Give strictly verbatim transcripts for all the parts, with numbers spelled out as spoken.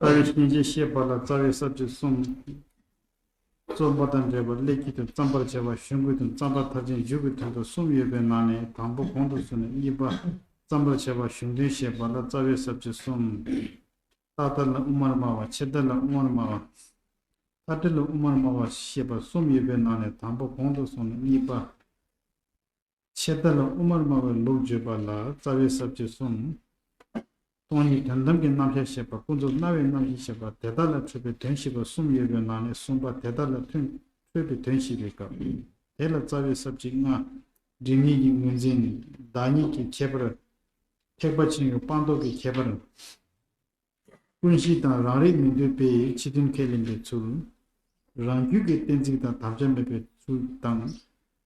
རྩ་བའི་སྙིང་རྗེ་བཤད་པ་ལ་རྩ་བའི་ས་བཅད་གསུམ། རྩོམ་པ་དང་འབྲེལ་བ་སླད་ཀྱི་དོན་བརྩམ་པར་བྱ་བ་གཞུང་གི་དོན་བརྩམ་པ་མཐར་ཕྱིན་མཇུག་གི་དོན་དུ་གསུམ་ཡོད་པའི་ནང་ནས་དང་པོ་གོང་དུ་སོང་ནས་གཉིས་པ་བརྩམ་པར་བྱ་བ་གཞུང་དོན་བཤད་པ་ལ་རྩ་བའི་ས་བཅད་གསུམ། རྟག་ལྟར་ལ་དབུ་མར་སྨྲ་བ་ཆད་ལྟར་ལ་དབུ་མར་སྨྲ་བ། མཐའ་བྲལ་ལ་དབུ་མར་སྨྲ་བ་ཞེས་པ་གསུམ་ཡོད་པའི་ནང་ནས་དང་པོ་གོང་དུ་སོང་ནས་གཉིས་པ། ཆད་ལྟར་ལ་དབུ་མར་སྨྲ་བའི་ལུགས་བརྗོད་པ་ལ་རྩ་བའི་ས་བཅད་གསུམ། སྟོང་ཉིད་དོན་དམ་གྱི་རྣམ་གཞག་བཤད་པ་ཀུན་རྫོབ་སྨྲ་བའི་རྣམ་གཞག་བཤད་པ་དེ་དག་ལ་འཕྲོད་པའི་དོན་བཤད་པ་གསུམ་ཡོད་པའི་ནང་ནས་གསུམ་པ་དེ་དག་ལ་ཐོན་འཕྲོད་པའི་དོན་བཤད་པའི་སྐབས། དེ་ལ་རྩ་བའི་ས་བཅད་ལྔ། སྒྲིབ་གཉིས་ཀྱི་ངོས་འཛིན། བདག་ཉིད་ཀྱི་ཁྱད་པར། ཐེག་པ་ཆེན་པོའི་སྤངས་རྟོགས་ཀྱི་ཁྱད་པར། ཀུན་གཞི་དང་རང་རིག་མི་འདོད་པའི་ཕྱི་དོན་ཁས་ལེན་པའི་ཚུལ། རང་རྒྱུད་ཀྱི་གཏན་ཚིགས་དང་དམ་བཅའ་མེད་པའི་ཚུལ་དང་།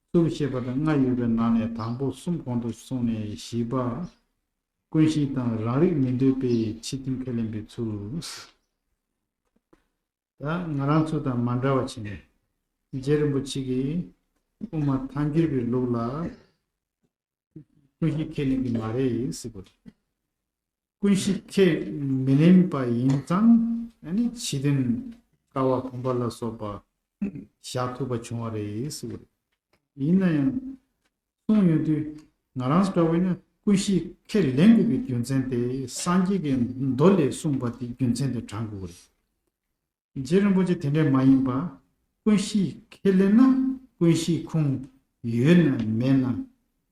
ཚུལ་བཤད་པ་དང་ལྔ་ཡོད་པའི་ནང་ནས་དང་པོ་གསུམ་གོང་དུ་སོང་ནས་བཞི་པ། ཀུན་གཞི་དང་རང་རིག་མི་འདོད་པའི་ཕྱི་དོན་ཁས་ལེན་པའི་ཚུལ། ད་ང་རང་ཚོ་དང་མ་འདྲ་བ་བྱས་ནས། རྗེ་རིན་པོ་ཆེ་གིས་དབུ་མ་ཐལ་འགྱུར་བའི་ལུགས་ལ། ཀུན་གཞི་ཁས་ལེན་གྱི་མ་རེད་ཟེར་གོ་རེད། ཀུན་གཞི་ཁས་མི་ལེན་པ་ཡིན་ཙང་ཨ་ནི་ཕྱི་དོན་ཀ་བ་བུམ་པ་ལ་སོགས་པ་བཞག་ཐུབ་པ་བྱུང་བ་རེད་ཟེར་གོ་རེད། ཡིན་ན་ཡང་གསུངས་ཡོང་དུས་ང་རང་འདྲ་བོ་ཡིན་ན་ཀུན་གཞི་ཁས་ལེན་དགོས་པའི་རྒྱུ་མཚན་དེ་སངས་རྒྱས་ཀྱི་མདོ་ལས་གསུངས་པ་དེ་རྒྱུ་མཚན་དུ་དྲངས་དགོས་ཀྱི་རེད། རྗེ་རིན་པོ་ཆེ་དེ་འདྲས་མ་ཡིན་པ། ཀུན་གཞི་ཁས་ལེན་ན་ཀུན་གཞིའི་ཁུངས་ཡོད་ན་མེད་ན་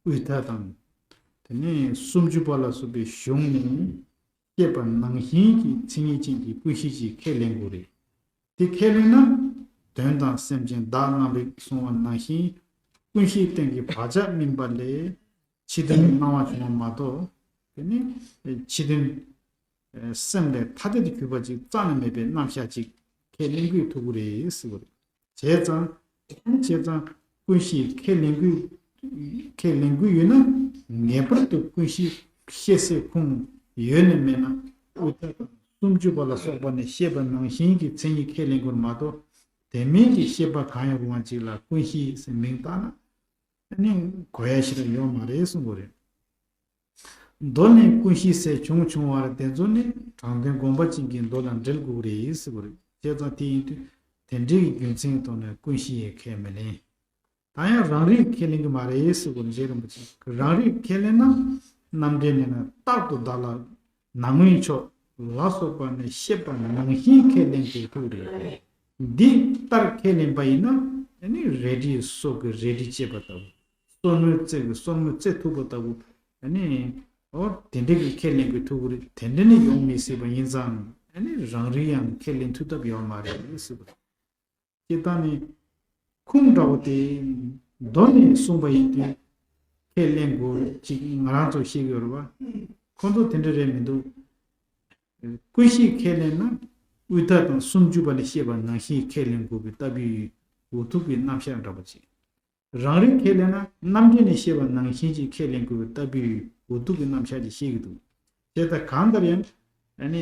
དབུས་མཐའ་དང་། དེ་ནས་སུམ་ཅུ་པ་ལ་སོགས་པའི་གཞུང་ནས་བཤད་པ་ནང་བཞིན་གྱི་མཚན་ཉིད་ཅན་གྱི་ཀུན་གཞི་ཅིག་ཁས་ལེན་དགོས་རེད། དེ་ཁས་ལེན་ན་དོན་དང་སེམས་ཅན་བདག་རྣམ་རིག་གསུངས་པ་ནང་བཞིན་ཀུན་གཞིའི་སྟེང་གི་བག་ཆགས་སྨིན་པ་ལས་ཕྱི་དོན་སྣང་བ་བྱུང་བ་མ་གཏོགས། དེ་ནི་ཕྱི་དོན་སེམས་ལས་ཐ་དད་དུ་གྱུར་པ་ཅིག་རྩ་ནས་མེད་པའི་རྣམ་གཞག་ཅིག་ཁས་ལེན་དགོས་ཐུག་གི་རེད་ཟེར་བ་རེད། བྱས་ཙང་། བྱས་ཙང་ཀུན་གཞི་ཁས་ལེན་དགོས། ཁས་ལེན་དགོས་ཡོད་ན་ངེས་པར་དུ་ཀུན་གཞི་ཤེས་སའི་ཁུངས་ཡོད་ན་མེད་ན་དབུས་མཐའ་དང་སུམ་ཅུ་པ་ལ་སོགས་པ་ནས་བཤད་པ་ནང་བཞིན་གྱི་མཚན་ཉིད་ཁས་ལེན་དགོས་མ་གཏོགས་དེ་མིན་གྱི་བཤད་པ་གང་ཡང་རུང་བ་ཅིག་ལ་ཀུན་གཞི་ཟེར་མིང་བཏགས་ན་ནི་གོ་ཡ་ཞིག་ཡོད་མ་རེད་གསུང་གི་རེད། མདོ་ནས་ཀུན་གཞི་ཟེར་བྱུང་བྱུང་བར་དེ་ཚོ་ནི་དྲང་དོན་དགོངས་པ་ཅན་གྱི་མདོ་དང་འབྲེལ་དགོས་རེད་ཟེར་བ་རེད། བྱས་ཙང་དེ་ཡིན་དུས་དེ་འདྲའི་རྒྱུ་མཚན་ཐོག་ནས་ཀུན་གཞི་ཡི་ཁས་མི་ལེན། ད་ཡང་རང་རིག་ཁས་ལེན་གྱི་མ་རེད་ཟེར་བ་རེད། རྗེ་རིན་པོ་ཆེ་རང་རིག་ཁས་ལེན་ན་རྣམ་འགྲེལ་ནས་ན་རྟག་ཏུ་བདག་ལ་ནང་མངོན་ཕྱོགས་ལ་སོགས་པ་ནས་བཤད་པ་ནང་བཞིན་ཁས་ལེན་དགོས་ཐུག་རེད། འདི་ལྟར་ཁས་ལེན་པ་ཡིན་ན་ཨ་ནི་རལ་གྲིའི་སོ་གི་རལ་གྲི་བཅད་པ་ལྟ་བུ། སོར་མོའི་རྩེ་གི་སོར་མོ་རྩེ་ཐུབ་པ་ལྟ་བུ། ཨ་ནི། ཨོ། དེ་འདྲ་གི་ཁས་ལེན་དགོས་ཐུག་གི་རེད། དེ་འདྲ་ནི་ཡོང་མི་སྲིད་པ་ཡིན་ཙང་ཨ་ནི་རང་རིག་ཡང་ཁས་ལེན་ཐུབ་ཐབས་ཡོད་མ་རེད་ཟེར་བ། སྤྱིར་བཏང་ནི། ཁུངས་འདྲ་བོ་དེ། མདོ་ནས་གསུངས་པ་ཡིན་དུས། ཁས་ལེན་དགོས་ཅིག་ང་རང་ཚོ་ཤེས་ཀྱི་ཡོད་རེད་བ། ཁོ་ཚོ་དེ་འདྲ་རེད་མི་འདུག་ཀུན་གཞི་ཁས་ལེན་ན། དབུས་མཐའ་དང་སུམ་ཅུ་པ་ནས་བཤད་པ་ནང་བཞིན་ཁས་ལེན་དགོས་པའི་ལྟ་བུའི་འུ་ཐུག་གི་རྣམ་གཞག་འདྲ་པོ་ཅིག་རང་རིག་ཁས་ལེན་ན་རྣམ་འགྲེལ་ནས་བཤད་པ་ནང་བཞིན་གྱི་ཁས་ལེན་དགོས་པའི་ལྟ་བུའི་འུ་ཐུག་གི་རྣམ་གཞག་ཅིག་བཤད་ཀྱི་འདུག་དེ་ལྟར་གང་ལྟར་ཡང་ཨ་ནི་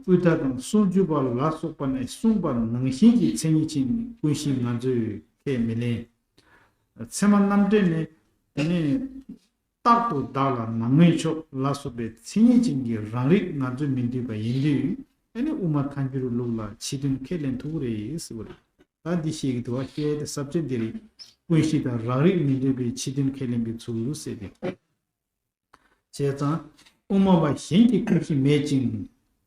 དབུས་མཐའ་དང་སུམ་ཅུ་པ་ལ་སོགས་པ་ནས་གསུངས་པ་ནང་བཞིན་གྱི་མཚན་ཉིད་ཅན་ཀུན་གཞི་ང་ཚོས་ཁས་མི་ལེན། ཚད་མ་རྣམ་འགྲེལ་ནས་ཨ་ནི་རྟག་ཏུ་བདག་ལ་ནང་མངོན་ཕྱོགས་ལ་སོགས་པའི་མཚན་ཉིད་ཅན་གྱི་རང་རིག་ང་ཚོས་མི་འདོད་པ་ཡིན་དུས་ཨ་ནི་དབུ་མ་ཐལ་འགྱུར་ལུགས་ལ་ཕྱི་དོན་ཁས་ལེན་ཐུབ་ཀྱི་རེད་ཟེར་བ་རེད། ད་འདི་ཤེས་ཀྱི་འདུག་བ། ཤེས་ཏེ་ས་བཅད་འདི་རེད། ཀུན་གཞི་དང་རང་རིག་མི་འདོད་པའི་ཕྱི་དོན་ཁས་ལེན་པའི་ཚུལ་ཟེར་ཏེ། བྱས་ཙང་། དབུ་མ་པ་གཞན་གྱི་ཀུན་གཞི་མེད་ཅིང་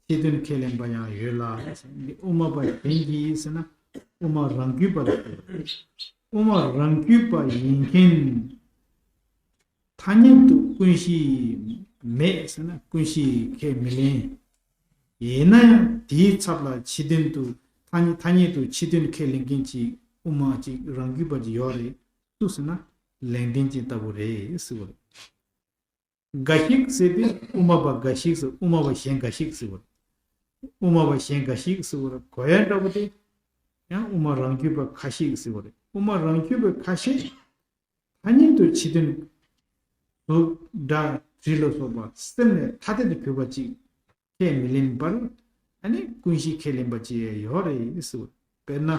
ཕྱི་དོན་ཁས་ལེན་པ་ཡང་ཡོད་ལ། དབུ་མ་པ་གཞན་གྱིས་ཟེར་ན་དབུ་མ་རང་རྒྱུད་པ་ལ་ཟེར། དབུ་མ་རང་རྒྱུད་པ་ཡིན་མཁན། ཐ་སྙད་དུ་ཀུན་གཞི་མེད་ཟེར་ན་ཀུན་གཞི་ཁས་མི་ལེན། ཡིན་ན་ཡང་དེའི་ཚབ་ལ་ཕྱི་དོན་དུ་ཐ་སྙད་ཐ་སྙད་དུ་ཕྱི་དོན་ཁས་ལེན་མཁན་གྱི་དབུ་མ་གཅིག་རང་རྒྱུད་པ་གཅིག་ཡོད་རེད། སུ་ཟེར་ན་ལེགས་ལྡན་འབྱེད་ལྟ་བུ་རེད་ཟེར་བ་རེད། འགའ་ཞིག་ཟེར་ཏེ་དབུ་མ་པ་འགའ་ཞིག་ཟེར། དབུ་མ་པ་གཞན་འགའ་ཞིག་ཟེར་བ་རེད། དབུ་མ་པ་གཞན་འགའ་ཞིག་ཟེར་བ་རེད། གོ་ཡ་འདྲ་པོ་དེ་ཡང་དབུ་མ་རང་རྒྱུད་པ་ཁ་ཤས་ཟེར་བ་རེད། དབུ་མ་རང་རྒྱུད་པ་ཁ་ཤས། ཐ་སྙད་དུ་ཕྱི་དོན་གཟུགས་སྒྲ་དྲི་ལ་སོགས་པ་སེམས་ལས་ཐ་དད་དུ་གྱུར་པ་ཅིག་ཁས་མི་ལེན་པར་ཨ་ནི་ཀུན་གཞི་ཁས་ལེན་པ་ཅིག་ཡོད་རེད་ཟེར། དཔེར་ན་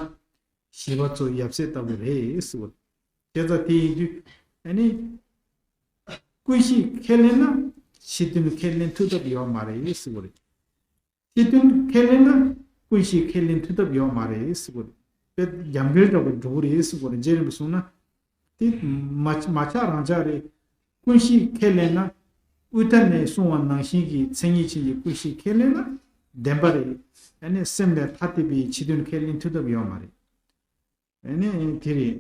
ཞི་བ་འཚོ་ཡབ་སྲས་ལྟ་བུ་རེད་ཟེར། དེ་ཙང་དེ་ཡིན་དུས་ཨ་ནི་ཀུན་གཞི་ཁས་ལེན་ན་ཕྱི་དོན་ཁས་ལེན་ཐུབ་ཐབས་ཡོད་མ་རེད་ཟེར་བ་རེད། ཕྱི་དོན་ཁས་ལེན་ན་ཀུན་གཞི་ཁས་ལེན་ཐུབ་ཐབས་ཡོད་མ་རེད་ཟེར་གོ་རེད། དཔེ་རྒྱབ་འགལ་འདྲ་བོ་འགྲོ་གི་རེད་ཟེར་གོ་རེད། རྗེ་རིན་པོ་གསུངས་ན། དེ་མ་མ་ཆགས་རང་ཆགས་རེད། ཀུན་གཞི་ཁས་ལེན་ན། དབུས་མཐའ་ནས་གསུངས་པ་ནང་བཞིན་གྱི་མཚན་ཉིད་ཅན་གྱི་ཀུན་གཞི་ཁས་ལེན་ན་བདེན་པ་རེད། ཨ་ནི་སེམས་ལས་ཐ་དད་པའི་ཕྱི་དོན་ཁས་ལེན་ཐུབ་ཐབས་ཡོད་མ་རེད། ཨ་ནི་དེ་རེད།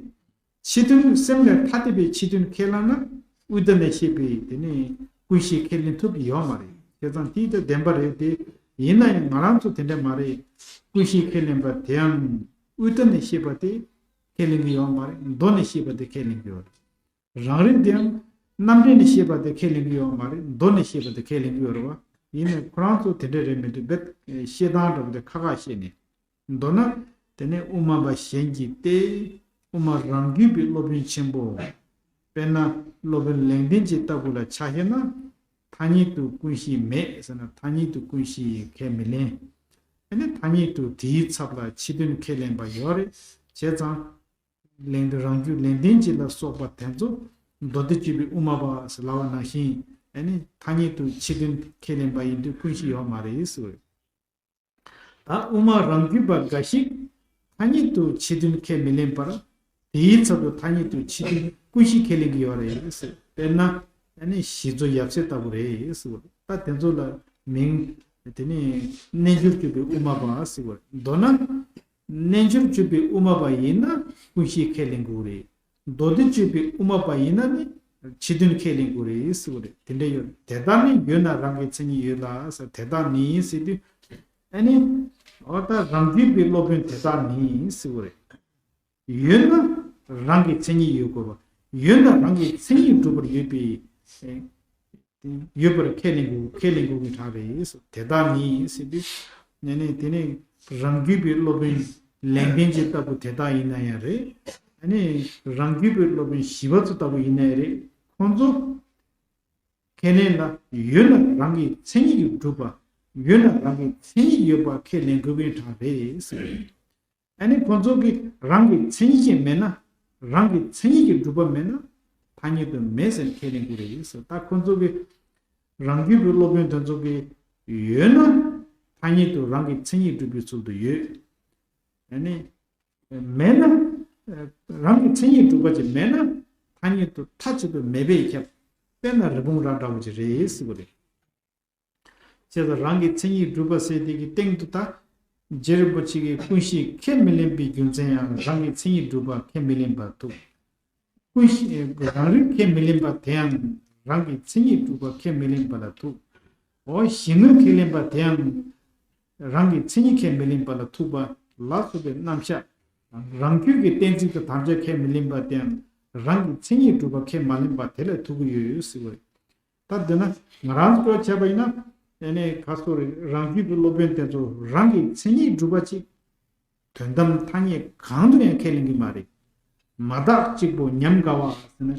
ཕྱི་དོན་སེམས་ལས་ཐ་དད་པའི་ཕྱི་དོན་ཁས་བླངས་ན་དབུས་མཐའ་ནས་བཤད་པའི་དེ་ནི་ཀུན་གཞི་ཁས་ལེན་ཐུབ་ཀྱི་ཡོད་མ་རེད། བྱས་ཙང་དེ་ལྟར་བདེན་པ་རེད་དེ། ཡིན་ན་ཡང་ང་རང་ཚོ་དེ་འདྲ་མ་རེད། ཀུན་གཞི་ཁས་ལེན་པ་དེའང་དབུས་མཐའ་ནས་བཤད་པ་དེ་ཁས་ལེན་གྱི་ཡོད་མ་རེད། མདོ་ནས་བཤད་པ་དེ་ཁས་ལེན་གྱི་ཡོད་རེད། རང་རིག་དེའང་རྣམ་འགྲེལ་ནས་བཤད་པ་དེ་ཁས་ལེན་གྱི་ཡོད་མ་རེད། མདོ་ནས་བཤད་པ་དེ་ཁས་ལེན་གྱི་ཡོད་རེད་བ། ཡིན་ནའི་ཁོ་རང་ཚོ་དེ་འདྲ་རེད་མི་འདུག་བེད་བཤད་སྟངས་འདྲ་པོ་དེ་ཁ་ཁ་བཤད་ནས། མདོར་ན། དེ་ནས་དབུ་མ་པ་གཞན་གྱིས་ཏེ། དབུ་མ་རང་རྒྱུད་པའི་སློབ་དཔོན་ཆེན་པོ། དཔེར་ན་སློབ་དཔོན་ལེགས་ལྡན་གྱི་ལྟ་བུ་ལ་ཆ་བཞག་ན། ཐ་སྙད་དུ་ཀུན་གཞི་མེད་ཟེར་ན་ཐ་སྙད་དུ་ཀུན་གཞི་ཁས་མི་ལེན། དེ་ནས་ཐ་སྙད་དུ་དེའི་ཚབ་ལ་ཕྱི་དོན་ཁས་ལེན་པ་ཡོད་རེད། བྱས་ཙང་། ལེགས་ལྡན་རང་རྒྱུད་ལེགས་ལྡན་གྱི་ལ་སོགས་པ་དེ་ཚོ་མདོ་སྡེ་སྤྱོད་པའི་དབུ་མ་པ་ཟེར་ལབ་པ་ནང་བཞིན་ཨ་ནི་ཐ་སྙད་དུ་ཕྱི་དོན་ཁས་ལེན་པ་ཡིན་དུས་ཀུན་གཞི་ཡོད་མ་རེད་ཟེར། ད་དབུ་མ་རང་རྒྱུད་པ་འགའ་ཞིག་ཐ་སྙད་དུ་ཕྱི་དོན་ཁས་མི་ལེན་པར་དེའི་ཚབ་ཏུ་ཐ་སྙད་དུ་ཕྱི་དོན་ཀུན་གཞི་ཁས་ལེན་གྱི་ཡོད་རེད་ཟེར། དཔེར་ན་ཨ་ནི་ཞི་འཚོ་ཡབ་སྲས་ལྟ་བུ་རེད་ཟེར། ད་དེ་ཚོ་ལ་མིང་དེ་ནི་རྣལ་འབྱོར་སྤྱོད་པའི་དབུ་མ་པ་ཟེར་བ་རེད། མདོར་ན། རྣལ་འབྱོར་སྤྱོད་པའི་དབུ་མ་པ་ཡིན་ན་ཀུན་གཞི་ཁས་ལེན་དགོས་རེད། མདོ་སྡེ་སྤྱོད་པའི་དབུ་མ་པ་ཡིན་ན་ནི་ཕྱི་དོན་ཁས་ལེན་དགོས་རེད་ཟེར་བ་རེད། དེ་འདྲ་ཡོད། དེ་ལྟར་ནི་ཡོད་ན་རང་གི་མཚན་ཉིད་ཡོད་ལ་ཟེར། དེ་ལྟར་ནི་ཟེར་དུས། ཨ་ནི། འོ་ད་རང་རྒྱུད་པའི་སློབ་དཔོན་དེ་ལྟར་ནི་ཟེར་བ་རེད། ཡོད་ན་རང་གི་མཚན་ཉིད་ཡོད་དགོས་པ། ཡོད་ན་རང་གི་མཚན་ཉིད་སྒྲུབ་པར་ཡོད་པའི། ཡོད་པར་ཁས་ལེན་དགོས། ཁས་ལེན་དགོས་ཀྱི་གྲངས་རེད། དེ་ལྟར་ནི་ཟེར་དུས། ནས་ནས་དེ་ནས་རང་རྒྱུད་པའི་སློབ་དཔོན་ལེགས་ལྡན་གྱི་ལྟ་བུ་དེ་དག་ཡིན་ན་ཡང་རེད། ཨ་ནི་རང་རྒྱུད་པའི་སློབ་དཔོན་ཞི་བ་འཚོ་ལྟ་བུ་ཡིན་ན་ཡང་རེད། ཁོང་ཚོ་ཁས་ལེན་ལ་ཡོད་ན་རང་གི་མཚན་ཉིད་ཀྱིས་གྲུབ་པ། ཡོད་ན་རང་གི་མཚན་ཉིད་ཡོད་པ་ཁས་ལེན་དགོས་ཀྱི་གྲངས་རེད་ཟེར། ཨ་ནི་ཁོང་ཚོ་གིས་རང་གི་མཚན་ཉིད་ཅན་མེད་ན། རང་གི་མཚན་ཉིད་ཀྱིས་གྲུབ་པ་མེད་ན། ཐ་སྙད་དུ་མེད་ཟེར་ཁས་ལེན་དགོས་རེད་ཟེར། ད་ཁོང་ཚོ་གིས་རང་རྒྱུད་པའི་སློབ་དཔོན་དེ་ཚོ་གིས་ཡོད་ན་ཐ་སྙད་དུ་རང་གི་མཚན་ཉིད་གྲུབ་པའི་ཚུལ་དུ་ཡོད། ཨ་ནི་མེད་ན། རང་གི་མཚན་ཉིད་གྲུབ་པ་ཅིག་མེད་ན་ཐ་སྙད་དུ་མཐའ་གཅིག་ཏུ་མེད་པས་ཁྱབ། དཔེར་ན་རི་བོང་རྭ་འདྲ་བོ་ཅིག་རེད་ཟེར་བ་རེད། བྱས་ཙང་རང་གི་མཚན་ཉིད་གྲུབ་པ་ཟེར་དེ་གི་སྟེང་དུ་ད། རྗེ་རིན་པོ་ཆེ་གིས་ཀུན་གཞི་ཁས་མི་ལེན་པའི་རྒྱུ་མཚན་ཡང་རང་གི་མཚན་ཉིད་གྲུབ་པ་ཁས་མི་ལེན་པར་ཐུག། ཀུན་གཞི་རང་རིག་ཁས་མི་ལེན་པ་དེའང་རང་གི་མཚན་ཉིད་གྲུབ་པ་ཁས་མི་ལེན་པ་ལ་ཐུག། འོ་གཞི་དངོས་ཁས་ལེན་པ་དེའང་རང་གི་མཚན་ཉིད་ཁས་མི་ལེན་པ་ལ་ཐུག་པ་ལ་སོགས་པའི་རྣམ་གཞག། རང་རྒྱུད་ཀྱི་གཏན་ཚིགས་དང་དམ་བཅའ་ཁས་མི་ལེན་པ་དེའང་རང་གི་མཚན་ཉིད་གྲུབ་པ་ཁས་མ་ལེན་པ་དེ་ལ་ཐུག་གི་ཡོད་ཟེར་བ་རེད། ད་འདི་ན་ང་རང་ཚོ་བྱས་པ་ཡིན་ན། ཨེ་ནས་ཁ་སོ་རེ་རང་རྒྱུད་ཀྱི་སློབ་དཔོན་དེ་ཚོ་རང་གི་མཚན་ཉིད་གྲུབ་པ་ཅིག་དོན་དམ་ཐ་སྙད་གང་དུ་ཡང་ཁས་ལེན་གྱི་མ་རེད། མ་དག་གཅིག་པོ་ཉམས་དགའ་བ་ཟེར་ན་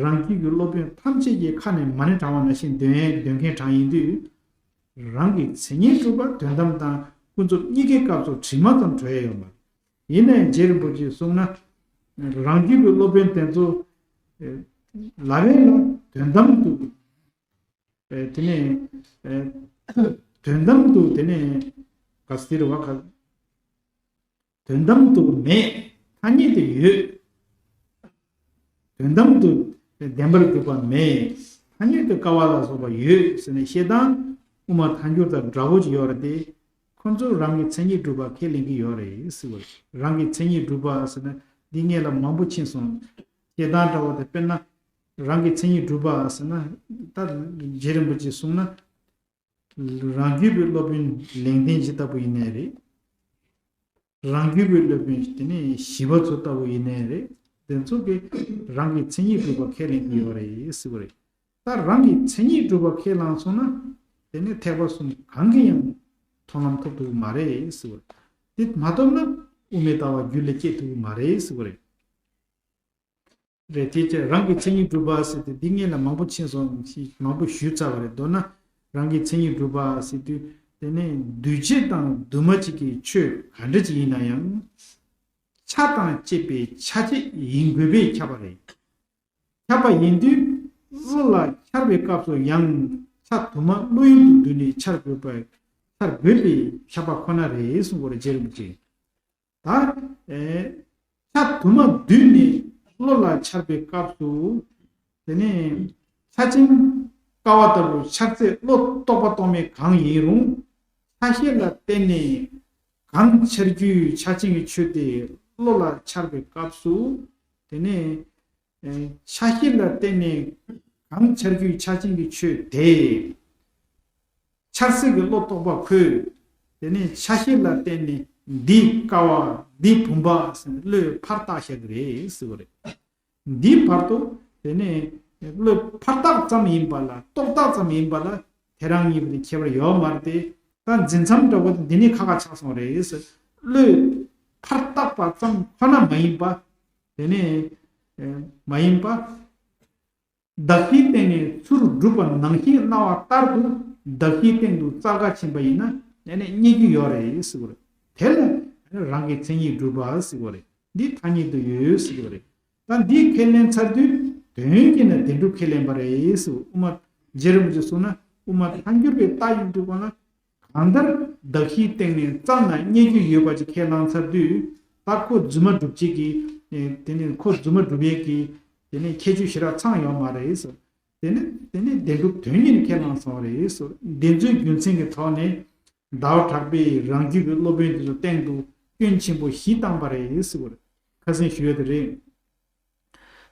རང་རྒྱུད་ཀྱི་སློབ་དཔོན་ཐམས་ཅད་ཀྱི་ཁ་ནས་མ་ཎི་བགྲང་བ་ནང་བཞིན་འདོན་འདོན་མཁན་གྲངས་ཡིན་དུས། རང་གི་མཚན་ཉིད་གྲུབ་པ་དོན་དམ་དང་ཀུན་རྫོབ་གཉིས་ཀའི་སྐབས་སུ་དྲི་མ་ཙམ་གྲོལ་ཡ་ཡོད་མ་རེད། ཡིན་ནའང་རྗེ་རིན་པོ་ཆེས་གསུངས་ན། རང་རྒྱུད་པའི་སློབ་དཔོན་དེ་ཚོ་ལབ་ཡས་ལ་དོན་དམ་དུ། དེ་ནས་དོན་དམ་དུ་དེ་ནས་ག་ཟེར་བ་ག་དོན་དམ་དུ་མེད། ཐ་སྙད་དུ་ཡོད། དོན་དམ་དུ་བདེན་པར་གྲུབ་པ་མེད། ཐ་སྙད་དུ་ཀ་བ་ལ་སོགས་པ་ཡོད་ཟེར་ནས་བཤད་སྟངས་དབུ་མ་ཐལ་འགྱུར་དང་འདྲ་བོ་ཅིག་ཡོད་རེད་དེ། ཁོ་ཚོ་རང་གི་མཚན་ཉིད་གྲུབ་པ་ཁས་ལེན་གྱི་ཡོད་རེད་ཟེར་བ་རེད། རང་གི་མཚན་ཉིད་གྲུབ་པ་ཟེར་ན་འདི་སྔོན་ལ་མང་པོ་ཕྱིན་སོང་། བཤད་སྟངས་འདྲ་བོ་དེ་དཔེར་ན། རང་གི་མཚན་ཉིད་གྲུབ་པ་ཟེར་ན། ད་རྗེ་རིན་པོ་ཆེས་གསུངས་ན། རང་རྒྱུད་པའི་སློབ་དཔོན་ལེགས་ལྡན་གྱི་ལྟ་བུ་ཡིན་ནའི་རེད། རང་རྒྱུད་པའི་སློབ་དཔོན་དེ་ནས་ཞི་བ་འཚོ་ལྟ་བུ་ཡིན་ནའི་རེད། དེ་ཚོ་གིས་རང་གི་མཚན་ཉིད་གྲུབ་པ་ཁས་ལེན་གྱི་ཡོད་རེད་ཟེར་བ་རེད། ད་རང་གི་མཚན་ཉིད་གྲུབ་པ་ཁས་བླངས་སོང་ན། དེ་ནས་ཐེག་པ་གསུམ་གང་གི་ཡང་མཐོང་ལམ་ཐོབ་ཐུབ་ཀྱི་མ་རེད་ཟེར་བ་རེད། དེ་མ་ཐོབ་ན་དབུ་མའི་ལྟ་བ་རྒྱུད་ལ་སྐྱེ་ཐུབ་ཀྱི་མ་རེད་ཟེར་བ་རེད། རེད། དེ་ཚེ་རང་གི་མཚན་ཉིད་གྲུབ་པ་ཟེར་ཏེ་འདི་སྔོན་ལ་མང་པོ་ཕྱིན་སོང་ཞེས་མང་པོ་ཞུས་ཚར་བ་རེད། མདོར་ན་རང་གི་མཚན་ཉིད་གྲུབ་པ་ཟེར་དུས་དེ་ནས་འདུས་བྱས་དང་འདུས་མ་བྱས་ཀྱི་ཆོས་ག་འདྲ་ཅིག་ཡིན་ན་ཡང་། ཆ་དང་བཅས་པའི་ཆ་བྱད་ཡིན་དགོས་པས་ཁྱབ་པ་རེད། ཁྱབ་པ་ཡིན་དུས་བློ་ལ་འཆར་བའི་སྐབས་སུ་ཡང་ཆ་དུ་མ་བློ་ཡུལ་དུ་འདུས་ནས་འཆར་དགོས་པས། འཆར་དགོས་པའི་ཁྱབ་པ་ཁོ་ན་རེད་གསུང་གི་རེད། རྗེ་རིན་པོ་ཆེ། ད་ཨེ་ཆ་དུ་མ་བསྡུས་ནས་བློ་ལ་འཆར་བའི་སྐབས་སུ། དེ་ནས་ཆ་ཅན་ཀ་བ་ལྟ་བུ་འཆར་ཚད་བློ་རྟོག་པ་རྟོག་མེད་གང་ཡིན་རུང་། ཆ་ཤས་ལ་བརྟེན་ནས་གང་འཆར་རྒྱུའི་ཆ་ཅན་གྱི་ཆོས་དེ་བློ་ལ་འཆར་བའི་སྐབས་སུ། དེ་ནས་ཨེ་ཆ་ཤས་ལ་བརྟེན་ནས་གང་འཆར་རྒྱུའི་ཆ་ཅན་གྱི་ཆོས་དེ། འཆར་ཚད་ཀྱི་བློ་རྟོག་པ་ཁོས། དེ་ནས་ཆ་ཤས་ལ་བརྟེན་ནས་འདི་ཀ་བ་འདི་བུམ་པ་ཟེར་ནས་བློས་ཕར་བཏགས་བཞག་གི་རེད་ཟེར་བ་རེད། འདིའི་བར་དུ་དེ་ནས་བློས་ཕར་བཏགས་ཙམ་ཡིན་པ་ལ་རྟོག་བཏགས་ཙམ་ཡིན་པ་ལ་དེ་རང་གཉིས་པོ་དེ་ཁྱད་པར་ཡོད་མ་རེད་དེ། ད་འཛིན་མཚམས་འདྲ་བོ་དེ་འདི་ནས་ཁ་ཁ་ཆགས་སོང་རེད་ཟེར། བློས་ཕར་བཏགས་པ་ཙམ་ཁོ་ན་མ་ཡིན་པ། དེ་ནས་ཨེ་མ་ཡིན་པ། གདགས་གཞིའི་སྟེང་ནས་ཚུར་སྒྲུབ་པ་ནང་བཞིན་སྣང་བ་ལྟར་དུ་གདགས་གཞིའི་སྟེང་དུ་བཙལ་ག་ཕྱིན་པ་ཡིན་ན་ཨ་ནི་རྙེད་རྒྱུ་ཡོད་རེད་ཟེར་བ་རེད། དེ་ལ་ཨ་ནི་རང་གི་མཚན་ཉིད་སྒྲུབ་པ་ཟེར་བ་རེད། འདི་ཐ་སྙད་དུ་ཡོད་ཟེར་བ་རེད། ད་འདི་ཁས་ལེན་ཚར་དུས་དོན་གྱིས་ན་བདེན་གྲུབ་ཁས་ལེན་པ་རེད་ཟེར་བ། དབུ་མ་རྗེ་རིན་པོ་ཆེ་གསུངས་ན་དབུ་མ་ཐལ་འགྱུར་བའི་རྟགས་ཡིན་དུས་གང་ལ། གང་ལྟར་གདགས་གཞིའི་སྟེང་ནས་བཙལ་ན་རྙེད་རྒྱུ་ཡོད་པ་ཅིག་ཁས་བླངས་ཚར་དུས། ད་ཁོ་རྫུན་མ་སྒྲུབ་བྱེད་ཀྱི། ཨེ་དེ་ནི་ཁོ་རྫུན་མ་སྒྲུབ་ཡས་ཀྱི་དེ་ནི་ཁྱད་ཆོས་ཞེ་དྲག་ཚང་ཡོད་མ་རེད་ཟེར། དེ་ནི་དེ་ནི་བདེན་གྲུབ་དོན་གཉེར་ཁས་བླངས་སོང་བ་རེད་ཟེར། འདི་ཚོའི་རྒྱུ་མཚན་གྱི་ཐོག་ནས་ཟླ་བ་གྲགས་པས་རང་རྒྱུད་ཀྱི་སློབ་དཔོན་དེ་ཚོ་སྟེང་དུ་སྐྱོན་ཆེན་པོ་བཞི་བཏང་པ་རེད་ཟེར་བ་རེད། ཁ་སང་ཞུས་ཡོད་དེ་རེད།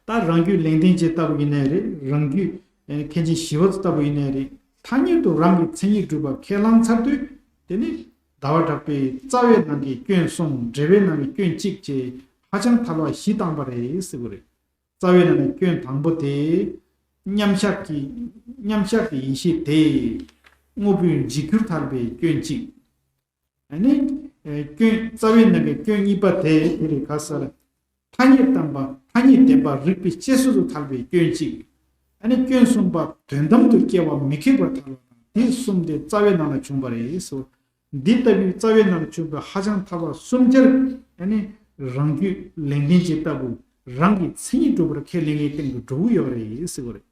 ད་རང་རྒྱུད་ལེགས་ལྡན་འབྱེད་ལྟ་བུ་ཡིན་ནའི་རེད། རང་རྒྱུད་ཨེ་མཁན་ཆེན་ཞི་བ་འཚོ་ལྟ་བུ་ཡིན་ནའི་རེད། ཐ་སྙད་དུ་རང་གི་མཚན་ཉིད་སྒྲུབ་པ་ཁས་བླངས་ཚར་དུས། དེ་ནི་ཟླ་བ་གྲགས་པའི་རྩ་བའི་ནང་གི་སྐྱོན་གསུམ། འགྲེལ་པའི་ནང་གི་སྐྱོན་གཅིག་བཅས་ཧ་ཅང་ཐལ་བ་བཞི་བཏང་པ་རེད་ཟེར་བ་རེད། རྩ་བའི་ནང་གི་སྐྱོན་དང་པོ་དེ། མཉམ་གཞག་གི་མཉམ་གཞག་གི་ཡེ་ཤེས་དེ། དངོས་པོའི་འཇིག་གྱུར་ཐལ་བའི་སྐྱོན་གཅིག་ཨ་ནི། ཨེ་སྐྱོན་རྩ་བའི་ནང་གི་སྐྱོན་གཉིས་པ་དེ་དེ་རེད། ག་ས་ལ། ཐ་སྙད་དམ་པ་ཐ་སྙད་བདེན་པ་རིགས་པའི་དཔྱད་བཟོད་དུ་ཐལ་བའི་སྐྱོན་གཅིག་ཨ་ནི་སྐྱོན་གསུམ་པ་དོན་དམ་དུ་སྐྱེ་བ་མི་ཁེགས་པར་ཐལ་བ་དང་། དེ་གསུམ་དེ་རྩ་བའི་ནང་ལ་བྱུང་བ་རེད་ཟེར། འདི་ལྟ་བུའི་རྩ་བའི་ནང་ལ་བྱུང་བའི་ཧ་ཅང་ཐལ་བ་གསུམ་ཆར་ཨ་ནི་རང་རྒྱུད་ལེགས་ལྡན་འབྱེད་ལྟ་བུ་རང་གི་མཚན་ཉིད་སྒྲུབ་པར་ཁས་ལེན་མཁན་སྟེང་དུ་འགྲོ་གི་ཡོད་རེད་ཟེར་བ་རེད།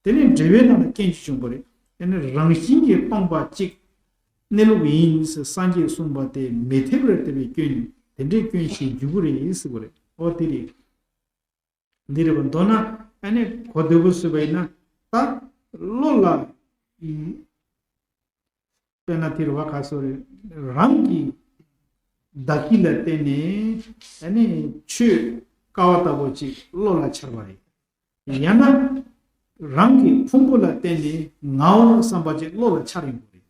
དེ་ནས་འགྲེལ་པའི་ནང་ལ་སྐྱོན་ཅི་བྱུང་བ་རེད། དེ་ནི་རང་བཞིན་གྱིས་སྟོང་པ་གཅིག་གནས་ལུགས་ཡིན་ཟེར་སངས་རྒྱས་གསུངས་པ་དེ་མི་འཐད་པར་འདོད་པའི་སྐྱོན། དེ་འདྲའི་སྐྱོན་ཞིག་འཇུག་གི་རེད་ཟེར་བ་རེད། ཨོ་དེ་རེད། འདི་རེད་པ། མདོར་ན་ཨ་ནི་གོ་བདེ་པོ་བཟོས་པ་ཡིན་ན། ད་བློ་ལ་ཨུམ་དཔེར་ན་དེ་རེད་པ། ག་སོ་རེད། རང་གི་གདགས་གཞི་ལ་བརྟེན་ནས་ཨ་ནི་ཆོས་ཀ་བ་ལྟ་བུ་ཅིག་བློ་ལ་འཆར་བ་རེད། ཡང་ན་རང་གི་ཕུང་པོ་ལ་བརྟེན་ནས་ངའོ་བསམ་པ་ཅིག་བློ་ལ་འཆར་ཡོང་གི་རེད།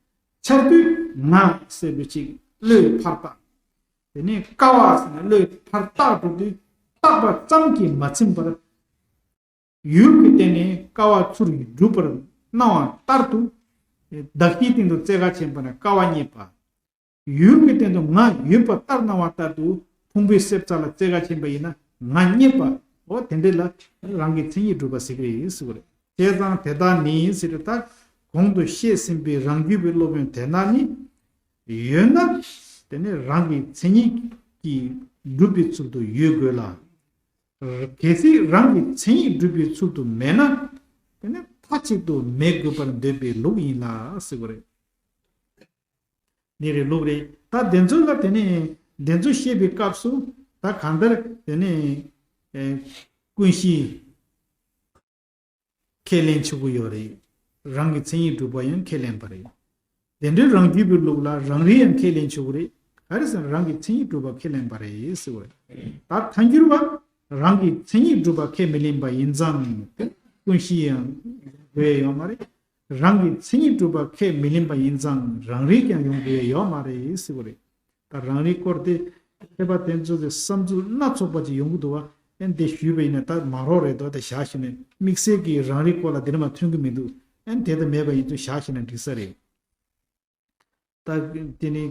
འཆར་དུས་ང་ཟེར་བའི་ཅིག་བློས་ཕར་བཏགས། དེ་ནས་ཀ་བ་ཟེར་ནས་བློས་ཕར་བཏགས་འགྲོ་དུས་བཏགས་པ་ཙམ་གྱིས་མ་ཚིམ་པར། ཡུལ་གྱི་སྟེང་ནས་ཀ་བ་ཚུར་སྒྲུབ་པར་སྣང་བ་ལྟར་དུ། གདགས་གཞིའི་སྟེང་དུ་བཙལ་ག་ཕྱིན་པ་ན་ཀ་བ་རྙེད་པ། ཡུལ་གྱི་སྟེང་དུ་ང་ཡོད་པ་ལྟར་སྣང་བ་ལྟར་དུ་ཕུང་པོའི་སེམས་རྩ་ལ་བཙལ་ག་ཕྱིན་པ་ཡིན་ན་ང་རྙེད་པ། འོ་དེ་འདྲ་ལ་རང་གི་མཚན་ཉིད་སྒྲུབ་པ་ཟེར་གྱི་རེད་ཟེར་བ་རེད། བྱས་ཙང་དེ་དག་ནི་ཟེར་དུས་ད་གོང་དུ་བཤད་ཟིན་པའི་རང་རྒྱུད་པའི་སློབ་དཔོན་དེ་དག་ནི། ཡོད་ན་དེ་ནི་རང་གི་མཚན་ཉིད་ཀྱིས་སྒྲུབ་པའི་ཚུལ་དུ་ཡོད་དགོས་ལ། གལ་སྲིད་རང་གི་མཚན་ཉིད་སྒྲུབ་པའི་ཚུལ་དུ་མེད་ན། དེ་ནི་མཐའ་གཅིག་ཏུ་མེད་དགོས་པར་འདོད་པའི་ལུགས་ཡིན་ལ་ཟེར་བ་རེད། འདི་རེད། ལུགས་རེད། ད་དེ་ཚོ་ལ་དེ་ནི་དེ་ཚོ་བཤད་པའི་སྐབས་སུ་ད་གང་ལྟར་དེ་ནི་ཨེ་ཀུན་གཞི་ཁས་ལེན་ཆོག་གི་ཡོད་རེད། རང་གི་མཚན་ཉིད་སྒྲུབ་པ་ཡང་ཁས་ལེན་པ་རེད། དེ་འདྲའི་རང་རྒྱུད་པའི་ལུགས་ལ་རང་རིག་ཡང་ཁས་ལེན་ཆོག་གི་རེད། ག་རེ་ཟེར་ན་རང་གི་མཚན་ཉིད་སྒྲུབ་པ་ཁས་ལེན་པ་རེད་ཟེར་བ་རེད། ད་ཐལ་འགྱུར་བ་རང་གི་མཚན་ཉིད་སྒྲུབ་པ་ཁས་མི་ལེན་པ་ཡིན་ཙང་ཀུན་གཞི་ཡང་དགོས་ཡ་ཡོད་མ་རེད། རང་གི་མཚན་ཉིད་སྒྲུབ་པ་ཁས་མི་ལེན་པ་ཡིན་ཙང་རང་རིག་ཀྱང་ཡོང་དགོས་ཡ་ཡོད་མ་རེད་ཟེར་བ་རེད། ད་རང་རིག་སྐོར་དེ་མཁས་པ་དེ་ཚོ་གི་བསམ་ཚུལ་སྣ་ཚོགས་པ་ཅིག་ཡོང་གི་འདུག་བ། ཨན་དེ་ཞུས་པ་ཡིན་ན་ད་མ་རོགས་རེད་དོ། དེ་བཞག་ཤེ་ན་དམིགས་བསལ་གྱི་རང་རིག་སྐོར་ལ་དེ་འདྲ་མ་ཐོན་གི་མི་འདུག་ཨན་དེ་ད་མེད་པ་ཡིན་ཚུལ་བཞག་ཤེ་ན་འགྲིག་ས་རེད། ད་དེ་ནི་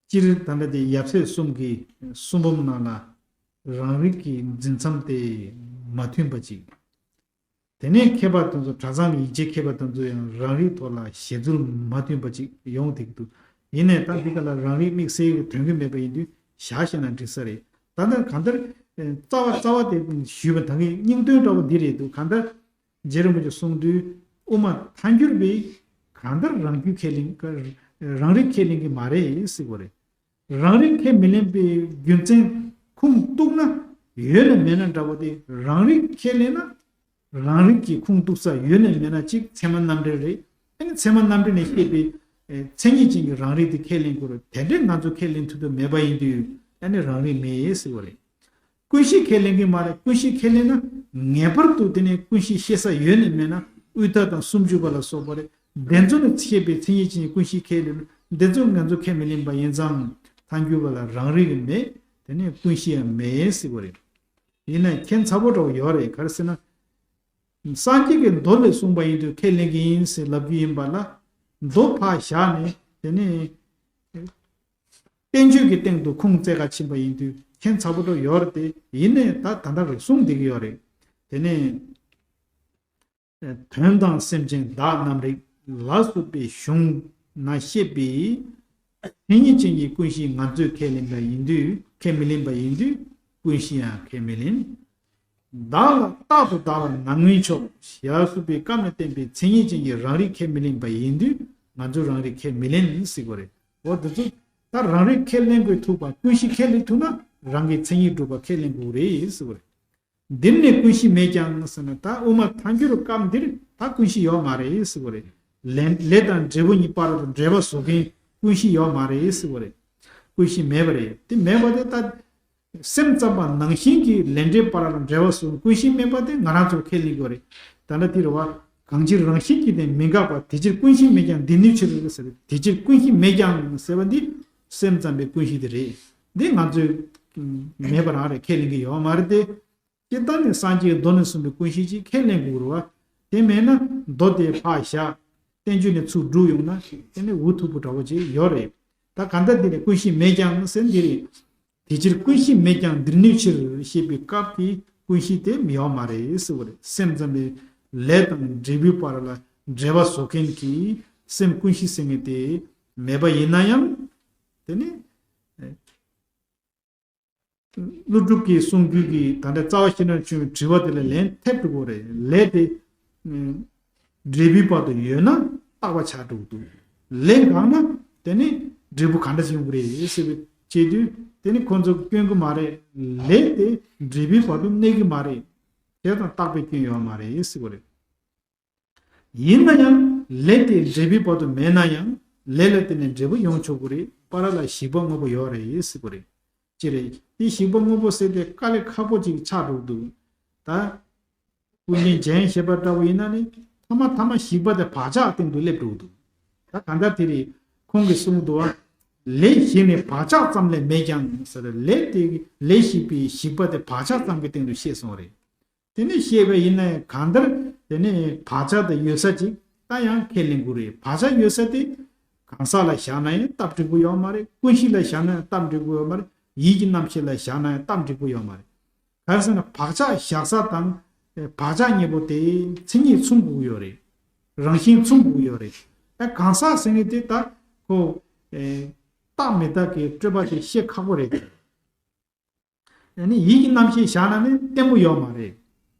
སྤྱིར་ད་ལྟ་དེ་ཡབ་སྲས་གསུམ་གྱི་གསུང་འབུམ་ནང་ལ་རང་རིག་གི་འཛིན་མཚམས་དེ་མ་མཐུན་པ་ཅིག་དེ་ནས་མཁས་པ་དེ་ཚོ་གྲྭ་ཚང་གི་ཡིག་ཆའི་མཁས་པ་དེ་ཚོ་ཡང་རང་རིག་ཐོག་ལ་བཞེད་ཚུལ་མ་མཐུན་པ་ཅིག་ཡོང་བསྡད་ཀྱི་འདུག་ཡིན་ནའི་ད་འདི་ག་ལ་རང་རིག་དམིགས་བསལ་གྱི་དོན་གྱི་མེད་པ་ཡིན་དུས་བཞག་ཤེ་ན་འགྲིག་ས་རེད། ད་ལྟ་གང་ལྟར་རྩ་བ་རྩ་བ་དེ་ཞུས་པ་ད་གིན་སྙིང་དོན་འདྲ་བོ་འདི་རེད་འདུག་གང་ལྟར་རྗེ་རིན་པོ་ཆེ་གསུང་དུས་དབུ་མ་ཐལ་འགྱུར་བས་གང་ལྟར་རང་རྒྱུད་ཁས་ལེན། རང་རིག་ཁས་ལེན་གྱི་མ་རེད་ཟེར་བ་རེད། རང་རིག་ཁས་མི་ལེན་པའི་རྒྱུ་མཚན་ཁུངས་གཏུགས་ན་ཡོད་ན་མེད་ན་འདྲ་བོ་དེ། རང་རིག་ཁས་ལེན་ན་རང་རིག་གི་ཁུངས་གཏུགས་ས་ཡོད་ན་མེད་ན་གཅིག་ཚད་མ་རྣམ་འགྲེལ་རེད། ཨ་ནི་ཚད་མ་རྣམ་འགྲེལ་ནས་བཤད་པའི་ཨེ་མཚན་ཉིད་ཅན་གྱི་རང་རིག་དེ་ཁས་ལེན་དགོས་རེད། དེ་འདྲས་ང་ཚོ་ཁས་ལེན་ཐུབ་ཐབས་མེད་པ་ཡིན་དུས་ཨ་ནི་རང་རིག་མེད་ཟེར་བ་རེད། ཀུན་གཞི་ཁས་ལེན་གྱི་མ་རེད། ཀུན་གཞི་ཁས་ལེན་ན་ངེས་པར་དུ་དེ་ནས་ཀུན་གཞི་ཤེས་ས་ཡོད་ནས་མེད་ན་དབུས་མཐའ་དང་སུམ་ཅུ་པ་ལ་སོགས་པ་རེད། དེ་ཚོ་ནས་བཤད་པའི་མཚན་ཉིད་ཅན་ཀུན་གཞི་ཁས་ལེན་ན་དེ་ཚོ་ང་ཚོ་ཁས་མི་ལེན་པ་ཡིན་ཙང་ཐལ་འགྱུར་བ་ལ་རང་རིག་མེད། དེ་ནས་ཀུན་གཞི་ཡང་མེད་ཟེར་བ་རེད། ཡིན་ན་ཁྱད་མཚར་པོ་འདྲ་བོ་ཡོད་རེད། ག་རེ་ཟེར་ན། སངས་རྒྱས་ཀྱི་མདོ་ལས་གསུངས་པ་ཡིན་དུས་ཁས་ལེན་གྱི་ཡིན་ཟེར་ལབ་རྒྱུ་ཡིན་པ་ལ། མདོ་ཕར་བཞག་ནས་དེ་ནས་བསྟན་བཅོས་ཀྱི་སྟེང་དུ་ཁུངས་བཙན་ག་ཕྱིན་པ་ཡིན་དུས་ཁྱད་མཚར་པོ་འདྲ་ཡོད་རེད་དེ། ཡིན་ནའི་ད་ད་ལྟ་རེ་གསུངས་བསྡད་ཀྱི་ཡོད་རེད། དེ་ནས་དོན་དང་སེམས་ཅན་བདག་རྣམ་རིག་ལ་སོགས་པའི་གཞུང་ན་བཤད་པའི་མཚན་ཉིད་ཅན་གྱི་ཀུན་གཞི་ང་ཚོས་ཁས་ལེན་པ་ཡིན་དུས། ཁས་མི་ལེན་པ་ཡིན་དུས་ཀུན་གཞི་ཡང་ཁས་མི་ལེན། བདག་ལ་རྟག་ཏུ་བདག་ལ་ནམ་མངོན་ཕྱོགས་ཞེས་སོགས་པའི་སྐབས་ནས་བསྟན་པའི་མཚན་ཉིད་ཅན་གྱི་རང་རིག་ཁས་མི་ལེན་པ་ཡིན་དུས་ང་ཚོས་རང་རིག་ཁས་མི་ལེན་ཟེར་དགོས་རེད། འོ་དེ་ཚོ་ད་རང་རིག་ཁས་ལེན་དགོས་ཐུག་པ། ཀུན་གཞི་ཁས་ལེན་ཐུབ་ན་རང་གི་མཚན་ཉིད་གྲུབ་པ་ཁས་ལེན་དགོས་རེད་ཟེར་བ་རེད། འདིར་ནི་ཀུན་གཞི་མེད་ཀྱང་ཟེར་ན། ད་དབུ་མ་ཐལ་འགྱུར་སྐབས་འདིར་ད་ཀུན་གཞི་ཡོད་མ་རེད་ཟེར་བ་རེད། ལས་ལས་དང་འབྲས་བུ་གཉིས་བར་དུ་འབྲེལ་བ་བཟོ་མཁན་ཀུན་གཞི་ཡོད་མ་རེད་ཟེར་བ་རེད། ཀུན་གཞི་མེད་པ་རེད། དེ་མེད་པ་དེ་ད་སེམས་ཙམ་པ་ནང་བཞིན་གྱི་ལས་འབྲས་བར་ལ་འབྲེལ་བ་བཟོ་ཀུན་གཞི་མེད་པ་དེ་ང་རང་ཚོ་ཁས་ལེན་དགོས་རེད། ད་ལྟ་དེ་རེད་བ། གང་ཕྱིར་རང་བཞིན་གྱིས་དེ་མི་འགག་པ། དེ་ཕྱིར་ཀུན་གཞི་མེད་ཀྱང་འདི་ནུས་ཕྱིར་ཟེར། དེ་ཕྱིར་ཀུན་གཞི་མེད་ཀྱང་ཟེར་བ་འདི་སེམས་ཙམ་པའི་ཀུན་གཞི་དེ་རེད། འདི་ང་ཚོས་མེད་པ་རང་རེད། ཁས་ལེན་གྱི་ཡོད་མ་རེད་དེ། སྤྱིར་བཏང་ནས་སངས་རྒྱས་མདོ་ནས་གསུངས་པའི་ཀུན་གཞི་ཅིག་ཁས་ལེན་དགོས་རེད་བ། དེ་མེད་ན་མདོ་དེ་ཕར་བཞག་བསྟན་བཅོས་ནས་ཚུར་བསྒྲུབས་ཡོང་ན་དེ་ནི་འུ་ཐུག་པོ་འདྲ་བོ་ཅིག་ཡོད་རེད། ད་གང་ལྟར་འདི་ནས་ཀུན་གཞི་མེད་ཀྱང་ཟེར་འདི་རེད། དེ་ཕྱིར་ཀུན་གཞི་མེད་ཀྱང་འདིར་ནུས་ཕྱིར་ཞེས་པའི་སྐབས་ཀྱི་ཀུན་གཞི་དེ་ཡོད་མ་རེད་ཟེར་བ་རེད། སེམས་ཙམ་པའི་ལས་དང་འབྲས་བུའི་བར་ལ་འབྲེལ་བ་བཟོ་མཁན་གྱི་སེམས་ཀུན་གཞི་ཟེར་མཁན་དེ་མེད་པ་ཡིན་ན་ཡང་། དེ་ནི་ཀླུ་སྒྲུབ་ཀྱི་གསུང་རྒྱུན་གྱི་ད་ལྟ་རྩ་བ་ཤེས་རབ་ཆུང་བའི་དྲི་བ་དེ་ལ་ལན་ཐེབས་འགྲོ་གི་རེད། ལས་དེ་འབྲས་བུའི་བར་དུ་ཡོད་ན་རྟག་པ་ཆགས་འགྲོ་གི་འདུག་ལས་འགག་ན་དེ་ནི་འབྲས་བུ་ག་འདྲ་ཡོང་གི་རེད་ཟེར་བའི་ཆེད་དུ་དེ་ནི་ཁོ་ཚོ་སྐྱོན་གྱི་མ་རེད། ལས་དེ་འབྲས་བུའི་བར་དུ་གནས་ཀྱི་མ་རེད། དེ་དང་རྟག་པའི་སྐྱོན་ཡོད་མ་རེད་ཟེར་བ་རེད། ཡིན་ན་ཡང་ལས་དེ་འབྲས་བུའི་བར་དུ་མེད་ན་ཡང་ལས་ལ་བརྟེན་ནས་འབྲས་བུ་ཡོང་ཆོག་གི་རེད། བར་ལ་ཞིག་པ་དངོས་པོ་ཡོད་རེད་ཟེར་གི་རེད། ཅི་རེད། དེ་ཞིག་པ་དངོས་པོ་ཟེར་དེ་དཀའ་ལས་ཁག་པོ་ཅིག་ཆགས་འགྲོ་གི་འདུག་ད་ཀུན་མཁྱེན་རྒྱན་བཞི་པ་འདྲ་བོ་ཡིན་ན་ནི་མཐའ་མ་མཐའ་མ་ཞིག་པ་དེ་བག་ཆགས་སྟེང་དུ་སླེབས་འགྲོ་གི་འདུག་ད་གང་ལྟར་དེ་རེད། ཁོང་གིས་གསུངས་འདུག་བ། ལས་ཞིག་ནི་བག་ཆགས་ཙམ་ལས་མེད་ཀྱང་ཟེར། ལས་དེ་ལས་ཞིག་པའི་ཞིག་པ་དེ་བག་ཆགས་ཙམ་གྱི་སྟེང་དུ་བཤད་སོང་བ་རེད། དེ་ནས་བཤད་པ་ཡིན་ན་ཡང་གང་ལྟར་དེ་ནས་བག་ཆགས་དེ་ཡོད་ས་ཅིག་ད་ཡང་ཁས་ལེན་དགོས་རེད། བག་ཆགས་ཡོད་ས་དེ་གང་ཟག་ལ་བཞག་ན་ཡང་སྟབས་འགྲིག་པོ་ཡོད་མ་རེད། ཀུན་གཞི་ལ་བཞག་ན་ཡང་སྟབས་འགྲིག་པོ་ཡོད་མ་རེད། ཡིད་ཀྱི་རྣམ་ཤེས་ལ་བཞག་ན་ཡང་སྟབས་འགྲིག་པོ་ཡོད་མ་རེད། གང་ཟེར་ན་བག་ཆགས་བཞག་ས་དང་བག་ཆགས་གཉིས་པོ་དེ་མཚན་ཉིད་མཚུངས་དགོས་ཡོད་རེད། རང་བཞིན་མཚུངས་དགོས་ཡོད་རེད། ཨ་གང་ཟག་ཟེར་མཁན་དེ་ད་ཁོ་རྟག་མི་རྟག་གི་སྤྲོས་པ་དེ་བཤད་ཁག་པོ་རེད། ཨ་ནི་ཡིད་ཀྱི་རྣམ་ཤེས་བཞག་ན་ནི་བརྟན་པོ་ཡོད་མ་རེད།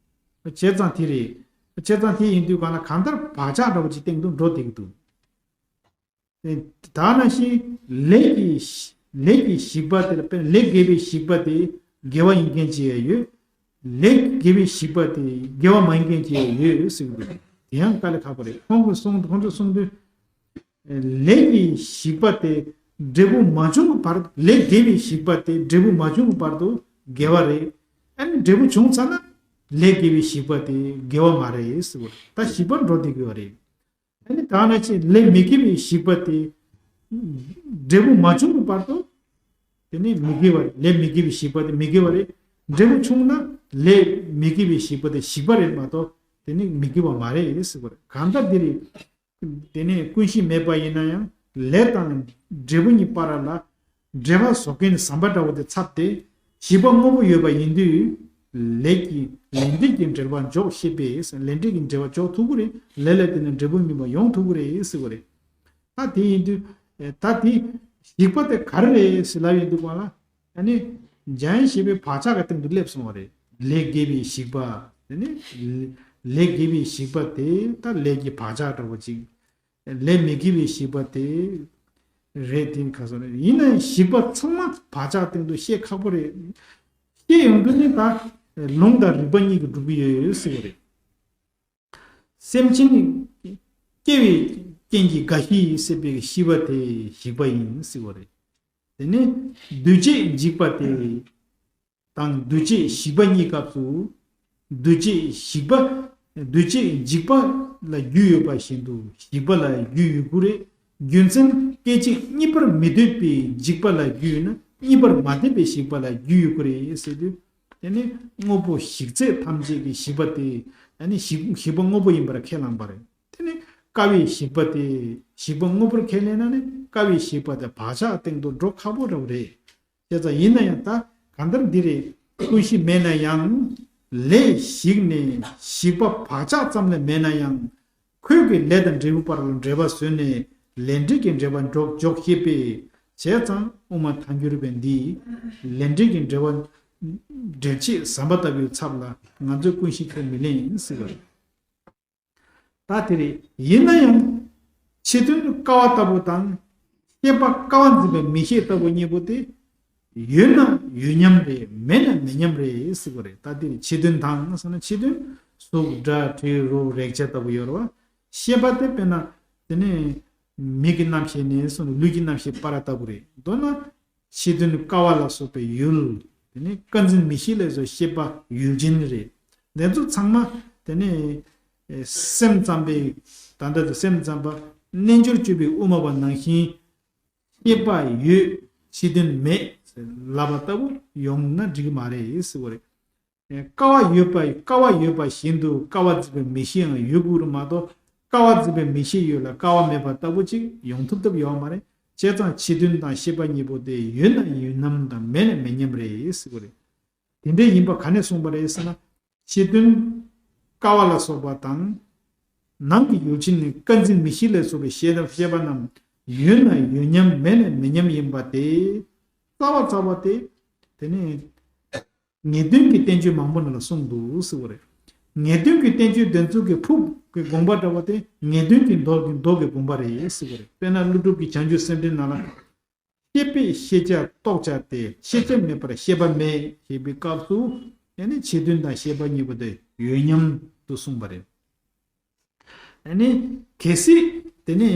བྱས་ཙང་དེ་རེད། བྱས་ཙང་དེ་ཡིན་དུས་གང་ལ་གང་ལྟར་བག་ཆགས་འདྲ་བོ་ཅིག་སྟེང་དུ་འགྲོ་བསྡད་ཀྱི་འདུག་ད་ནང་བཞིན་ལས་ཀྱི་ལས་ཀྱི་ཞིག་པ་དེ་ལ་དཔེར་ན་ལས་དགེ་བའི་ཞིག་པ་དེ་དགེ་བ་ཡིན་མཁན་ཅིག་ཡང་ཡོད། ལས་དགེ་བའི་ཞིག་པ་དེ་དགེ་བ་མ་ཡིན་མཁན་ཅིག་ཡང་ཡོད་ཟེར་གྱི་འདུག་དེ་ཡང་དཀའ་ལས་ཁག་པོ་རེད། ཁོང་གིས་གསུངས་ཁོང་ཚོས་གསུངས་དུས། ལས་ཀྱི་ཞིག་པ་དེ་འབྲས་བུ་མ་བྱུང་གི་བར་དུ། ལས་དགེ་བའི་ཞིག་པ་དེ་འབྲས་བུ་མ་བྱུང་གི་བར་དུ་དགེ་བ་རེད། ཨ་ནི་འབྲས་བུ་བྱུང་ཚར་ན་ལས་དགེ་བའི་ཞིག་པ་དེ་དགེ་བ་མ་རེད་ཟེར་བ་རེད། ད་ཞིག་པར་འགྲོ་བསྡད་ཀྱི་ཡོད་རེད། ཨ་ནི་ད་ནང་བཞིན་ལས་མི་དགེ་བའི་ཞིག་པ་དེ་འབྲས་བུ་མ་བྱུང་གི་བར་དུ་དེ་ནི་མི་དགེ་བ་རེད། ལས་མི་དགེ་བའི་ཞིག་པ་དེ་མི་དགེ་བ་རེད། འབྲས་བུ་བྱུང་ན་ལས་མི་དགེ་བའི་ཞིག་པ་དེ་ཞིག་པ་རེད་མ་གཏོགས་དེ་ནི་མི་དགེ་བ་མ་རེད་ཟེར་བ་རེད། གང་ལྟར་འདི་རེད། དེ་ནས་ཀུན་གཞི་མེད་པ་ཡིན་ན་ཡང་ལས་དང་འབྲས་བུ་གཉིས་བར་ལ་འབྲེལ་བ་བཟོ་མཁན་ཟམ་པ་འདྲ་བོ་དེ་ཚབ་སྟེ་ཞིག་པ་དངོས་པོ་ཡོད་པ་ཡིན་དུས་ལས་ཀྱི་ལས་འབྲས་ཀྱི་འབྲེལ་བ་འཇོག་ཤེས་པས། ལས་འབྲས་ཀྱི་འབྲེལ་བ་འཇོག་ཐུབ་ཀྱི་རེད། ལས་ལ་བརྟེན་ནས་འབྲས་བུ་སྨིན་པ་ཡོང་ཐུབ་ཀྱི་རེད་ཟེར་བ་རེད། ད་དེ་ཡིན་དུས་ད་དེ་ཞིག་པ་དེ་ག་རེ་རེད་ཟེར་ལབ་ཡོང་དུས་གང་ལ། ཨ་ནི་འཇམ་ཞེས་པའི་བག་ཆགས་ཀྱི་སྟེང་དུ་སླེབས་སོང་བ་རེད། ལས་དགེ་བའི་ཞིག་པ། དེ་ནི་ལས་དགེ་བའི་ཞིག་པ་དེ་ད་ལས་ཀྱི་བག་ཆགས་འདྲ་བོ་ཅིག་ལས་མི་དགེ་བའི་ཞིག་པ་དེ་ རེད། དེ་ག་ས་རེད། ཡིན་ན་ཡང་ཞིག་པ་ཚང་མ་བག་ཆགས་སྟེང་དུ་བཤད་ཁག་པོ་རེད། བཤད་ཡོང་དུས་ནི་ད་ལུང་དང་རིགས་པ་གཉིས་ཀྱིས་སྒྲུབ་ཀྱི་ཡོད་ཟེར་བ་རེད། སེམས་ཅན་སྐྱེ་བའི་རྐྱེན་གྱིས་རྒ་ཤི་ཡི་སྲིད་པའི་ཤི་བ་དེ་ཞིག་པ་ཡིན་ཟེར་བ་རེད། དེ་ནས་འདུས་བྱས་འཇིག་པ་དེ་དང་འདུས་བྱས་ཞིག་པ་གཉིས་སྐབས་སུ། འདུས་བྱས་ཞིག་པ། འདུས་བྱས་འཇིག་པ་ལ་རྒྱུ་ཡོད་པ་བཞིན་དུ་ཞིག་པ་ལ་རྒྱུ་ཡོད་དགོས་རེད། རྒྱུ་མཚན་སྐད་ཅིག་གཉིས་པར་མི་ལྡོག་པའི་འཇིག་པ་ལ་རྒྱུ་ཡོད་ན་གཉིས་པར་མ་ལྡོག་པའི་ཞིག་པ་ལ་རྒྱུ་ཡོད་དགོས་རེད་ཟེར་དུས། དེ་ནི་དངོས་པོ་ཞིག་ཚད་ཐམས་ཅད་ཀྱི་ཞིག་པ་དེ་ཨ་ནི་ཞིག་ཞིག་པ་དངོས་པོ་ཡིན་པར་ཁས་བླངས་པ་རེད། དེ་ནི་ཀ་བའི་ཞིག་པ་དེ་ཞིག་པ་དངོས་པོར་ཁས་ལེན་ན་ནི་ཀ་བའི་ཞིག་པ་དེ་བག་ཆགས་སྟེང་དུ་འགྲོ་ཁག་པོ་རེད། བྱས་ཙང་ཡིན་ན་ཡང་ད་གང་ལྟར་འདི་རེད། ཀུན་གཞི་མེད་ན་ཡང་། ལས་ཞིག་ནས་ཞིག་པ་བག་ཆགས་ཙམ་ལས་མེད་ན་ཡང་། ཁོས་ཀྱི་ལས་དང་འབྲས་བུ་བར་ལ་འབྲེལ་བ་བཟོས་ནས་ལས་འབྲས་ཀྱི་འབྲེལ་བ་འགྲོ་འཇོག་ཤེས་པས། བྱས་ཙང་དབུ་མ་ཐལ་འགྱུར་བས་འདི་ལས་འབྲས་ཀྱི་འབྲེལ་བ་འབྲེལ་ཆེད་ཟམ་པ་ལྟ་བུའི་ཚབ་ལ་ང་ཚོས་ཀུན་གཞི་ཁས་མི་ལེན་ཟེར་བ་རེད། ད་དེ་རེད། ཡིན་ན་ཡང་ཕྱི་དོན་ཀ་བ་ལྟ་བུ་དང་ཤེས་པ་ཀ་བ་འཛིན་པའི་མིག་ཤེས་ལྟ་བུ་གཉིས་པོ་དེ་ཡོད་ན་ཡོད་མཉམ་རེད། མེད་ན་མེད་མཉམ་རེད་ཟེར་བ་རེད། ད་དེ་རེད། ཕྱི་དོན་དང་ཟེར་ན་ཕྱི་དོན་གཟུགས་སྒྲ་དྲི་རོ་རེག་བྱ་ལྟ་བུ་ཡོད་རེད་བ། ཤེས་པ་དེ་དཔེར་ན་དེ་ནས་མིག་གི་རྣམ་ཤེས་ནས་སོང་ནས་ལུས་ཀྱི་རྣམ་ཤེས་པ་ར་ལྟ་བུ་རེད། མདོར་ན། ཕྱི་དོན་ཀ་བ་ལ་སོགས་པའི་ཡུལ། དེ་ནི་ཀ་འཛིན་མིག་ཤེས་ལས་སུ་ཤེས་པ་ཡུལ་ཅན་རེད། དེ་ཚོ་ཚང་མ་དེ་ནི་སེམས་ཙམ་པའི་ད་ལྟ་དུ་སེམས་ཙམ་པ་རྣལ་འབྱོར་སྤྱོད་པའི་དབུ་མ་པ་ནང་བཞིན་ཤེས་པ་ཡོད་ཕྱི་དོན་མེད་ལབ་པ་ལྟ་བུ་ཡོང་ན་འགྲིག་གི་མ་རེད་ཟེར་བ་རེད། ཀ་བ་ཡོད་པ་ཀ་བ་ཡོད་པ་བཞིན་དུ་ཀ་བ་འཛིན་པའི་མིག་ཤེས་ཡང་ཡོད་དགོས་རེད་མ་གཏོགས་ཀ་བ་འཛིན་པའི་མིག་ཤེས་ཡོད་ལ་ཀ་བ་མེད་པ་ལྟ་བུ་ཅིག་ཡོང་ཐུབ་ཐབས་ཡོད་མ་རེད། བྱས་ཙང་ཕྱི་དོན་དང་ཤེས་པ་གཉིས་པོ་དེ་ཡོད་ན་ཡོད་མཉམ་དང་མེད་ན་མེད་མཉམ་རེད་ཟེར་བ་རེད། དེ་འདྲ་ཡིན་པ་ག་ནས་གསུངས་པ་རེད་ཟེར་ན། ཕྱི་དོན་ཀ་བ་ལ་སོགས་པ་དང་། ནང་གི་ཡུལ་ཅན་ནི་ཀ་འཛིན་མིག་ཤེས་ལས་སོགས་པའི་ཤེས་ཤེས་པ་རྣམས་ཡོད་ན་ཡོད་མཉམ་མེད་ན་མེད་མཉམ་ཡིན་པ་དེ། རྩ་བ་རྩ་བ་དེ། དེ་ནི། ངེས་དོན་གྱི་བསྟན་བཅོས་མང་པོ་ནང་ལ་གསུངས་འདུག་ཟེར་བ་རེད། ངེས་དོན་གྱི་བསྟན་བཅོས་དེ་ཚོ་གི་ཕུགས་ཀྱི་དགོངས་པ་འདྲ་བ་དེ་ངེས་དོན་གྱི་མདོ་གི་མདོ་གི་དགོངས་པ་རེད་ཟེར་བ་རེད། དཔེར་ན་ཀླུ་སྒྲུབ་ཀྱི་བྱང་ཆུབ་སེམས་འགྲེལ་ནང་ལ། ཤེས་པས་ཤེས་བྱ་རྟོགས་བྱ་སྟེ་ཤེས་བྱ་མེད་པར་ཤེས་པ་མེད་ཞེས་པའི་སྐབས་སུ་དེ་ནི་ཕྱི་དོན་དང་ཤེས་པ་གཉིས་པོ་དེ་ཡོད་མཉམ་དུ་གསུངས་པ་རེད། དེ་ནི་གལ་སྲིད་དེ་ནི།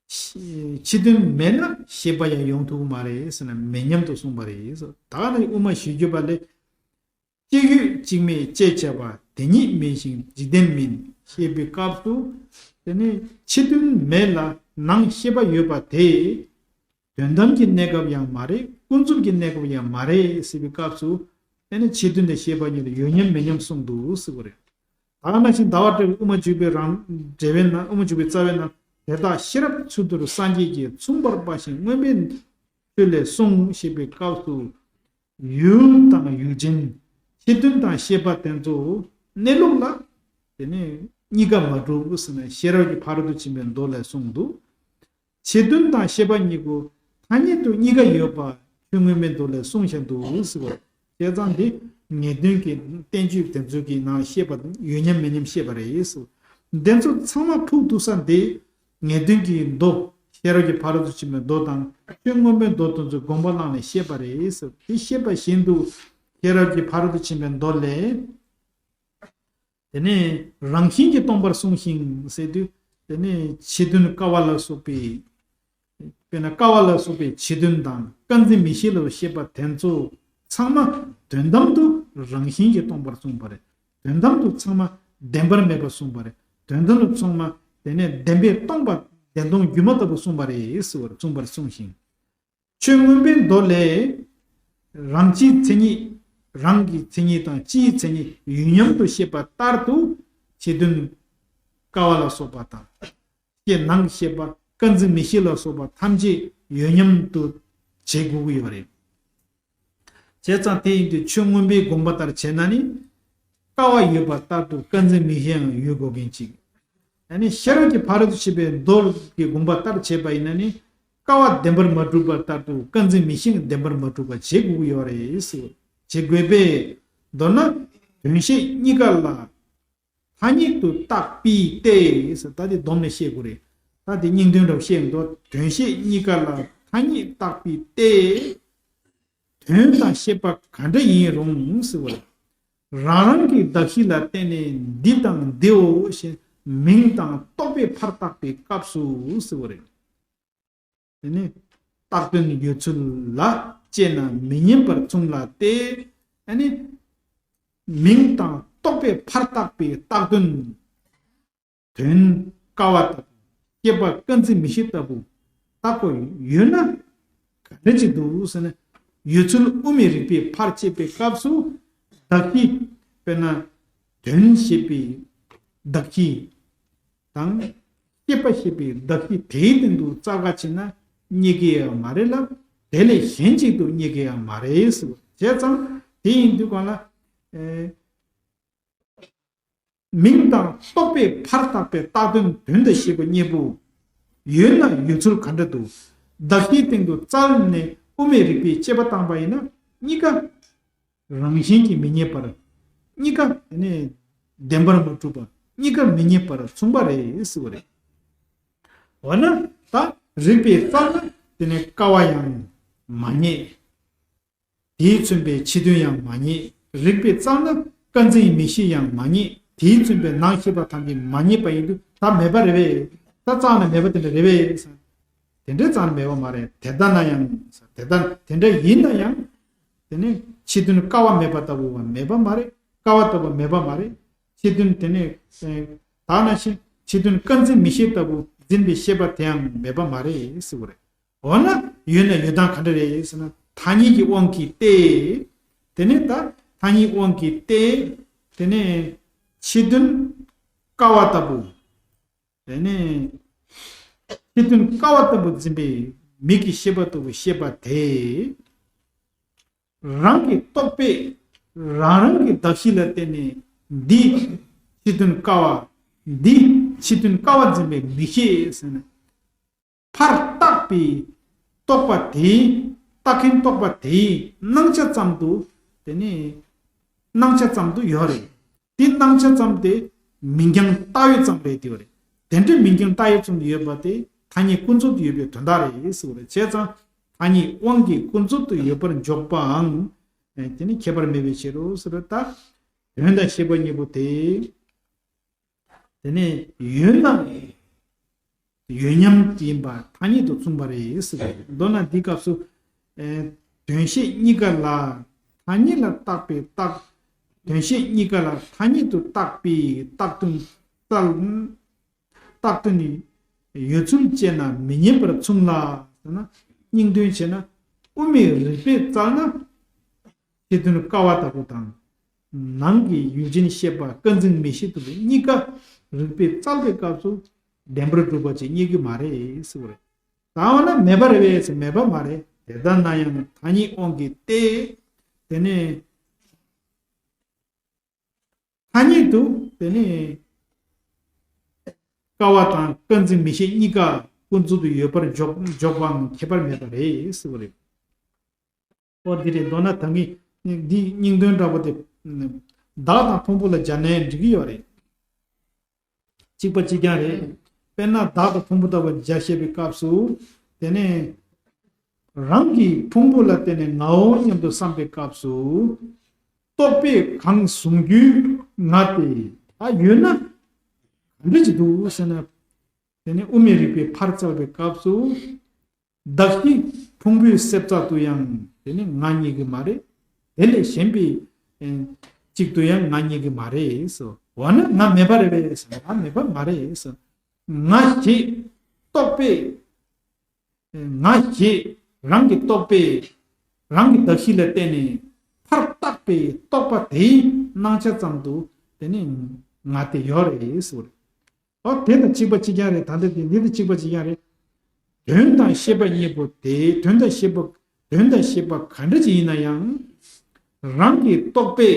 ཕྱི་དོན་མེད་ན་ཤེས་པ་ཡང་ཡོང་ཐུབ་ཀྱི་མ་རེད་ཟེར་ན་མེད་མཉམ་དུ་གསུངས་པ་རེད། ད་ནི་དབུ་མ་བཞི་བརྗོད་པ་ལས། གཅིག་ཡོད་གཅིག་མེད་ཅེས་བྱ་བ་དེ་ཉིད་མིན་ཞིང་འཇིག་རྟེན་མིན་ཞེས་པའི་སྐབས་སུ། དེ་ནི་ཕྱི་དོན་མེད་ལ་ནང་ཤེས་པ་ཡོད་པ་དེ། དོན་དམ་གྱི་གནས་སྐབས་ཡང་མ་རེད། ཀུན་རྫོབ་ཀྱི་གནས་སྐབས་ཡང་མ་རེད་ཟེར་བའི་སྐབས་སུ། དེ་ནི་ཕྱི་དོན་དང་ཤེས་པ་གཉིས་ལ་ཡོད་མཉམ་མེད་མཉམ་གསུངས་འདུག་ཟེར་བ་རེད། ད་ག་ནང་བཞིན་ཟླ་བ་གྲགས་པའི་དབུ་མ་འཇུག་པའི་རང་འགྲེལ་པའི་ནང་དབུ་མ་འཇུག་པའི་རྩ་བའི་ནང་དེ་དག་ཤེས་རབ་ཚུལ་མཐུན་སངས་རྒྱས་ཀྱིས་མཚུངས་པར་སྤངས་ཤིང་མངོན་པའི་ཆོས་ལས་གསུངས་ཞེས་པའི་སྐབས་སུ། ཡུལ་དང་ཡུལ་ཅན། ཕྱི་དོན་དང་ཤེས་པ་དེ་ཚོ་གནས་ལུགས་ལ་དེ་ནི་གཉིས་ཀ་མ་གྲུབ་ཟེར་ནས་ཤེས་རབ་ཀྱི་ཕ་རོལ་ཏུ་ཕྱིན་པའི་མདོ་ལས་གསུངས་འདུག་ཕྱི་དོན་དང་ཤེས་པ་གཉིས་པོ་ཐ་སྙད་དུ་གཉིས་ཀ་ཡོད་པ་ཆོས་མངོན་པའི་མདོ་ལས་གསུངས་བཞག་འདུག་ཟེར་བ། བྱས་ཙང་འདི་ངེས་དོན་གྱི་བསྟན་བཅོས་དེ་ཚོ་གི་ནང་བཤད་པ་ཡོད་མཉམ་མེད་མཉམ་བཤད་པ་རེད་ཟེར། འདི་ཚོ་ཚང་མ་ཕུགས་གཏུགས་ས་འདི་ངེས་དོན་གྱི་མདོ་ཤེས་རབ་ཀྱི་ཕ་རོལ་ཏུ་ཕྱིན་པའི་མདོ་དང་ཆོས་མངོན་པའི་མདོ་དེ་ཚོ་དགོངས་པ་བླངས་ནས་བཤད་པ་རེད་ཟེར། དེ་བཤད་པ་བཞིན་དུ་ཤེས་རབ་ཀྱི་ཕ་རོལ་ཏུ་ཕྱིན་པའི་མདོ་ལས། དེ་ནས་རང་བཞིན་གྱིས་སྟོང་པར་གསུངས་ཤིང་ཟེར་དུས་དེ་ནས་ཕྱི་དོན་ཀ་བ་ལ་སོགས་པའི། དཔེར་ན་ཀ་བ་ལ་སོགས་པའི་ཕྱི་དོན་དང་ཀ་འཛིན་མིག་ཤེས་ལ་བཤད་པ་དེ་ཚོ་ཚང་མ་དོན་དམ་དུ་རང་བཞིན་གྱིས་སྟོང་པར་གསུངས་པ་རེད། དོན་དམ་དུ་ཚང་མ་བདེན་པར་མེད་པར་གསུངས་པ་རེད། དོན་དམ་དུ་ཚང་མ་དེ་ནས་བདེན་པས་སྟོང་པ་བདེན་སྟོང་སྒྱུ་མ་ལྟ་བུ་གསུངས་པ་རེད་ཟེར་བར་གསུངས་པར་གསུངས་ཤིང་། ཆོས་མངོན་པའི་མདོ་ལས། རང་སྤྱིའི་མཚན་ཉིད། རང་གི་མཚན་ཉིད་དང་སྤྱིའི་མཚན་ཉིད་ཡུལ་མཉམ་དུ་བཤད་པ་ལྟར་དུ་ཕྱི་དོན་ཀ་བ་ལ་སོགས་པ་དང་། ཤེས་ནང་ཤེས་པ་ཀ་འཛིན་མིག་ཤེས་ལ་སོགས་པ་ཐམས་ཅད་ཡུལ་མཉམ་དུ་བྱེད་དགོས་ཀྱི་ཡོད་རེད། བྱས་ཙང་དེ་ཡིན་དུས་ཆོས་མངོན་པའི་དགོངས་པ་ལྟར་བྱས་ན་ནི། ཀ་བ་ཡོད་པ་ལྟར་དུ་ཀ་འཛིན་མིག་ཤེས་ཡང་ཡོད་དགོས་མཁན་ཅིག་ཨ་ནི་ཤེས་རབ་ཀྱི་ཕ་རོལ་ཏུ་ཕྱིན་པའི་མདོ་གི་དགོངས་པ་ལྟར་བྱས་པ་ཡིན་ན་ནི། ཀ་བ་བདེན་པར་མ་གྲུབ་པ་ལྟར་དུ་ཀ་འཛིན་མིག་ཤེས་ཀྱང་བདེན་པར་མ་གྲུབ་པ་བྱེད་དགོས་ཀྱི་ཡོད་རེད་ཟེར། བྱེད་དགོས་པས། མདོར་ན། དོན་ཤེས་གཉིས་ཀ་ལ། ཐ་སྙད་དུ་བཏགས་པས་ཏེ། ད་དེ་སྡོམ་ནས་བཤད་དགོས་རེད། ད་དེ་སྙིང་དོན་འདྲ་བཤད་འདུག་དོན་བཤད་གཉིས་ཀ་ལ་ཐ་སྙད་བཏགས་པའི་སྟེ། དོན་དང་ཤེས་པ་ག་འདྲ་ཡིན་རུང་ཟེར་བ་ལ། རང་རང་གི་གདགས་གཞི་ལ་བརྟེན་ནས་འདི་དང་འདིའོ་ཞེས་མིང་དང་རྟོག་པས་ཕར་བཏགས་པའི་སྐབས་སུ་ཟེར་བ་རེད། དེ་ནི་བཏགས་དོན་ཡོད་ཚུལ་ལ་དཔྱད་ན་མི་སྙན་པར་མཚུངས་ལ་སྟེ། ཨ་ནི་མིང་དང་རྟོག་པས་ཕར་བཏགས་པའི་བཏགས་དོན། དོན་ཀ་བ་ལྟ་བུ། སྐྱེས་པ་ཀུན་རྫོབ་མིག་ཤེས་ལྟ་བུ། བཏགས་པ་ཡོད་ན་ག་འདྲ་ཅིག་འདུག་ཟེར་ན། ཡོད་ཚུལ་དབུ་མའི་རིགས་པས་ཕར་དཔྱད་པའི་སྐབས་སུ་གདགས་གཞི། དཔེར་ན་དོན་ཞེས་པའི་གདགས་གཞི་དང་། སྐྱེས་པ་ཞེས་པའི་གདགས་གཞི་དེའི་སྟེང་དུ་རྩ་བ་ཆེ་ན་རྙེད་ཀྱི་ཡང་མ་རེད་ལ། དེ་ལས་གཞན་ཅིག་ཏུ་རྙེད་ཀྱི་ཡང་མ་རེད་ཟེར་བ་བྱས་ཙང་། དེ་ཡིན་དུས་གང་ལ། ཨེ། མིང་དང་རྟོག་པས་ཕར་བཏགས་པའི་བཏགས་དོན་དོན་དུ་ཤེས་པ་གཉིས་པོ་ཡོད་ན་ཡོད་ཚུལ་ག་འདྲ་འདུག་གདགས་གཞིའི་སྟེང་དུ་རྩ་ནས་དབུ་མའི་རིགས་པས་དཔྱད་པ་བཏང་པ་ཡིན་ན། གཉིས་ཀ་རང་བཞིན་གྱིས་མི་རྙེད་པར། གཉིས་ཀ་དེ་ནས་བདེན་པར་མ་གྲུབ་པ། གཉིས་ཀ་མི་རྙེད་པར་མཚུངས་པ་རེད་ཟེར་བ་རེད། འོ་ན་ད་རིགས་པས་བཙལ་ན་དེ་ནས་ཀ་བ་ཡང་མ་རྙེད། དེས་མཚོན་པའི་ཕྱི་དོན་ཡང་མ་རྙེད། རིགས་པས་བཙལ་ན་ཀུན་རྫོབ་མིག་ཤེས་ཡང་མ་རྙེད། དེས་མཚོན་པའི་ནང་ཤེས་པ་ཐམས་ཅད་མ་རྙེད་པ་ཡིན་དུས་ད་མེད་པ་རེད་པས། ད་བཙལ་ན་མེད་པ་དེ་འདྲ་རེད་པས། དེ་འདྲའི་བཙལ་ན་མེད་པ་མ་རེད། དེ་ལྟ་ན་ཡང་། དེ་ལྟ་དེ་འདྲ་ཡིན་ན་ཡང་། དེ་ནི་ཕྱི་དོན་ཀ་བ་མེད་པ་ལྟ་བུ་བ་མེད་པ་མ་རེད། ཀ་བ་ལྟ་བུ་མེད་པ་མ་རེད། ཕྱི་དོན་དེ་ནི། ད་ནང་བཞིན་ཕྱི་དོན་ཀུན་རྫོབ་མིག་ཤེས་ལྟ་བུ་འཛིན་པའི་ཤེས་པ་དེའང་མེད་པ་མ་རེད་ཟེར་བ་རེད། འོ་ན་ཡོད་ན་ཡོད་སྟངས་ག་འདྲ་རེད་ཟེར་ན། ཐ་སྙད་ཀྱི་དབང་གིས་ཏེ། དེ་ནས་ད་ཐ་སྙད་དབང་གིས་ཏེ། དེ་ནས་ཕྱི་དོན་ཀ་བ་ལྟ་བུ། དེ་ནས་ཕྱི་དོན་ཀ་བ་ལྟ་བུ་འཛིན་པའི་མིག་གི་ཤེས་པ་ལྟ་བུ་ཤེས་པ་དེ། རང་གི་རྟོག་པས་རང་རང་གི་གདགས་གཞི་ལ་བརྟེན་ནས་འདི་ཕྱི་དོན་ཀ་བ། འདི་ཕྱི་དོན་ཀ་བ་འཛིན་པའི་མིག་ཤེས་ཟེར་ནས། ཕར་བཏགས་པའི་རྟོག་པ་དེའི། བཏགས་མཁན་རྟོག་པ་དེའི་སྣང་ཆ་ཙམ་དུ། དེ་ནི་སྣང་ཆ་ཙམ་དུ་ཡོད་རེད། དེ་སྣང་ཆ་ཙམ་དེ་མིང་རྐྱང་བཏགས་ཡོད་ཙམ་རེད་དེ་བ་རེད། དེ་འདྲའི་མིང་རྐྱང་བཏགས་ཡོད་ཙམ་དུ་ཡོད་པ་དེ་ཐ་སྙད་ཀུན་རྫོབ་ཏུ་ཡོད་པའི་དོན་དག་རེད་ཟེར་བ་རེད། བྱས་ཙང་ཐ་སྙད་དབང་གིས་ཀུན་རྫོབ་ཏུ་ཡོད་པར་འཇོག་པའང་དེ་ནི་ཁྱད་པར་མེད་པའི་ཕྱིར་རོ་ཟེར་བ་ལྟར། དོན་དང་ཤེས་པ་གཉིས་པོ་དེ། དེ་ནས་ཡོད་ན་ཡོད་མཉམ་ཡིན་པ་ཐ་སྙད་དུ་མཚུངས་པ་རེད་ཟེར། མདོར་ན་འདིའི་སྐབས་སུ། ཨེ། དོན་བཤད་གཉིས་ཀ་ལ་ཐ་སྙད་ལ་བཏགས་པའི་བཏགས། དོན་བཤད་གཉིས་ཀ་ལ་ཐ་སྙད་དུ་བཏགས་པའི་བཏགས་དོན་བཙལ། བཏགས་དོན་ནི་ཡོད་ཚུལ་དཔྱད་ན་མི་རྙེད་པར་མཚུངས་ལ་ཟེར་ན། སྙིང་དོན་བྱས་ན་དབུ་མའི་རིགས་པས་བཙལ་ན། ཕྱི་དོན་ཀ་བ་ལྟ་བུ་དང་། ནང་གི་ཡུལ་ཅན་ཤེས་པ་ཀུན་རྫོབ་མིག་ཤེས་ལྟ་བུ་གཉིས་ཀ་རིགས་པས་བཙལ་བའི་སྐབས་སུ་བདེན་པར་གྲུབ་པ་ཅིག་རྙེད་ཀྱི་མ་རེད་ཟེར་བ་རེད། ད་འོ་ན་མེད་པ་རེད་པས་ཟེར། མེད་པ་མ་རེད། དེ་ལྟ་ན་ཡང་ཐ་སྙད་དབང་གིས་ཏེ། དེ་ནས་ཐ་སྙད་དུ་དེ་ནས་ཀ་བ་དང་ཀུན་རྫོབ་མིག་ཤེས་གཉིས་ཀ་ཀུན་རྫོབ་ཏུ་ཡོད་པར་འཇོག་འཇོག་པའང་ཁྱད་པར་མེད་པ་རེད་ཟེར་བ་རེད། ཨོ་འདི་རེད། མདོར་ན་ད་ངས་འདི་སྙིང་དོན་འདྲ་པོ་དེ་བདག་དང་ཕུང་པོ་ལ་སྦྱར་ནའི་འགྲིག་གི་ཡོད་རེད། གཅིག་པ་གཅིག་རྐྱང་རེད། དཔེར་ན་བདག་དང་ཕུང་པོ་ལྟ་བུ་སྦྱར་བཤད་པའི་སྐབས་སུ། དེ་ནས་རང་གི་ཕུང་པོ་ལ་བརྟེན་ནས་ངའོ་སྙམ་དུ་བསམ་པའི་སྐབས་སུ། རྟོག་པས་གང་བཟུང་རྒྱུའི་ང་དེ། ད་ཡོད་ན་ག་འདྲ་ཅིག་འདུག་ཟེར་ན། དེ་ནས་དབུ་མའི་རིགས་པས་ཕར་བཙལ་བའི་སྐབས་སུ། གདགས་གཞི་ཕུང་པོའི་སེལ་བྱེད་དུ་ཡང་དེ་ནི་ང་རྙེད་ཀྱི་མ་རེད། དེ་ལས་གཞན་པའི་ཨེ་གཅིག་ཏུ་ཡང་ང་རྙེད་ཀྱི་མ་རེད་ཟེར། འོ་ན་ང་མེད་པ་རེད་པས་ཟེར། ང་མེད་པ་མ་རེད་ཟེར། ང་ཞེས་རྟོག་པས། ང་ཞེས་རང་གི་རྟོག་པས། རང་གི་གདགས་གཞི་ལ་བརྟེན་ནས་ཕར་བཏགས་པའི་རྟོག་པ་དེའི་སྣང་ཆ་ཙམ་དུ་དེ་ནི་ང་དེ་ཡོད་རེད་ཟེར། ཨོ་དེ་དང་གཅིག་པ་གཅིག་རྐྱང་རེད། ད་ལྟ་དེ་འདི་དང་གཅིག་པ་གཅིག་རྐྱང་རེད། དོན་དང་ཤེས་པ་གཉིས་པོ་དེ། དོན་དང་ཤེས་པ། དོན་དང་ཤེས་པ་ག་འདྲ་ཅིག་ཡིན་ན་ཡང་། རང་གི་རྟོག་པས་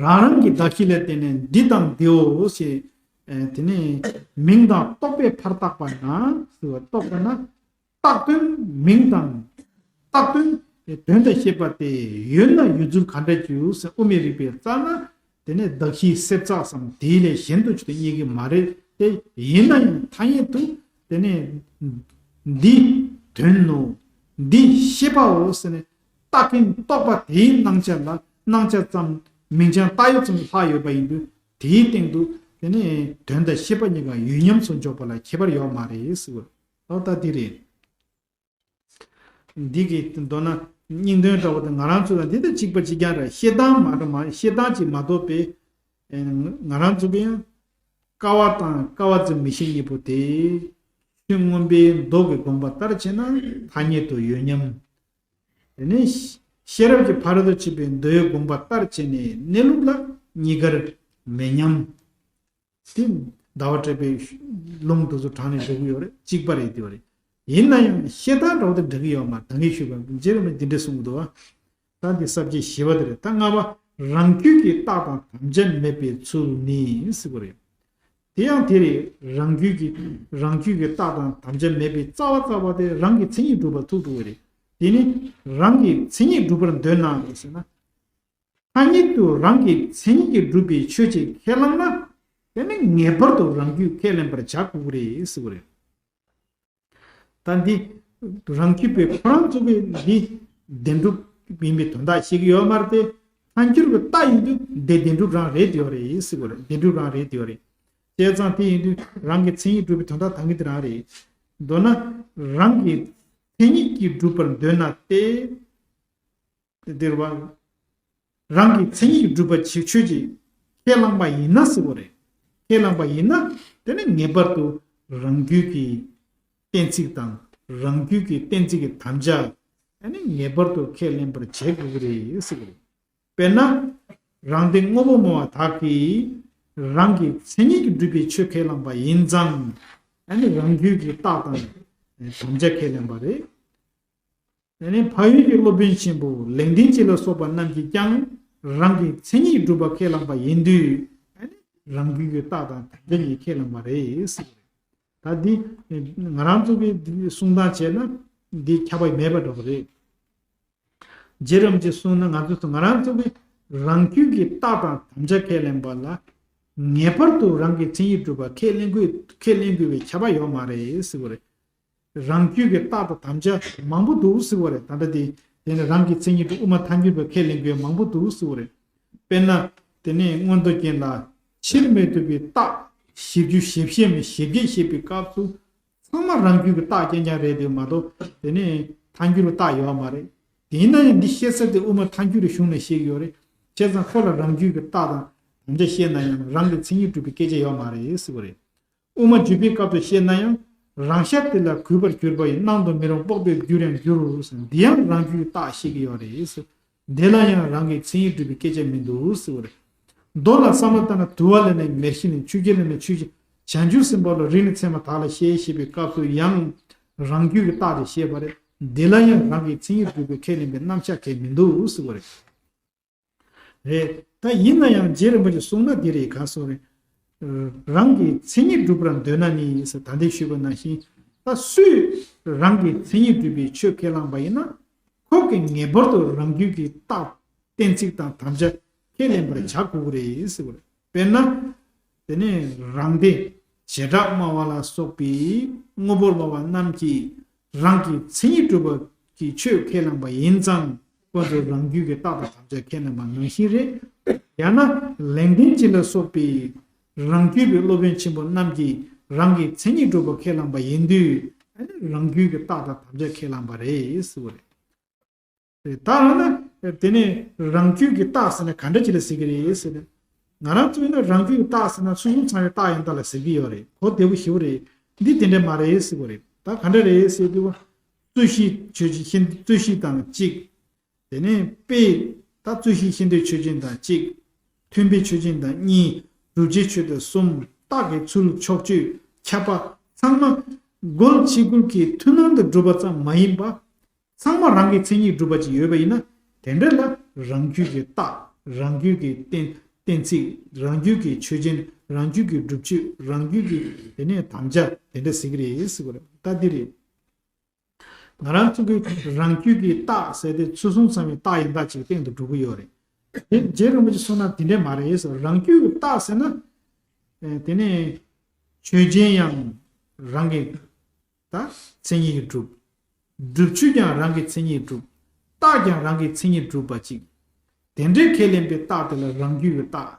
རང་རང་གི་གདགས་གཞི་ལ་བརྟེན་ནས་འདི་དང་འདིའོ་ཞེས། ཨེ་དེ་ནས་མིང་དང་རྟོག་པས་ཕར་བཏགས་པ་ན་ཟེར་བ། བཏགས་པ་ན། བཏགས་དོན་མིང་དང་། བཏགས་དོན་དོན་དང་ཤེས་པ་དེ་ཡོད་ན་ཡོད་ཚུལ་ག་འདྲ་ཅིག་ཟེར་དབུ་མའི་རིགས་པས་བཙལ་ན། དེ་ནས་གདགས་གཞིའི་སེལ་བྱེད་སམ་དེ་ལས་གཞན་དུ་ཅི་དེ་རྙེད་ཀྱི་མ་རེད། དེ་ཡིན་ན་ཡང་ཐ་སྙད་དུ་དེ་ནས་འདི་དོན་ནོ། འདི་ཤེས་པའོ་ཟེར་ནས་བཏགས་མཁན་རྟོག་པ་དེའི་སྣང་ཆ་ལ་སྣང་ཆ་ཙམ་མིང་རྐྱང་བཏགས་ཡོད་ཙམ་ལྷག་ཡོད་པ་ཡིན་དུས། དེའི་སྟེང་དུ་དེ་ནས་དོན་དང་ཤེས་པ་གཉིས་ཀ་ཡོད་མཉམ་སུ་འཇོག་པ་ལ་ཁྱད་པར་ཡོད་མ་རེད་ཟེར་བ། ཨོ་ད་འདི་རེད། འདི་གི་མདོར་ན་སྙིང་དོན་འདྲ་བོ་དེ་ང་རང་ཚོ་ལ་འདི་དང་གཅིག་པ་གཅིག་རྐྱང་རེད། བཤད་སྟངས་མ་འདྲ་མ། བཤད་སྟངས་ཀྱིས་མ་གཏོགས་པའི་ང་རང་ཚོ་གི་ཡང་ཀ་བ་དང་ཀ་བ་ཙམ་མི་ཤེས་གཉིས་པོ་དེ། ཆོས་མངོན་པའི་མདོ་གི་དགོངས་པ་ལྟར་བྱས་ན་ཐ་སྙད་དུ་ཡོད་མཉམ། དེ་ནས་ཤེས་རབ་ཀྱི་ཕ་རོལ་ཏུ་ཕྱིན་པའི་མདོའི་དགོངས་པ་ལྟར་བྱས་ནས་གནས་ལུགས་ལ་གཉིས་ཀར་མེད་མཉམ། དེ་ཟླ་བ་བཀྲ་བྷེའི་ལུང་དེ་ཚོ་དྲངས་ནས་འགྲོ་གི་ཡོད་རེད། གཅིག་པ་རེད་དེ་བ་རེད། ཡིན་ན་ཡང་བཤད་སྟངས་འདྲ་བོ་དེ་འགྲིག་གི་ཡོད་མ་རེད། ད་གིན་ཞུས་པ་རྗེ་རིན་པོ་ཆེས་འདི་འདྲ་གསུངས་འདུག་བ། ད་འདི་ས་བཅད་བཞི་པ་དེ་རེད། ད་ལྔ་པ། རང་རྒྱུད་ཀྱི་རྟགས་དང་དམ་བཅའ་མེད་པའི་ཚུལ་ནི་ཟེར་བ་རེད། དེ་ཡང་དེ་རེད། རང་རྒྱུད་ཀྱི་རང་རྒྱུད་ཀྱི་རྟགས་དང་དམ་བཅའ་མེད་པའི་རྩ་བ་རྩ་བ་དེ་རང་གི་མཚན་ཉིད་སྒྲུབ་པར་ཐུག་འགྲོ་བ་རེད། དེ་ནི་རང་གི་མཚན་ཉིད་སྒྲུབ་པར་འདོད་ན་ཟེར་ན། ཐ་སྙད་དུ་རང་གི་མཚན་ཉིད་ཀྱིས་གྲུབ་པའི་ཆོས་ཅིག་ཁས་བླངས་ན། དེ་ནི་ངེས་པར་དུ་རང་རྒྱུད་ཁས་ལེན་པར་བྱ་དགོས་ཀྱི་རེད་ཟེར་བ་རེད། ད་འདི་རང་རྒྱུད་པའི་ཁོ་རང་ཚོ་གི་འདི་བདེན་གྲུབ་ཡིན་པའི་དོན་དག་ཤེས་ཀྱི་ཡོད་མ་རེད་དེ། ཐལ་འགྱུར་གྱི་རྟགས་ཡིན་དུས་འདི་བདེན་གྲུབ་རང་རེད་དེ་ཡོད་རེད་ཟེར་བ་རེད། བདེན་གྲུབ་རང་རེད་དེ་ཡོད་རེད། བྱས་ཙང་དེ་ཡིན་དུས་རང་གི་མཚན་ཉིད་སྒྲུབ་པའི་དོན་དག་ད་གིན་དེ་རང་རེད། མདོར་ན་རང་གི་མཚན་ཉིད་ཀྱིས་སྒྲུབ་པར་འདོད་ན་སྟེ། དེ་འདིར་བ། རང་གི་མཚན་ཉིད་སྒྲུབ་པ་ཆེ་ཆོས་ཅིག་ཁས་བླངས་པ་ཡིན་ན་ཟེར་བ་རེད། ཁས་བླངས་པ་ཡིན་ན། དེ་ནི་ངེས་པར་དུ་རང་རྒྱུད་ཀྱི་གཏན་ཚིགས་དང་། རང་རྒྱུད་ཀྱི་གཏན་ཚིགས་ཀྱི་དམ་བཅའ་ཨ་ནི་ངེས་པར་དུ་ཁས་ལེན་པར་བྱེད་དགོས་ཀྱི་རེད་ཟེར་བ་རེད། དཔེར་ན། རང་སྡེ་དངོས་པོ་སྨྲ་བ་དག་གིས་རང་གི་མཚན་ཉིད་ཀྱིས་སྒྲུབ་པའི་ཆོས་ཁས་བླངས་པ་ཡིན་ཙང་། ཨ་ནི་རང་རྒྱུད་ཀྱི་རྟགས་དང་དམ་བཅའ་ཁས་ལེན་པ་རེད། དེ་ནས་འཕགས་ཡུལ་གྱི་སློབ་དཔོན་ཆེན་པོ་ལེགས་ལྡན་འབྱེད་ལ་སོགས་པ་རྣམས་ཀྱིས་ཀྱང་རང་གི་མཚན་ཉིད་སྒྲུབ་པ་ཁས་བླངས་པ་ཡིན་དུས། རང་རྒྱུད་ཀྱི་རྟགས་དང་དམ་བཅའ་གཉིས་ཁས་བླངས་པ་རེད་ཟེར། ད་འདི་ང་རང་ཚོ་གིས་འདི་གསུང་སྟངས་བྱས་ན་འདི་ཁྱབ་པ་མེད་པ་འདྲ་པོ་རེད། རྗེ་རིན་པོ་ཆེས་གསུངས་ན་ང་ཚོ་ཚོ་ང་རང་ཚོ་གིས་རང་རྒྱུད་ཀྱི་རྟགས་དང་དམ་བཅའ་ཁས་ལེན་པ་ལ་ངེས་པར་དུ་རང་གི་མཚན་ཉིད་སྒྲུབ་པ་ཁས་ལེན་དགོས་ཁས་ལེན་དགོས་པའི་ཁྱབ་པ་ཡོད་མ་རེད་ཟེར་བ་རེད། རང་རྒྱུད་ཀྱི་རྟགས་དང་དམ་བཅའ་མང་པོ་འདུག་ཟེར་བ་རེད། ད་ལྟ་དེ་དེ་ནི་རང་གི་མཚན་ཉིད་དུ་དབུ་མ་ཐལ་འགྱུར་བས་ཁས་ལེན་དགོས་མང་པོ་འདུག་ཟེར་བ་རེད། དཔེར་ན། དེ་ནས་མངོན་རྟོགས་རྒྱན་ལ། ཕྱིར་མི་ལྡོག་པའི་རྟགས་བཞི་བཅུ་ཞེ་བརྒྱད་མི་ཞེ་བརྒྱད་བཤད་པའི་སྐབས་སུ། ཚང་མ་རང་རྒྱུད་ཀྱི་རྟགས་རྐྱང་རྐྱང་རེད་དེ་མ་གཏོགས། དེ་ནས་ཐལ་འགྱུར་གྱི་རྟགས་ཡོད་མ་རེད། དེ་ཡིན་ན་ཡང་འདི་བཤད་ས་དེ་དབུ་མ་ཐལ་འགྱུར་གྱི་གཞུང་ནས་བཤད་ཀྱི་ཡོད་རེད། བྱས་ཙང་ཁོ་ལ་རང་རྒྱུད་ཀྱི་རྟགས་དང་དམ་བཅའ་བཤད་ན་ཡང་རང་གི་མཚན་ཉིད་སྒྲུབ་པའི་སྐད་ཆ་ཡོད་མ་རེད་ཟེར་བ་རེད། དབུ་མ་འཇུག་པའི་སྐབས་སུ་བཤད་ན་ཡང་། རང་ཤ་དེ་ལ་གུས་པར་གྱུར་པ་ཡི། སྣང་དུ་མི་རུང་དཔོག་པས་བསྒྱུར་ཡང་འགྱུར་རོ་ཟེར། འདི་ཡང་རང་རྒྱུད་ཀྱི་རྟགས་བཤད་ཀྱི་ཡོད་རེད་ཟེར། འདི་ལ་ཡང་རང་གི་མཚན་ཉིད་སྒྲུབ་པའི་སྐད་ཆ་མི་འདུག་ཟེར་བ་རེད། མདོ་ལ་བསམ་བློ་བཏང་ན། དུ་བ་ལས་ནི་མེར་ཤིང་ནི། ཆུ་སྐྱེས་ལས་ནི་ཆུ་སྐྱེས། བྱང་ཆུབ་སེམས་དཔའ་ལ། རིགས་ནི་མཚན་མ་དག་ལ་བཤད། ཞེས་པའི་སྐབས་སུ་ཡང་རང་རྒྱུད་ཀྱི་རྟགས་དེ་བཤད་པ་རེད། འདི་ལ་ཡང་རང་གི་མཚན་ཉིད་སྒྲུབ་པའི་ཁས་ལེན་པའི་རྣམ་གཞག་གང་ཡང་མི་འདུག་ཟེར་བ་རེད། རེད། ད་ཡིན་ན་ཡང་རྗེ་རིན་པོ་ཆེས་གསུངས་ན་འདི་རེད། ག་སོ་རེད། རང་གི་མཚན་ཉིད་སྒྲུབ་པར་འདོད་ན་ནི་ཟེར། ད་འདི་ཞུས་པ་ནང་བཞིན། ད་སུས་རང་གི་མཚན་ཉིད་སྒྲུབ་པའི་ཆོས་ཁས་བླངས་པ་ཡིན་ན། ཁོ་གིས་ངེས་པར་དུ་རང་རྒྱུད་ཀྱི་རྟགས་གཏན་ཚིགས་དང་དམ་བཅའ་ཁས་ལེན་པར་བྱ་དགོས་ཀྱི་རེད་ཟེར་བ་རེད། དཔེར་ན། དེ་ནས་རང་སྡེ་བྱེ་བྲག་སྨྲ་བ་ལ་སོགས་པའི་དངོས་པོར་སྨྲ་བ་རྣམས་ཀྱིས་རང་གི་མཚན་ཉིད་སྒྲུབ་པ་གི་ཆོས་ཁས་བླངས་པ་ཡིན་ཙང་། ཁོ་ཚོས་རང་རྒྱུད་ཀྱི་རྟགས་དང་དམ་བཅའ་ཁས་ལེན་པ་ནང་བཞིན་རེད། ཡང་ན་ལེགས་ལྡན་འབྱེད་ལ་སོགས་པའི་རང་རྒྱུད་པའི་སློབ་དཔོན་ཆེན་པོ་རྣམས་ཀྱིས་རང་གི་མཚན་ཉིད་སྒྲུབ་པ་ཁས་བླངས་པ་ཡིན་དུས། ཨ་ནི་རང་རྒྱུད་ཀྱི་རྟགས་དང་དམ་བཅའ་ཁས་བླངས་པ་རེད་ཟེར་བ་རེད། རེད། ད་ཡང་ན་དེ་ནས་རང་རྒྱུད་ཀྱི་རྟགས་ཟེར་ན་ག་འདྲ་ཅིག་ལ་ཟེར་གྱི་རེད་ཟེར་ན། ང་རང་ཚོ་ཡིན་ན་རང་རྒྱུད་ཀྱི་རྟགས་ཟེར་ན་ཕྱི་གསུམ་ཚང་བའི་རྟགས་ཡང་དག་ལ་ཟེར་གྱི་ཡོད་རེད། གོ་བདེ་པོ་ཞེ་པོ་རེད། འདི་དེ་འདྲ་མ་རེད་ཟེར་བ་རེད། ད་ག་འདྲ་རེད་ཟེར་དུས། རྩོད་གཞི་ཆོས་ཅན། རྩོད་གཞི་དང་གཅིག་དེ་ནས་དཔེ། ད་རྩོད་གཞི་ཤེས་འདོད་ཆོས་ཅན་དང་གཅིག་མཐུན་དཔེ་ཆོས་ཅན་དང་གཉིས། བསྒྲུབ་བྱའི་ཆོས་དང་གསུམ། རྟགས་ཀྱི་ཚུལ། ཕྱོགས་ཆོས། ཁྱབ་པ། ཚང་མ་རྒོལ་ཕྱི་རྒོལ་གྱི་མཐུན་སྣང་དུ་གྲུབ་པ་ཙམ་མ་ཡིན་པ། ཚང་མ་རང་གི་མཚན་ཉིད་སྒྲུབ་པ་ཅིག་ཡོད་པ་ཡིན་ན། དེ་འདྲ་ལ་རང་རྒྱུད་ཀྱི་རྟགས། རང་རྒྱུད་ཀྱི་གཏན་གཏན་ཚིགས། རང་རྒྱུད་ཀྱི་ཆོས་ཅན། རང་རྒྱུད་ཀྱི་སྒྲུབ་ཆོས། རང་རྒྱུད་ཀྱི་དེ་ནས་དམ་བཅའ་དེ་འདྲ་ཟེར་གྱི་རེད་ཟེར་བ་རེད། ད་འདི་རེད། ང་རང་ཚོ་གི་རང་རྒྱུད་ཀྱི་རྟགས་ཟེར་དེ་ཕྱི་གསུམ་ཚང་བའི་རྟགས་ཡང་དག་ཅིག་སྟེང་དུ་འགྲོ་གི་ཡོད་རེད། དེ་རྗེ་རིན་པོ་ཆེས་གསུངས་ན་དེ་འདྲ་མ་རེད་ཟེར། རང་རྒྱུད་ཀྱི་རྟགས་ཟེར་ན། ཨེ། དེ་ནས་ ཆོས་ཅན་ཡང་རང་གི་ད་མཚན་ཉིད་ཀྱིས་གྲུབ། སྒྲུབ་ཆོས་ཀྱང་རང་གི་མཚན་ཉིད་གྲུབ། རྟགས་ཀྱང་རང་གི་མཚན་ཉིད་གྲུབ་པ་གཅིག། དེ་འདྲའི་ཁས་ལེན་པའི་རྟགས་དེ་ལ་རང་རྒྱུད་ཀྱི་རྟགས།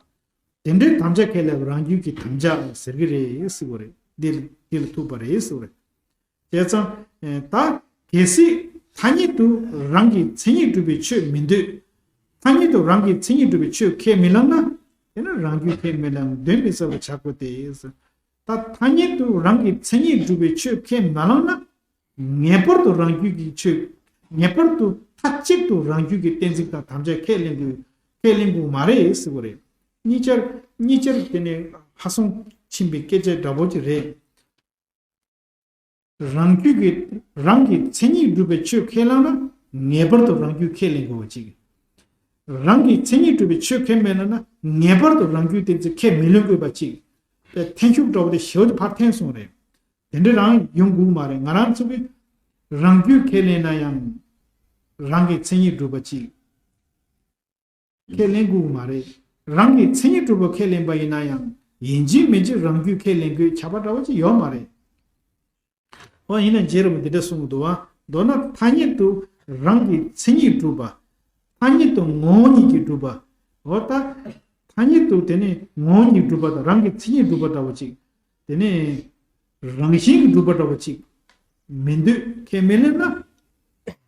དེ་འདྲའི་དམ་བཅའ་ཁས་ལེན་པ་རང་རྒྱུད་ཀྱི་དམ་བཅའ་ཟེར་གྱི་རེད་ཟེར་བ་རེད། འདི་འདི་ལ་ཐུག་པ་རེད་ཟེར་བ་རེད། བྱས་ཙང་ད་གལ་སྲིད་ཐ་སྙད་དུ་རང་གི་མཚན་ཉིད་གྲུབ་པའི་ཆོས་མི་འདོད། ཐ་སྙད་དུ་རང་གི་མཚན་ཉིད་གྲུབ་པའི་ཆོས་ཁས་མི་ལེན་ན། དེ་ནི་རང་རྒྱུད་ཁས་མི་ལེན་གདོན་མི་ཟ་བར་བྱ་དགོས་ཏེ། ད་ཐ་སྙད་དུ་རང་གི་མཚན་ཉིད་གྲུབ་པའི་ཆོས་ཁས་མ་བླངས་ན། ངེས་པར་དུ་རང་རྒྱུད་ཀྱི་ཆོས། ངེས་པར་དུ་མཐའ་གཅིག་ཏུ་རང་རྒྱུད་ཀྱི་གཏན་ཚིགས་དང་དམ་བཅའ་ཁས་ལེན་དགོས། ཁས་ལེན་དགོས་མ་རེད་ཟེར་བ་རེད། གཉིས་ཆར་གཉིས་ཆར་དེ་ནི་ཧ་སོང་ཕྱིན་པའི་སྐད་ཆ་འདྲ་པོ་ཅིག་རེད། རང་རྒྱུད་ཀྱི་རང་གི་མཚན་ཉིད་གྲུབ་པའི་ཆོས་ཁས་བླངས་ན་ངེས་པར་དུ་རང་རྒྱུད་ཁས་ལེན་དགོས་པ་གཅིག། རང་གི་མཚན་ཉིད་གྲུབ་པའི་ཆོས་ཁས་མི་ལེན་ན་ངེས་པར་དུ་རང་རྒྱུད་གཏན་ཚིགས་ཁས་མི་ལེན་དགོས་པ་གཅིག། དེ་འཐེན་ཤུགས་འདྲ་པོ་དེ་ཞེ་པོ་ཅིག་ཕར་འཐེན་སོང་རེད། དེ་འདྲ་རང་ཡོང་དགོས་མ་རེད། ང་རང་ཚོ་གིས་རང་རྒྱུད་ཁས་ལེན་ན་ཡང་རང་གི་མཚན་ཉིད་གྲུབ་པ་གཅིག་ཁས་ལེན་དགོས་མ་རེད། རང་གི་མཚན་ཉིད་གྲུབ་པ་ཁས་ལེན་པ་ཡིན་ན་ཡང་ཡིན་གཅིག་མིན་གཅིག་རང་རྒྱུད་ཁས་ལེན་དགོས་ཁྱབ་པ་འདྲ་པོ་ཅིག་ཡོད་མ་རེད། འོ་ཡིན་ན་རྗེ་རིན་པོ་ཆེས་འདི་འདྲ་གསུངས་འདུག་བ། མདོར་ན་ཐ་སྙད་དུ་རང་གི་མཚན་ཉིད་གྲུབ་པ། ཐ་སྙད་དུ་ངོ་བོ་ཉིད་ཀྱིས་གྲུབ་པ། འོ་ད། ཐ་སྙད་དུ་དེ་ནི་ངོ་བོ་ཉིད་གྲུབ་པ་དང་རང་གི་མཚན་ཉིད་གྲུབ་པ་འདྲ་པོ་ཅིག། དེ་ནི་རང་བཞིན་གྱིས་གྲུབ་པ་འདྲ་པོ་ཅིག་མི་འདོད། ཁས་མི་ལེན་ན།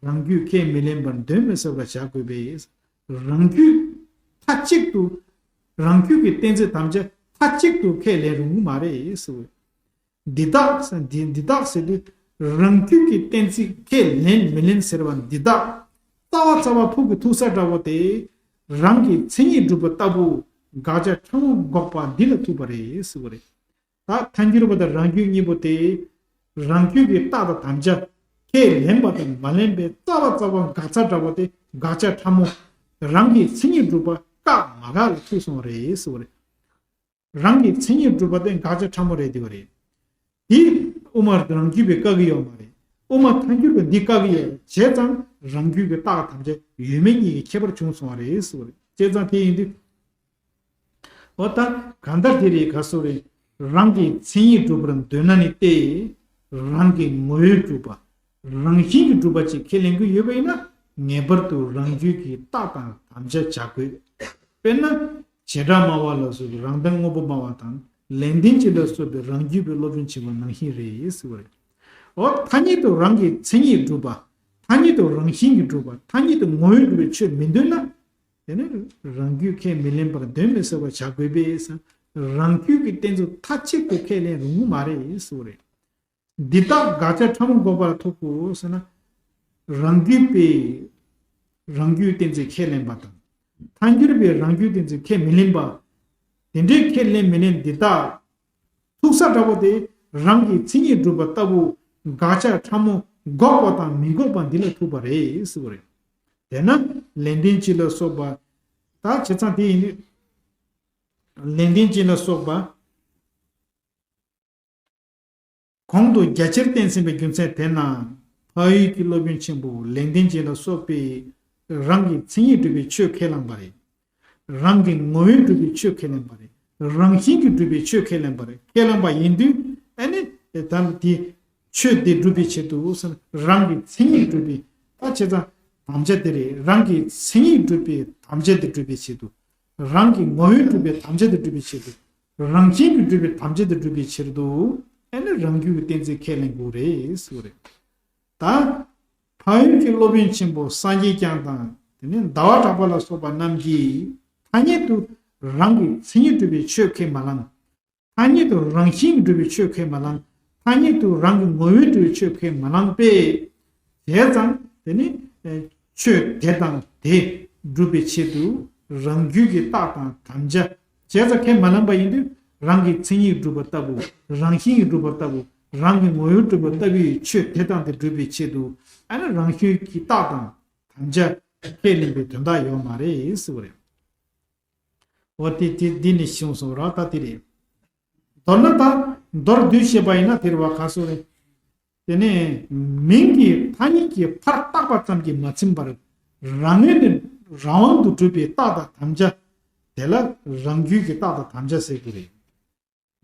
རང་རྒྱུད་ཁས་མི་ལེན་པར་གདོན་མི་ཟ་བར་བྱ་དགོས་པས། རང་རྒྱུད་མཐའ་གཅིག་ཏུ། རང་རྒྱུད་ཀྱི་གཏན་ཚིགས་དམ་བཅའ་མཐའ་གཅིག་ཏུ་ཁས་ལེན་རུང་གི་མ་རེད་ཟེར། འདི་དག་ཟེར་འདི་འདི་དག་ཟེར་དུས་རང་རྒྱུད་ཀྱི་གཏན་ཚིགས་ཁས་ལེན་མི་ལེན་ཟེར་བ་འདི་དག་རྩ་བ་རྩ་བ་ཕུགས་ཀྱི་ཐུག་ས་འདྲ་པོ་དེ་རང་གི་མཚན་ཉིད་གྲུབ་པ་ལྟ་བུ་དགག་བྱ་ཕྲ་མོ་འགོག་པ་འདི་ལ་ཐུག་པ་རེད་ཟེར་བ་རེད། ད་ཐལ་འགྱུར་བ་དང་རང་རྒྱུད་གཉིས་པོ་དེ་རང་རྒྱུད་ཀྱི་རྟགས་དང་དམ་བཅའ་ཁས་ལེན་པ་དང་མ་ལེན་པའི་རྩ་བ་རྩ་བ་འགག་ས་འདྲ་པོ་དེ་དགག་བྱ་ཕྲ་མོ་རང་གི་མཚན་ཉིད་གྲུབ་པ་བཀག་མ་བཀག་ལ་ཐུག་སོང་བ་རེད་ཟེར་བ་རེད། རང་གི་མཚན་ཉིད་གྲུབ་པ་དེ་དགག་བྱ་ཕྲ་མོ་རེད་དེ་བ་རེད། དེ་དབུ་མ་རང་རྒྱུད་པས་བཀག་གི་ཡོད་མ་རེད། དབུ་མ་ཐལ་འགྱུར་བས་འདི་བཀག་གི་ཡོད་རེད། བྱས་ཙང་རང་རྒྱུད་ཀྱི་རྟགས་དམ་བཅའ་ཡོད་མེད་གཉིས་ཀྱི་ཁྱད་པར་བྱུང་སོང་བ་རེད་ཟེར་བ་རེད། བྱས་ཙང་དེ་ཡིན་དུས། འོ་ད་གང་ལྟར་དེ་རེད་ག་སོ་རེད། རང་གི་མཚན་ཉིད་གྲུབ་པར་འདོད་ན་ནི་སྟེ། རང་གི་ངོ་བོས་གྲུབ་པ། རང་བཞིན་གྱིས་གྲུབ་པ་ཅིག་ཁས་ལེན་གྱི་ཡོད་པ་ཡིན་ན་ངེས་པར་དུ་རང་རྒྱུད་ཀྱི་རྟགས་དང་དམ་བཅའ་བྱ་དགོས། དཔེར་ན། བྱེ་བྲག་སྨྲ་བ་ལ་སོགས་པའི་རང་དོན་དངོས་པོ་སྨྲ་བ་དང་ལེགས་ལྡན་འབྱེད་ལ་སོགས་པའི་རང་རྒྱུད་པའི་སློབ་དཔོན་ཆེན་པོ་ནང་བཞིན་རེད་ཟེར་བ་རེད། འོ་ཐ་སྙད་དུ་རང་གི་མཚན་ཉིད་གྲུབ་པ། ཐ་སྙད་དུ་རང་བཞིན་གྱིས་གྲུབ་པ། ཐ་སྙད་དུ་ངོ་བོས་གྲུབ་པའི་ཆོས་མི་འདོད་ན། དེ་ནི་རང་རྒྱུད་ཁས་མི་ལེན་པར་གདོན་མི་ཟ་བར་བྱ་དགོས་པས། རང་རྒྱུད་ཀྱི་གཏན་ཚིགས་མཐའ་གཅིག་ཏུ་ཁས་ལེན་རུང་མ་རེད་ཟེར་བ་རེད། འདི་དག་དགག་བྱ་ཕྲ་མོ་འགོག་པ་ལ་ཐུག་གོ་ཟེར་ན། རང་རྒྱུད་པས་རང་རྒྱུད་གཏན་ཚིགས་ཁས་ལེན་པ་དང་། ཐལ་འགྱུར་བས་རང་རྒྱུད་གཏན་ཚིགས་ཁས་མི་ལེན་པ། དེ་འདྲའི་ཁས་ལེན་མི་ལེན་འདི་དག་ཐུག་ས་འདྲ་པོ་དེ་རང་གི་མཚན་ཉིད་གྲུབ་པ་ལྟ་བུ་དགག་བྱ་ཕྲ་མོ་འགོག་པ་དང་མི་འགོག་པ་འདི་ལ་ཐུག་པ་རེད་ཟེར་བ་རེད། དེས་ན་ལེགས་ལྡན་འབྱེད་ལ་སོགས་པ། ད་བྱས་ཙང་དེ་ཡིན་དུས། ལེགས་ལྡན་འབྱེད་ལ་སོགས་པ། གོང་དུ་རྒྱ་ཆེར་བསྟན་ཟིན་པའི་རྒྱུ་མཚན་དེས་ན། འཕགས་ཡུལ་གྱི་སློབ་དཔོན་ཆེན་པོ་ལེགས་ལྡན་འབྱེད་ལ་སོགས་པས་རང་གི་མཚན་ཉིད་གྲུབ་པའི་ཆོས་ཁས་བླངས་པ་རེད། རང་གི་ངོ་བོས་གྲུབ་པའི་ཆོས་ཁས་ལེན་པ་རེད། རང་བཞིན་གྱིས་གྲུབ་པའི་ཆོས་ཁས་ལེན་པ་རེད། ཁས་བླངས་པ་ཡིན་དུས་ཨ་ནི་ད་དེ་ཆོས་དེ་སྒྲུབ་པའི་ཆེད་དུ་རང་གི་མཚན་ཉིད་གྲུབ་པའི་ད་བྱས་ཙང་དམ་བཅའ་དེ་རེད། རང་གི་མཚན་ཉིད་གྲུབ་པའི་དམ་བཅའ་དེ་སྒྲུབ་པའི་ཆེད་དུ། རང་གི་ངོ་བོས་གྲུབ་པའི་དམ་བཅའ་དེ་སྒྲུབ་པའི་ཆེད་དུ། རང་བཞིན་གྱིས་གྲུབ་པའི་དམ་བཅའ་དེ་སྒྲུབ་པའི་ཕྱིར་དུ་ཨ་ནི་རང་རྒྱུད་ཀྱི་གཏན་ཚིགས་ཁས་ལེན་དགོས་རེད་ཟེར་བ་རེད། ད། འཕགས་ཡུལ་གྱི་སློབ་དཔོན་ཆེན་པོ་སངས་རྒྱས་བསྐྱངས་དང་དེ་ནས་ཟླ་བ་གྲགས་པ་ལ་སོགས་པ་རྣམས་ཀྱིས་ཐ་སྙད་དུ་རང་གི་མཚན་ཉིད་གྲུབ་པའི་ཆོས་ཁས་མ་བླངས། ཐ་སྙད་དུ་རང་བཞིན་གྱིས་གྲུབ་པའི་ཆོས་ཁས་མ་བླངས། ཐ་སྙད་དུ་རང་གི་ངོ་བོས་གྲུབ་པའི་ཆོས་ཁས་མ་བླངས་པས། བྱས་ཙང་དེ་ནི་ཆོས་དེ་དང་དེ་སྒྲུབ་པའི་ཆེད་དུ་རང་རྒྱུད་ཀྱི་རྟགས་དང་དམ་བཅའ། བྱས་ཙང་ཁས་མ་བླངས་པ་ཡིན་དུས་རང་གི་མཚན་ཉིད་གྲུབ་པ་ལྟ་བུ། རང་བཞིན་གྱིས་གྲུབ་པ་ལྟ་བུ། རང་གི་ངོ་བོས་གྲུབ་པ་ལྟ་བུའི་ཆོས་དེ་དང་དེ་སྒྲུབ་པའི་ཆེད་དུ་ཨ་ནི་རང་རྒྱུད་ཀྱི་རྟགས་དང་དམ་བཅའ་ཁས་ལེན་པའི་དོན་དག་ཡོད་མ་རེད་ཟེར་བ་རེད། འོ་དེ་དེ་འདི་ནི་བྱུང་སོང་ར་ད་དེ་རེད། མདོར་ན་ད་མདོར་བསྡུས་བཤད་པ་ཡིན་ན་དེ་རེད་བ་ག་སོ་རེད། དེ་ནས་མིང་གི་ཐ་སྙད་ཀྱི་ཕར་བཏགས་པ་ཙམ་གྱིས་མ་ཚིམ་པར་རང་ངོས་ནས་རང་དབང་དུ་གྲུབ་པའི་རྟགས་དང་དམ་བཅའ་དེ་ལ་རང་རྒྱུད་ཀྱི་རྟགས་དང་དམ་བཅའ་ཟེར་གྱི་རེད།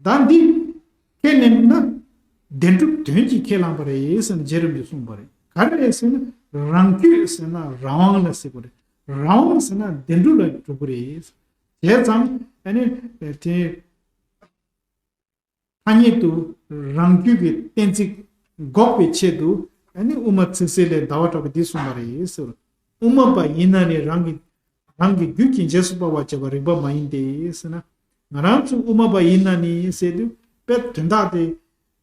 ད་འདི་ ཁས་ལེན་ན་བདེན་གྲུབ་དོན་གྱིས་ཁས་བླངས་པ་རེད་ཟེར་ན་རྗེ་རིན་པོ་ཆེས་གསུངས་པ་རེད། ག་རེ་རེད་ཟེར་ན་རང་རྒྱུད་ཟེར་ན་རང་དབང་ལ་ཟེར་དགོས་རེད། རང་དབང་ཟེར་ན་བདེན་གྲུབ་ལ་གྲུབ་ཀྱི་རེད། བྱས་ཙང་ཨ་ནི་དེ། ཐ་སྙད་དུ་རང་རྒྱུད་ཀྱི་གཏན་ཚིགས་འགོག་པའི་ཆེད་དུ་ཨ་ནི་དབུ་མ་ཚིག་གསལ་ལས་ཟླ་བ་གྲགས་པས་འདི་གསུངས་པ་རེད་ཟེར། དབུ་མ་པ་ཡིན་ན་ནི་རང་གི་རང་གི་རྒྱུད་ཀྱི་རྗེས་སུ་དཔག་པར་བྱ་བ་རིགས་པ་མ་ཡིན་ཏེ་ཟེར་ན། ང་རང་ཚོ་དབུ་མ་པ་ཡིན་ན་ནི་ཟེར་དུས་དཔེ་དོན་དག་དེ་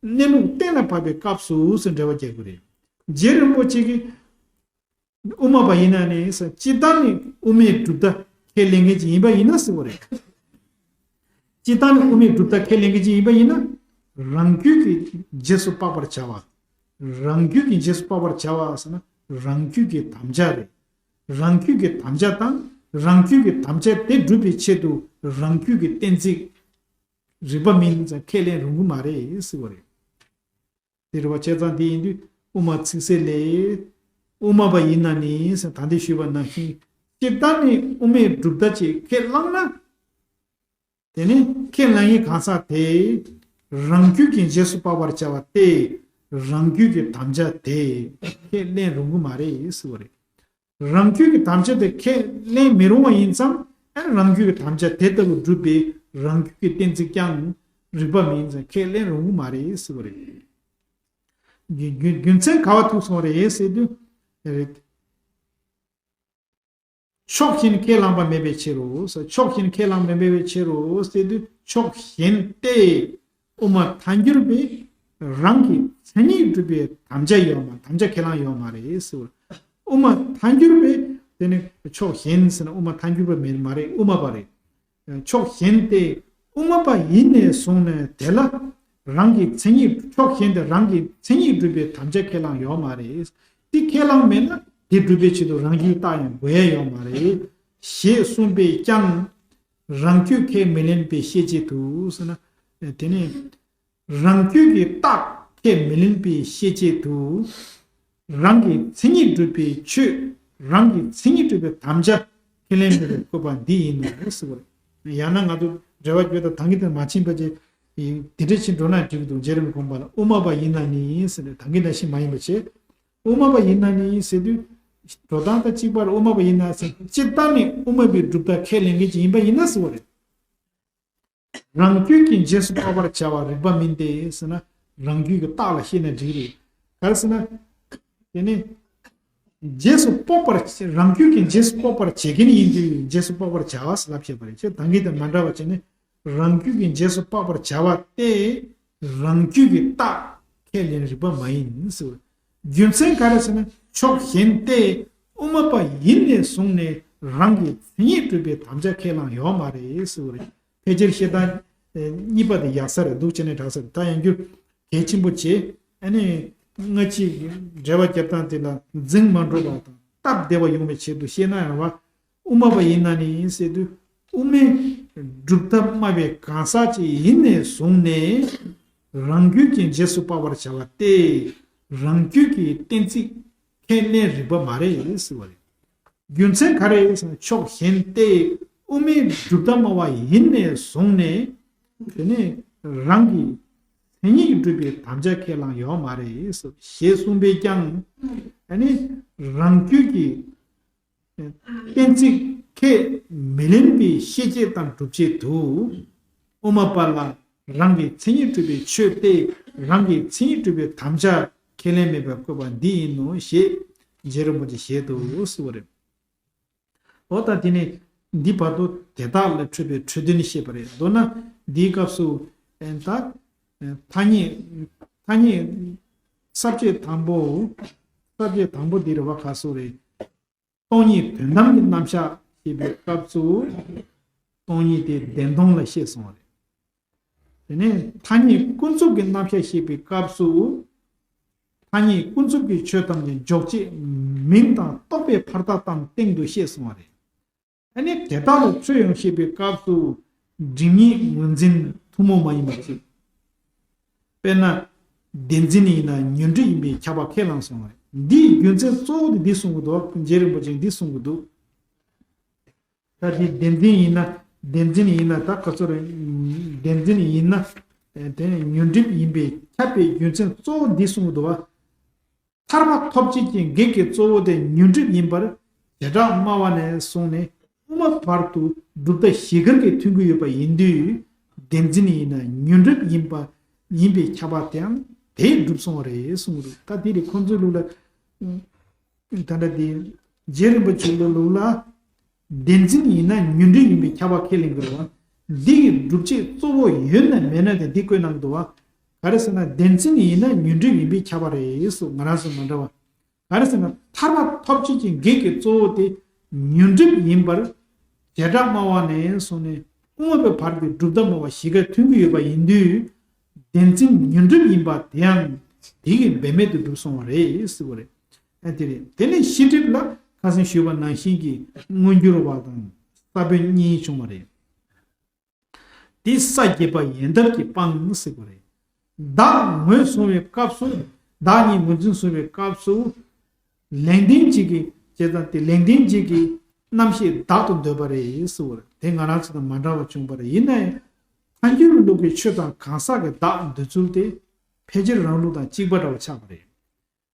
གནས་ལུགས་གཏན་ལ་ཕབ་པའི་སྐབས་སུ་ཟེར་འགྲེལ་བ་རྒྱག་དགོས་རེད། རྗེ་རིན་པོ་ཆེ་གིས། དབུ་མ་པ་ཡིན་ན་ནི་ས་སྤྱིར་བཏང་ནི་དབུ་མའི་གྲུབ་མཐའ་ཁས་ལེན་མཁན་ཅིག་ཡིན་པ་ཡིན་ན་ཟེར་བ་རེད། སྤྱིར་བཏང་ནི་དབུ་མའི་གྲུབ་མཐའ་ཁས་ལེན་མཁན་ཅིག་ཡིན་པ་ཡིན་ན། རང་རྒྱུད་ཀྱི་རྗེས་སུ་དཔག་པར་བྱ་བ། རང་རྒྱུད་ཀྱི་རྗེས་སུ་དཔག་པར་བྱ་བ་ཟེར་ན་རང་རྒྱུད་ཀྱི་དམ་བཅའ་རེད། རང་རྒྱུད་ཀྱི་དམ་བཅའ་དང་རང་རྒྱུད་ཀྱི་དམ་བཅའ་དེ་སྒྲུབ་པའི་ཆེད་དུ་རང་རྒྱུད་ཀྱི་གཏན་ཚིགས་རིགས་པ་མིན་ཙང་ཁས་ལེན་རུང་གི་མ་རེད་ཟེར་བ་རེད། དེ་རེད་བ། བྱས་ཙང་དེ་ཡིན་དུས་དབུ་མ་ཚིག་གསལ་ལས། དབུ་མ་པ་ཡིན་ན་ནི་ཟེར་ད་ལྟ་ཞུས་པ་ནང་བཞིན་སྤྱིར་བཏང་ནི་དབུ་མའི་གྲུབ་མཐའ་ཅིག་ཁས་བླངས་ན། དེ་ནི་ཁས་བླངས་ཡིན་གང་ཟག་དེས་རང་རྒྱུད་ཀྱི་རྗེས་སུ་དཔག་པར་བྱ་བ་སྟེ། རང་རྒྱུད་ཀྱི་དམ་བཅའ་དེ་ཁས་ལེན་རུང་གི་མ་རེད་ཟེར་བ་རེད། རང་རྒྱུད་ཀྱི་དམ་བཅའ་དེ་ཁས་ལེན་མི་རུང་བ་ཡིན་ཙང་ཨ་རང་རྒྱུད་ཀྱི་དམ་བཅའ་དེ་ལྟ་བུ་སྒྲུབ་པའི་རང་རྒྱུད་ཀྱི་གཏན་ཚིགས་ཀྱང་རིགས་པ་མིན་ཙང་ཁས་ལེན་རུང་གི་མ་རེད་ཟེར་བ་རེད། རྒྱུ་རྒྱུ་རྒྱུ་མཚན་ག་བ་ཐུག་སོང་རེད་ཟེར་དུས། རེད། ཕྱོགས་གཞན་ཁས་བླངས་པ་མེད་པའི་ཕྱིར་རོ། ཕྱོགས་གཞན་ཁས་བླངས་པ་མེད་པའི་ཕྱིར་རོ་ཟེར་དུས་ཕྱོགས་གཞན་ཏེ། དབུ་མ་ཐལ་འགྱུར་བས་རང་གི་མཚན་ཉིད་སྒྲུབ་པའི་དམ་བཅའ་ཡོད་མ་དམ་བཅའ་ཁས་བླངས་ཡོད་མ་རེད་ཟེར། དབུ་མ་ཐལ་འགྱུར་བས་དེ་ནི་ཕྱོགས་གཞན་ཟེར་ན་དབུ་མ་ཐལ་འགྱུར་བ་མེད་མ་རེད། དབུ་མ་པ་རེད། ཕྱོགས་གཞན་ཏེ། དབུ་མ་པ་ཡིན་ནས་བཟུང་ནས་དེ་ལ་རང་གི་མཚན་ཉིད། ཕྱོགས་གཞན་ཏེ་རང་གི་མཚན་ཉིད་སྒྲུབ་པའི་དམ་བཅའ་ཁས་བླངས་ཡོད་མ་རེད། དེ་ཁས་བླངས་མེད་ན་དེ་སྒྲུབ་པའི་ཆེད་དུ་རང་རྒྱུད་རྟགས་ཡང་དགོས་ཡ་ཡོད་མ་རེད། ཞེས་གསུངས་པས་ཀྱང་། རང་རྒྱུད་ཁས་མི་ལེན་པའི་ཤེས་བྱེད་དུ་ཟེར་ན། དེ་ནི། རང་རྒྱུད་ཀྱི་རྟགས་ཁས་མི་ལེན་པའི་ཤེས་བྱེད་དུ། རང་གི་མཚན་ཉིད་སྒྲུབ་པའི་ཆོས། རང་གི་མཚན་ཉིད་སྒྲུབ་པའི་དམ་བཅའ་ཁས་ལེན་མེད་པའི་བཀོད་པ་འདི་ཡིན་ནོ་ཟེར་བ་རེད། ཡང་ན་ང་ཚོ་འགྲེལ་བ་བརྗོད་དང་ད་གིན་དེ་མ་ཕྱིན་པ་ཅིག་དེ་འདྲ་ཕྱིན་འགྲོ་ན་འགྲིག་གི་འདུག་རྗེ་རིན་པོ་ཆེ་དགོངས་པ་ལ་དབུ་མ་པ་ཡིན་ན་ནི་ཟེར་ནས་ད་གིན་ནང་བཞིན་མ་ཡིན་པ་བྱས། དབུ་མ་པ་ཡིན་ན་ནི་ཟེར་དུས། འགྲོ་སྟངས་དང་གཅིག་པར་དབུ་མ་པ་ཡིན་ན་ཟེར་སྤྱིར་བཏང་ནི་དབུ་མ་པའི་གྲུབ་མཐའ་ཁས་ལེན་མཁན་ཅིག་ཡིན་པ་ཡིན་ན་ཟེར་བ་རེད། རང་རྒྱུད་ཀྱི་རྗེས་སུ་དཔོག་པར་བྱ་བ་རིགས་པ་མིན་ཏེ་ཟེར་ན། རང་རྒྱུད་ཀྱི་རྟགས་ལ་བཤད་ན་འགྲིག་རེད། ག་རེ་ཟེར་ན། དེ་ནི། རྗེས་སུ་དཔོག་པར་རང་རྒྱུད་ཀྱི་རྗེས་སུ་དཔོག་པར་བྱེད་མཁན་ཡིན་དུས་རྗེས་སུ་དཔོག་པར་བྱ་བ་ཟེར་ལབ་བྱས་པ་རེད། ཁྱེད་ད་གིན་དང་མ་འདྲ་བ་བྱས་ནས་རང་རྒྱུད་ཀྱི་རྗེས་སུ་དཔོག་པར་བྱ་བ་སྟེ། རང་རྒྱུད་ཀྱི་རྟགས་ཁས་ལེན་རིགས་པ་མ་ཡིན་ཟེར། རྒྱུ་མཚན་ག་རེ་ཟེར་ན་ཕྱོགས་གཞན་ཏེ། དབུ་མ་པ་ཡིན་ནས་བཟུང་ནས་རང་གི་མཚན་ཉིད་སྒྲུབ་པའི་དམ་བཅའ་ཁས་བླངས་ཡོད་མ་རེད་ཟེར་བ་རེད། ཕལ་ཆེར་བཤད་སྟངས་གཉིས་པ་དེ་ཡག་ས་རེད་འདུག་བྱས་ནས་དྲག་ས་རེད། ད་ཡང་རྒྱུ་གལ་ཆེན་པོ་བྱས། ཨ་ནི་སྔ་ཕྱི་འགྲེལ་བ་རྒྱབ་སྟངས་དེ་ལ་འཛིང་མ་འགྲོ་བ་དང་སྟབས་བདེ་བ་ཡོང་བའི་ཆེད་དུ་བཤད་ན་ཡང་བ། དབུ་མ་པ་ཡིན་ན་ནི་ཟེར་དུས་དབུ་མའི་གྲུབ་མཐའ་སྨྲ་བའི་གང་ཟག་ཅིག་ཡིན་ནས་བཟུང་ནས་རང་རྒྱུད་ཀྱི་རྗེས་སུ་དཔག་པར་བྱ་བ་སྟེ། རང་རྒྱུད་ཀྱི་གཏན་ཚིགས་ཁས་ལེན་རིགས་པ་མ་རེད་ཟེར་བ་རེད། རྒྱུ་མཚན་ག་རེ་ཟེར་ན་ཕྱོགས་གཞན་ཏེ། དབུ་མའི་གྲུབ་མཐའ་སྨྲ་བ་ཡིན་ནས་བཟུང་ནས། དེ་ནས་རང་གི་མཚན་ཉིད་སྒྲུབ་པའི་དམ་བཅའ་ཁས་བླངས་ཡོད་མ་རེད་ཟེར་ཞེས་གསུངས་པས་ཀྱང་། ཨ་ནི་རང་རྒྱུད་ཀྱི་གཏན་ཚིགས་ཁས་མི་ལེན་པའི་ཤེས་བྱེད་དང་སྒྲུབ་བྱེད་དུ། དབུ་མ་པ་ལ་རང་གི་མཚན་ཉིད་སྒྲུབ་པའི་ཆོས་ཏེ། རང་གི་མཚན་ཉིད་སྒྲུབ་པའི་དམ་བཅའ་ཁས་ལེན་མེད་པར་བཀོད་པ་འདི་ཡིན་ནོ་ཞེས་རྗེ་རིན་པོ་ཆེས་ཞལ་དུ་གསོལ་བ་རེད། འོ་ད་དེ་ནས་འདི་བར་དུ་དེ་དག་ལས་འཕྲོས་པའི་འཕྲོས་དོན་བཤད་པ་རེད། མདོར་ན་འདིའི་སྐབས་སུ་ཨེ་ད་ཨེ་ཐ་སྙད་ཐ་སྙད་ས་བཅད་དང་པོ། ས་བཅད་དང་པོ་འདི་རེད་བ། ག་སོགས་རེད། སྟོང་ཉིད་དོན་དམ་གྱི་རྣམ་གཞག་བཤད་པའི་སྐབས་སུ་སྟོང་ཉིད་དེ་བདེན་སྟོང་ལ་བཤད་སོང་བ་རེད། དེ་ནས་ཐ་སྙད་ཀུན་རྫོབ་ཀྱི་རྣམ་གཞག་བཤད་པའི་སྐབས་སུ། ཐ་སྙད་ཀུན་རྫོབ་ཀྱི་ཆོས་ཐམས་ཅད་འཇོག་བྱེད་མིང་དང་རྟོག་པའི་བར་ཐག་དང་སྟེང་དུ་བཤད་སོང་བ་རེད། ཨ་ནི་དེ་དག་ལ་ཆོས་ཡང་བཤད་པའི་སྐབས་སུ་སྒྲིབ་གཉིས་ངོས་འཛིན་ཐུན་མོང་མ་ཡིན་པ་བྱེད། དཔེར་ན། བདེན་འཛིན་ཡིན་ན་ཉོན་སྒྲིབ་ཡིན་པས་ཁྱབ་པ་ཁས་བླངས་སོང་བ་རེད། འདིའི་རྒྱུ་མཚན་གཙོ་བོ་དེ་འདི་གསུང་གི་འདུག་རྗེ་རིན་པོ་ཆེས་འདི་གསུང་གི་འདུག་ད་འདི་བདེན་འཛིན་ཡིན་ན། བདེན་འཛིན་ཡིན་ན་ད་ག་ཚོད་རེད། བདེན་འཛིན་ཡིན་ན། དེ་ནི་ཉོན་སྒྲིབ་ཡིན་པས་ཁྱབ་པའི་རྒྱུ་མཚན་གཙོ་བོ་འདི་གསུངས་འདུག་བ། ཐར་པ་ཐོབ་བྱེད་ཀྱི་གེགས་ཀྱི་གཙོ་བོ་དེ་ཉོན་སྒྲིབ་ཡིན་པར་བྱེ་བྲག་སྨྲ་བ་ནས་བཟུང་ནས་དབུ་མ་བར་དུ་གྲུབ་མཐའ་བཞི་ཀར་གྱི་མཐུན་གྱི་ཡོད་པ་ཡིན་དུས། བདེན་འཛིན་ཡིན་ན་ཉོན་སྒྲིབ་ཡིན་པ་ཡིན་པས་ཁྱབ་པ་དེའང་དེས་གྲུབ་སོང་བ་རེད་གསུངས་འདུག་ད་དེ་རེད། ཁོང་ཚོའི་ལུགས་ལ། ད་ལྟ་དེ་རྗེ་རིན་པོ་ཆེ་ལ་ལུགས་ལ། བདེན་འཛིན་ཡིན་ན་ཉོན་སྒྲིབ་ཡིན་པས་ཁྱབ་པ་ཁས་ལེན་དགོས་པ། འདི་གི་སྒྲུབ་བྱེད་གཙོ་བོ་ཡོད་ན་མེད་ན་དེ་འདི་བཀོད་གནང་འདུག་བ། ག་རེ་ཟེར་ན་བདེན་འཛིན་ཡིན་ན་ཉོན་སྒྲིབ་ཡིན་པས་ཁྱབ་པ་རེད་སོ། ང་རང་ཚོ་མ་འདྲ་བ། ག་རེ་ཟེར་ན་ཐར་པ་ཐོབ་བྱེད་ཀྱི་གེགས་ཀྱི་གཙོ་བོ་དེ་ཉོན་སྒྲིབ་ཡིན་པར་བྱེ་བྲག་སྨྲ་བ་ནས་བཟུང་ནས་དབུ་མ་པའི་བར་གྱི་གྲུབ་མཐའ་སྨྲ་བ་བཞི་ཀ་མཐུན་གྱི་ཡོད་པ་ཡིན་དུས། བདེན་འཛིན་ཉོན་སྒྲིབ་ཡིན་པ་དེའང་དེ་གི་འབད་མེད་དུ་གྲུབ་སོང་བ་རེད་ཟེར་བ་རེད། ཨ་དེ་རེད། དེ་ནས་ཤེས་སྒྲིབ་ལ་ཁ་སང་ཞུས་པ་ནང་བཞིན་གྱི་མངོན་གྱུར་བ་དང་ས་བོན་གཉིས་བྱུང་བ་རེད། དེ་ས་བརྒྱད་པ་ཡལ་འདབ་ཀྱིས་སྤངས་ཟེར་བ་རེད། བདག་ངོས་བཟུང་བའི་སྐབས་སུ། བདག་ཉིད་ངོས་འཛིན་བཟུང་བའི་སྐབས་སུ། ལེགས་ལྡན་འབྱེད་ཀྱི་བྱས་ཙང་དེ་ལེགས་ལྡན་འབྱེད་ཀྱི་རྣམ་ཤེས་བདག་ཏུ་འདོད་པ་རེད་ཟེར་བ་རེད། དེ་ང་རང་ཚོ་དང་མ་འདྲ་བ་བྱུང་བ་རེད། ཡིན་ན་ཡང་ཐལ་འགྱུར་ལུགས་ཀྱི་ཆོས་དང་གང་ཟག་གི་བདག་འདོད་ཚུལ་དེ་ཕལ་ཆེར་རང་ལུགས་དང་གཅིག་པ་འདྲ་བ་ཆགས་པ་རེད།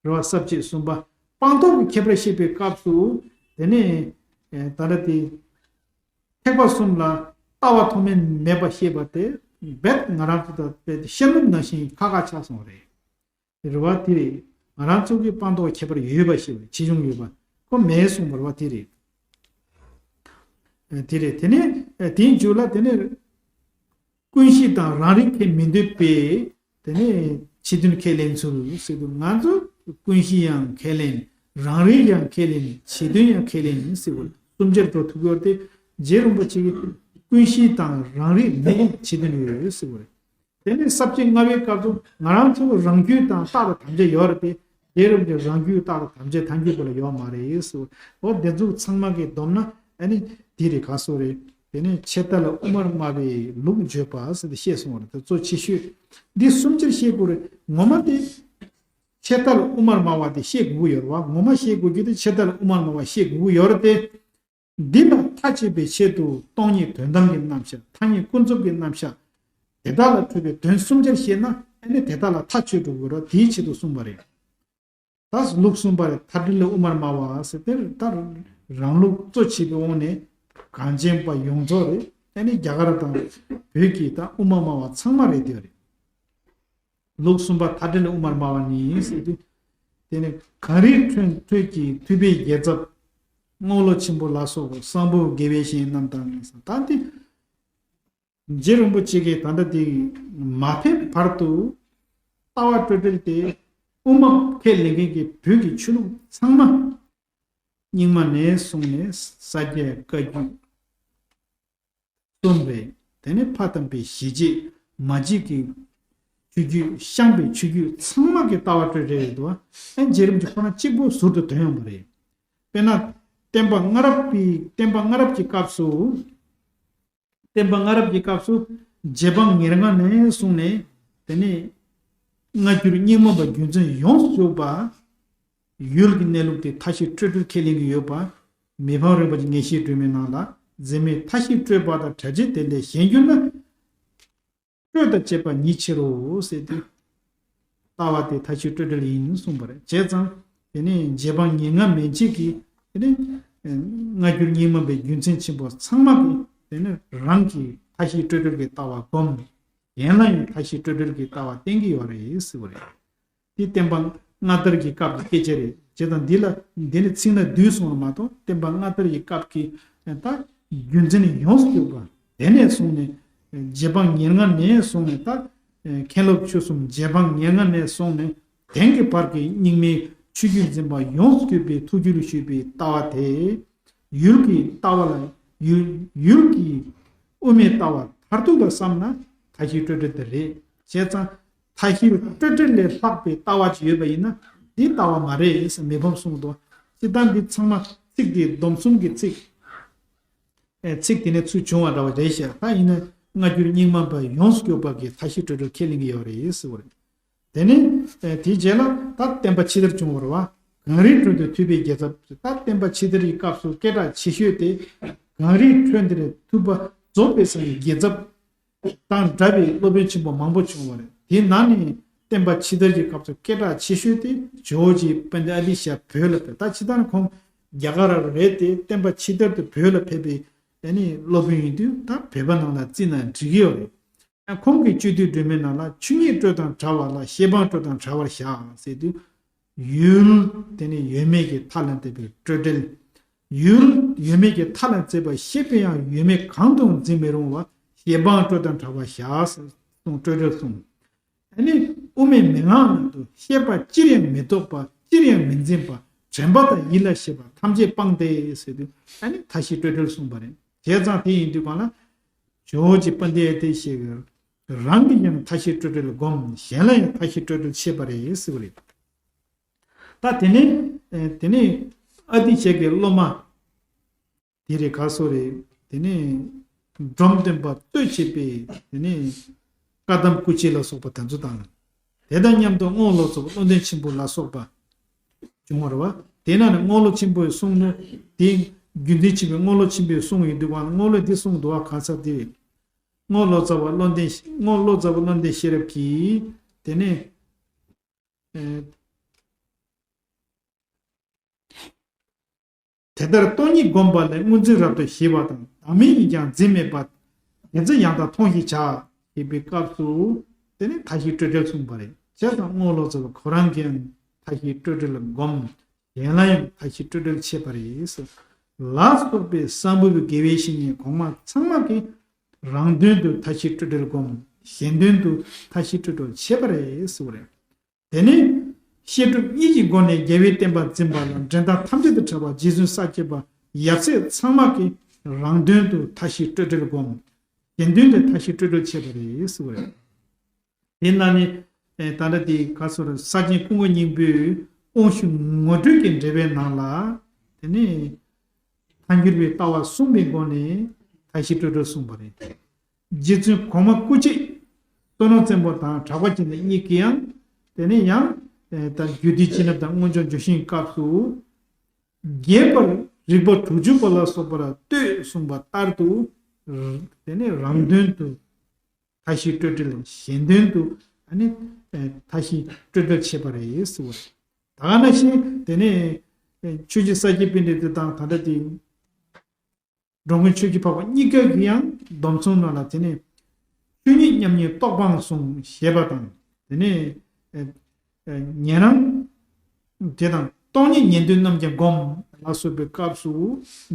རེད་བ། ས་བཅད་གསུམ་པ། སྤངས་རྟོགས་ཀྱི་ཁྱད་པར་བཤད་པའི་སྐབས་སུ། དེ་ནས་ཨེ་ད་ལྟ་དེ་ཐེག་པ་གསུམ་ལ་ལྟ་བ་མཐོང་མིན་མེད་པ་བཤད་པ་དེ་རྦད་ང་རང་ཚོ་དང་རྦད་དེ་ཤེས་རབ་ནང་བཞིན་ཁག་ཁག་ཆགས་སོང་བ་རེད། རེད་བ། དེ་རེད། ང་རང་ཚོ་གི་སྤངས་རྟོགས་ཁྱད་པར་ཡོད་པ་ཞིག་ཆེ་ཆུང་ཡོད་པ་ཁོ་མེད་གསུངས་པ་རེད་བ། དེ་རེད། ཨ་དེ་རེད། དེ་ནས་ཨ་དེའི་མཇུག་ལ་དེ་ནས་ཀུན་གཞི་དང་རང་རིག་ཁས་མི་འདོད་པས་དེ་ནས་ཕྱི་དོན་ཁས་ལེན་ཚུལ་ཟེར་དུས། ང་ཚོ་ཀུན་གཞི་ཡང་ཁས་ལེན། རང་རིག་ཡང་ཁས་ལེན། ཕྱི་དོན་ཡང་ཁས་ལེན་ཟེར་བ་གསུམ་ཆར་འགྲོ་ཐུབ་ཡོད་དེ། རྗེ་རིན་པོ་ཆེ་གིས་ཀུན་གཞི་དང་རང་རིག་མེད་ཕྱི་དོན་ཡོད་ཟེར་བ་རེད། དེ་ནས་ས་བཅད་ལྔ་པའི་སྐབས་སུ་ང་རང་ཚོ་རང་རྒྱུད་དང་རྟག་ཏུ་དམ་བཅའ་ཡོད་རེད་དེ། དེ་རུ་ཀྱི་རང་རྒྱུད་རྟག་ཏུ་དམ་བཅའ་ཐལ་འགྱུར་བ་ལ་ཡོད་མ་རེད་ཟེར། འོ་དེ་ཚོ་ཚང་མ་གིས་བསྡོམས་ན་ཨ་ནི་དེ་རེད། ག་སོ་རེད། དེ་ནས་ཆད་ལྟ་ལ་དབུ་མར་སྨྲ་བའི་ལུགས་བརྗོད་པ་ཟེར་ཏེ་བཤད་སོང་བ་རེད། དེ་གཙོ་ཆེ་ཤོས་འདི་གསུམ་ཆར་བཤད་དགོས་རེད། ངོ་མ་དེ་ཆད་ལྟ་ལ་དབུ་མར་སྨྲ་བ་དེ་བཤད་དགོས་ཀྱི་ཡོད་རེད་བ། ངོ་མ་བཤད་དགོས་རྒྱུ་དེ་ཆད་ལྟ་ལ་དབུ་མར་སྨྲ་བ་བཤད་དགོས་ཀྱི་ཡོད་རེད་དེ། འདི་ལ་མཐའ་དཔྱོད་པའི་ཆེད་དུ་སྟོང་ཉིད་དོན་དམ་གྱི་རྣམ་གཞག་ཐ་སྙད་ཀུན་རྫོབ་ཀྱི་རྣམ་གཞག་དེ་དག་ལ་འཕྲོས་པའི་དོན་གསུམ་ཆར་བཤད་ན་ཨ་ནི་དེ་དག་ལ་མཐའ་དཔྱོད་འགྲོ་དགོས་རེད། དེའི་ཆེད་དུ་གསུངས་པ་རེད། ད་ལུགས་གསུམ་པ་རེད། མཐའ་བྲལ་ལས་དབུ་མར་སྨྲ་བ་ཟེར་དེ་ད་རང་ལུགས་གཙོ་བྱས་པའི་དབང་ནས་གངས་ཅན་པ་ཡོངས་རྫོགས་རེད། ཨ་ནི་རྒྱ་གར་དང་བོད་ཀྱི་ད་དབུ་མ་སྨྲ་བ་ཚང་མ་རེད། དེ་རེད། ལུགས་གསུམ་པ་མཐའ་བྲལ་དབུ་མར་སྨྲ་བ་ནི་ཟེར་དུས། དེ་ནི་གངས་རིའི་ཁྲོད་ཁྲོད་ཀྱི་ཐུབ་པའི་རྒྱལ་ཚབ། རྔོག་ལོ་ཆེན་པོ་ལ་སོགས་གསང་ཕུ་དགེ་བའི་བཤེས་གཉེན་རྣམས་དང་ཟེར། ད་འདི་རྗེ་རིན་པོ་ཆེ་གིས་ད་ལྟ་དེ་མ་ཕེབས་བར་དུ་ལྟ་བ་སྤྲོས་བྲལ་དེ་དབུ་མ་ཁས་ལེན་མཁན་གྱི་བོད་ཀྱི་ཆོས་ལུགས་ཚང་མ་རྙིང་མ་ནས་བཟུང་ནས་ས་སྐྱའི་བཀའ་བརྒྱུད། གསུམ་རེད། དེ་ནས་ཕ་དམ་པའི་ཞི་བྱེད་མ་བྱེད་ཀྱི་ཆོས་བརྒྱུད། ཤངས་པའི་ཆོས་བརྒྱུད་ཚང་མ་གི་ལྟ་བ་སྤྲོས་བྲལ་རེད་འདུག་ཨ་རྗེ་རིན་པོ་ཆེ་ཁོ་ན་གཅིག་པོ་ཟུར་དུ་དོན་ཡོང་པ་རེད། དཔེར་ན་བསྟན་པ་སྔ་རབས་པའི་བསྟན་པ་སྔ་རབས་ཀྱི་སྐབས་སུ། བསྟན་པ་སྔ་རབས་ཀྱི་སྐབས་སུ་རྗེ་འབངས་ཉེར་ལྔ་ནས་བཟུང་ནས་དེ་ནས་སྔ་འགྱུར་རྙིང་མ་པ་རྒྱུ་མཚན་ཡོངས་སུ་གྱུར་པ། ཡུལ་གྱི་གནས་ལུགས་དེ་མཐའ་བཞི་སྤྲོས་བྲལ་ཁས་ལེན་གྱི་ཡོད་པ། མི་ཕམ་རིན་པོ་ཆེ་ངེས་ཤེས་སྒྲོན་མེའི་ནང་ལ་འཛིན་མེད་མཐའ་བཞི་སྤྲོས་པ་དང་བྲལ་བྱེད་དེ་ལས་གཞན་འགྱུར་ན། སྤྲོས་དང་བཅས་པ་ཉིད་ཕྱིར་རོ་ཟེར་དུས། ལྟ་བ་དེ་མཐའ་བཞི་སྤྲོས་བྲལ་ཡིན་གསུངས་པ་རེད། བྱས་ཙང་དེ་ནས་རྗེ་འབངས་ཉེར་ལྔ་མན་ཆད་ཀྱིས་དེ་ནས་སྔ་འགྱུར་རྙིང་མ་པའི་རྒྱུ་མཚན་ཆེན་པོ་ཚང་མ་གིས་དེ་ནས་རང་གི་མཐའ་བཞི་སྤྲོས་བྲལ་གྱི་ལྟ་བ་བསྒོམ། གཞན་ལ་ཡང་མཐའ་བཞི་སྤྲོས་བྲལ་གྱི་ལྟ་བ་བསྟན་གྱི་ཡོད་རེད་ཟེར་བ་རེད། འདི་བསྟན་པ་སྔ་དར་གྱི་སྐབས་ཀྱི་སྐད་ཆ་རེད། བྱས་ཙང་འདི་ལ་འདི་ནི་ཚིག་སྣ་བསྡུས་སོང་བ་མ་གཏོགས་བསྟན་པ་སྔ་དར་གྱི་སྐབས་ཀྱི་ད་རྒྱུ་མཚན་ཡོངས་སུ་གྱུར་པ། དེ་ནས་བཟུང་ནས་རྗེ་འབངས་ཉེར་ལྔ་ནས་བཟུང་ནས་ད་མཁན་སློབ་ཆོས་གསུམ་རྗེ་འབངས་ཉེར་ལྔ་ནས་བཟུང་ནས་དེང་གི་བར་གྱི་རྙིང་མའི་ཆོས་བརྒྱུད་འཛིན་པ་ཡོངས་སུ་གྱུར་པའི་ཐུགས་རྒྱུད་ལ་ཞུགས་པའི་ལྟ་བ་དེ། ཡུལ་གྱི་ལྟ་བ་ལ་ཡུལ་ཡུལ་གྱི་དབུ་མའི་ལྟ་བ་མཐར་ཐུག་ལ་བསམ་ན་མཐའ་བཞི་སྤྲོས་བྲལ་དེ་རེད། བྱས་ཙང་མཐའ་བཞི་སྤྲོས་བྲལ་ལས་ལྷག་པའི་ལྟ་བ་ཅིག་ཡོད་པ་ཡིན་ན་འདི་ལྟ་བ་མ་རེད་ཟེར་མི་ཕམ་གསུངས་འདུག་སྤྱིར་བཏང་འདི་ཚང་མ་ཚིག་འདི་སྡོམ་གསུམ་གྱི་ཚིག་ཨེ་ཚིག་དེ་ནས་ཚུར་བྱུང་བ་འདྲ་བ་རེད་ཤག་ད་ཡིན་ན་སྔ་འགྱུར་རྙིང་མ་པ་ཡོངས་སུ་གྱུར་པ་གི་མཐའ་བཞི་སྤྲོས་བྲལ་ཁས་ལེན་གྱི་ཡོད་རེད་ཟེར་བ་རེད། དེ་ནས་ཨེ་དེའི་རྗེས་ལ་ད་བསྟན་པ་ཕྱི་དར་བྱུང་བ་རེད་བ། གངས་རིའི་ཁྲོད་དུ་ཐུབ་པའི་རྒྱལ་ཚབ། ད་བསྟན་པ་ཕྱི་དར་གྱི་སྐབས་སུ་སྐད་གྲགས་ཆེ་ཤོས་དེ་གངས་རིའི་ཁྲོད་འདིར་ཐུབ་པ་རྫོགས་པའི་སངས་རྒྱས་རྒྱལ་ཚབ། དང་འདྲ་བའི་སློབ་དཔོན་ཆེན་པོ་མང་པོ་བྱུང་བ་རེད། དེའི་ནང་ནས་བསྟན་པ་ཕྱི་དར་གྱི་སྐབས་སུ་སྐད་གྲགས་ཆེ་ཤོས་དེ་ཇོ་བོ་རྗེ་དཔལ་ལྡན་ཨ་ཏི་ཤ་བོད་ལ་ཕེབས། ད་ཕྱི་དར་ཁོང་རྒྱ་གར་རེད་དེ། བསྟན་པ་ཕྱི་དར་དུ་བོད་ལ་ཕེབས་པའི་ཨ་ནི་སློབ་དཔོན་ཡིན་དུས། ད་བོད་པ་ནང་ལ་བརྩིས་ན་འགྲིག་གི་ཡོད་རེད། ཁོང་གི་སྤྱོད་བསྡུས་སྒྲོན་མེའི་ནང་ལ། ཆོས་ཉིད་སྤྲོས་དང་བྲལ་བ་ལ། ཤེས་པའང་སྤྲོས་དང་བྲལ་བར་བྱ་ཟེར་དུས། ཡུལ་དེ་ནི་ཡོད་མེད་ཀྱི་མཐའ་ལ་འདས་པའི་སྤྲོས་བྲལ། ཡུལ་ཡོད་མེད་ཀྱི་མཐའ་ལ་འཛིན་པ། ཤེས་པས་ཡང་ཡོད་མེད་གང་དུའང་འཛིན་མི་རུང་བ། ཤེས་པའང་སྤྲོས་དང་བྲལ་བར་བྱ་ཟེར་གསུངས། སྤྲོས་བྲལ་གསུངས། ཨ་ནི་དབུ་མའི་མན་ངག་ནང་དུ། ཤེས་པ་ཅིར་ཡང་མི་ལྡོག་པ། ཅིར་ཡང་མི་འཛིན་པ། དྲན་པ་དང་ཡིད་ལ་བྱེད་པ་ཐམས་ཅད་སྤངས་ཏེ་ཟེར་དུས། ཨ་ནི་མཐའ་བཞི་སྤྲོས་བྲལ་གསུངས་པ་རེད། བྱས་ཙང་དེ་ཡིན་དུས་གང་ལ། ཇོ་བོ་རྗེ་དཔལ་ལྡན་ཨ་ཏི་ཤ་གིས་རང་གིས་ཀྱང་མཐའ་བཞི་སྤྲོས་བྲལ་བསྒོམ། གཞན་ལ་ཡང་མཐའ་བཞི་སྤྲོས་བྲལ་བཤད་པ་རེད་ཟེར་བ་རེད། ད་དེ་ནས་ཨ་དེ་ནས་ཨ་ཏི་ཤ་གི་སློབ་མ་དེ་རེད། ག་སོ་རེད། དེ་ནས་འབྲོམ་སྟོན་པ་གཙོས་བྱས་པའི་དེ་ནས་བཀའ་གདམས་སྐུ་མཆེད་ལ་སོགས་པ་དེ་ཚོ་དང་། དེ་དང་མཉམ་དུ་རྔོག་ལོ་ཙཱ་བ་བློ་ལྡན་ཆེན་པོ་ལ་སོགས་པ་བྱུང་བ་རེད་བ། དེ་ན་ནི་རྔོག་ལོ་ཆེན་པོའི་གསུང་ནི་དེ། རྒྱུད་འཛིན་ཆེན་པོའི་རྔོག་ལོ་ཆེན་པོའི་གསུང་ཡིན་དུས་གང་ལ། རྔོག་ལོས་འདི་གསུངས་འདུག་བ། གང་ཟེར་དེ། རྔོག་ལོ་ཙཱ་བ་བློ་ལྡན། རྔོག་ལོ་ཙཱ་བ་བློ་ལྡན་ཤེས་རབ་ཀྱིས་དེ་ནས་ཨེ། དེ་ལྟར་སྟོང་ཉིད་བསྒོམས་པ་ལས། སྔོ་འཛིན་རབ་ཏུ་ཞི་བ་དང་། བདག་མེད་ཉིད་ཀྱང་འཛིན་མེད་པ། དེ་ཚེ་ཡང་དག་མཐོང་ཞེས་བྱ། ཞེས་པའི་སྐབས་སུ་དེ་ནི་མཐའ་བཞི་སྤྲོས་བྲལ་གསུངས་པ་རེད། བྱས་ཙང་རྔོག་ལོ་ཙཱ་བ་ཁོ་རང་གིས་ཡང་མཐའ་བཞི་སྤྲོས་བྲལ་བསྒོམ། གཞན་ལ་ཡང་མཐའ་བཞི་སྤྲོས་བྲལ་བཤད་པ་རེད། ལ་སོགས་པའི་གསང་ཕུ་བའི་དགེ་བའི་བཤེས་གཉེན་གོང་མ་ཚང་མ་གིས་རང་དོན་དུ་མཐའ་བཞི་སྤྲོས་བྲལ་བསྒོམ། གཞན་དོན་དུ་མཐའ་བཞི་སྤྲོས་བྲལ་བཤད་པ་རེད་ཟེར་བ་རེད། དེ་ནས་བཤད་སྒྲུབ་གཉིས་ཀྱི་སྒོ་ནས་རྒྱལ་བའི་བསྟན་པ་འཛིན་པ་ལ་འགྲན་ཟླ་ཐམས་ཅད་དང་བྲལ་བ་རྗེ་བཙུན་ས་སྐྱ་པ་ཡབ་སྲས་ཚང་མ་གིས་རང་དོན་དུ་མཐའ་བཞི་སྤྲོས་བྲལ་བསྒོམ། གཞན་དོན་དུ་མཐའ་བཞི་སྤྲོས་བྲལ་བྱས་པ་རེད་ཟེར་བ་རེད། དེ་ན་ནི་ཨེ་ད་ལྟ་དེ་ག་སོ་ར་ས་ཆེན་ཀུན་དགའ་སྙིང་པོའི་དབང་ཕྱུག་ངོ་སྤྲོད་ཀྱི་འགྲེལ་པའི་ནང་ལ། དེ་ནས་ཐལ་འགྱུར་བའི་ལྟ་བ་གསུངས་པའི་སྒོ་ནས་མཐའ་བཞི་སྤྲོས་བྲལ་གསུངས་པ་རེད། རྗེ་བཙུན་གོང་མ་སྐུ་མཆེད་བསོད་ནམས་བཙན་པོ་དང་གྲགས་པ་ཅན་དེ་གཉིས་ཀྱིས་ཡང་། དེ་ནས་ཡང་ཨེ་ད་རྒྱུད་སྡེ་བྱིན་རླབས་དང་མངོན་བརྗོད་འཇུག་ཤིང་སྐབས་སུ། རྒྱས་པར་རིགས་པ་དྲུག་ཅུ་པ་ལ་སོགས་པར་ལྟོས་གསུངས་པ་ལྟར་དུ། དེ་ནས་རང་དོན་དུ་མཐའ་བཞི་སྤྲོས་བྲལ། གཞན་དོན་དུ་ཨ་ནི་ཨེ་མཐའ་བཞི་སྤྲོས་བྲལ་བྱས་པ་རེད་ཟེར་བ་རེད། ད་ག་ནང་བཞིན་དེ་ནས་ཨེ་ཆོས་རྗེ་ས་སྐྱ་པཎྜི་ཏ་དང་ད་ལྟ་དེ་འགྲོ་མགོན་ཆོས་ཀྱི་འཕགས་པ་གཉིས་ཀ་གིས་ཡང་སྡོམ་གསུམ་ནང་ལ། དེ་ནས་ཆོས་ཉིད་མཉམ་ཉིད་རྟོགས་པའང་གསུངས་ཞེས་པ་དང་། དེ་ནས་ཨེ་ཨེ་ཉན་རང་དེ་དང་སྟོང་ཉིད་ཉན་ཐོས་རྣམས་ཀྱང་བསྒོམ་ལ་སོགས་པའི་སྐབས་སུ།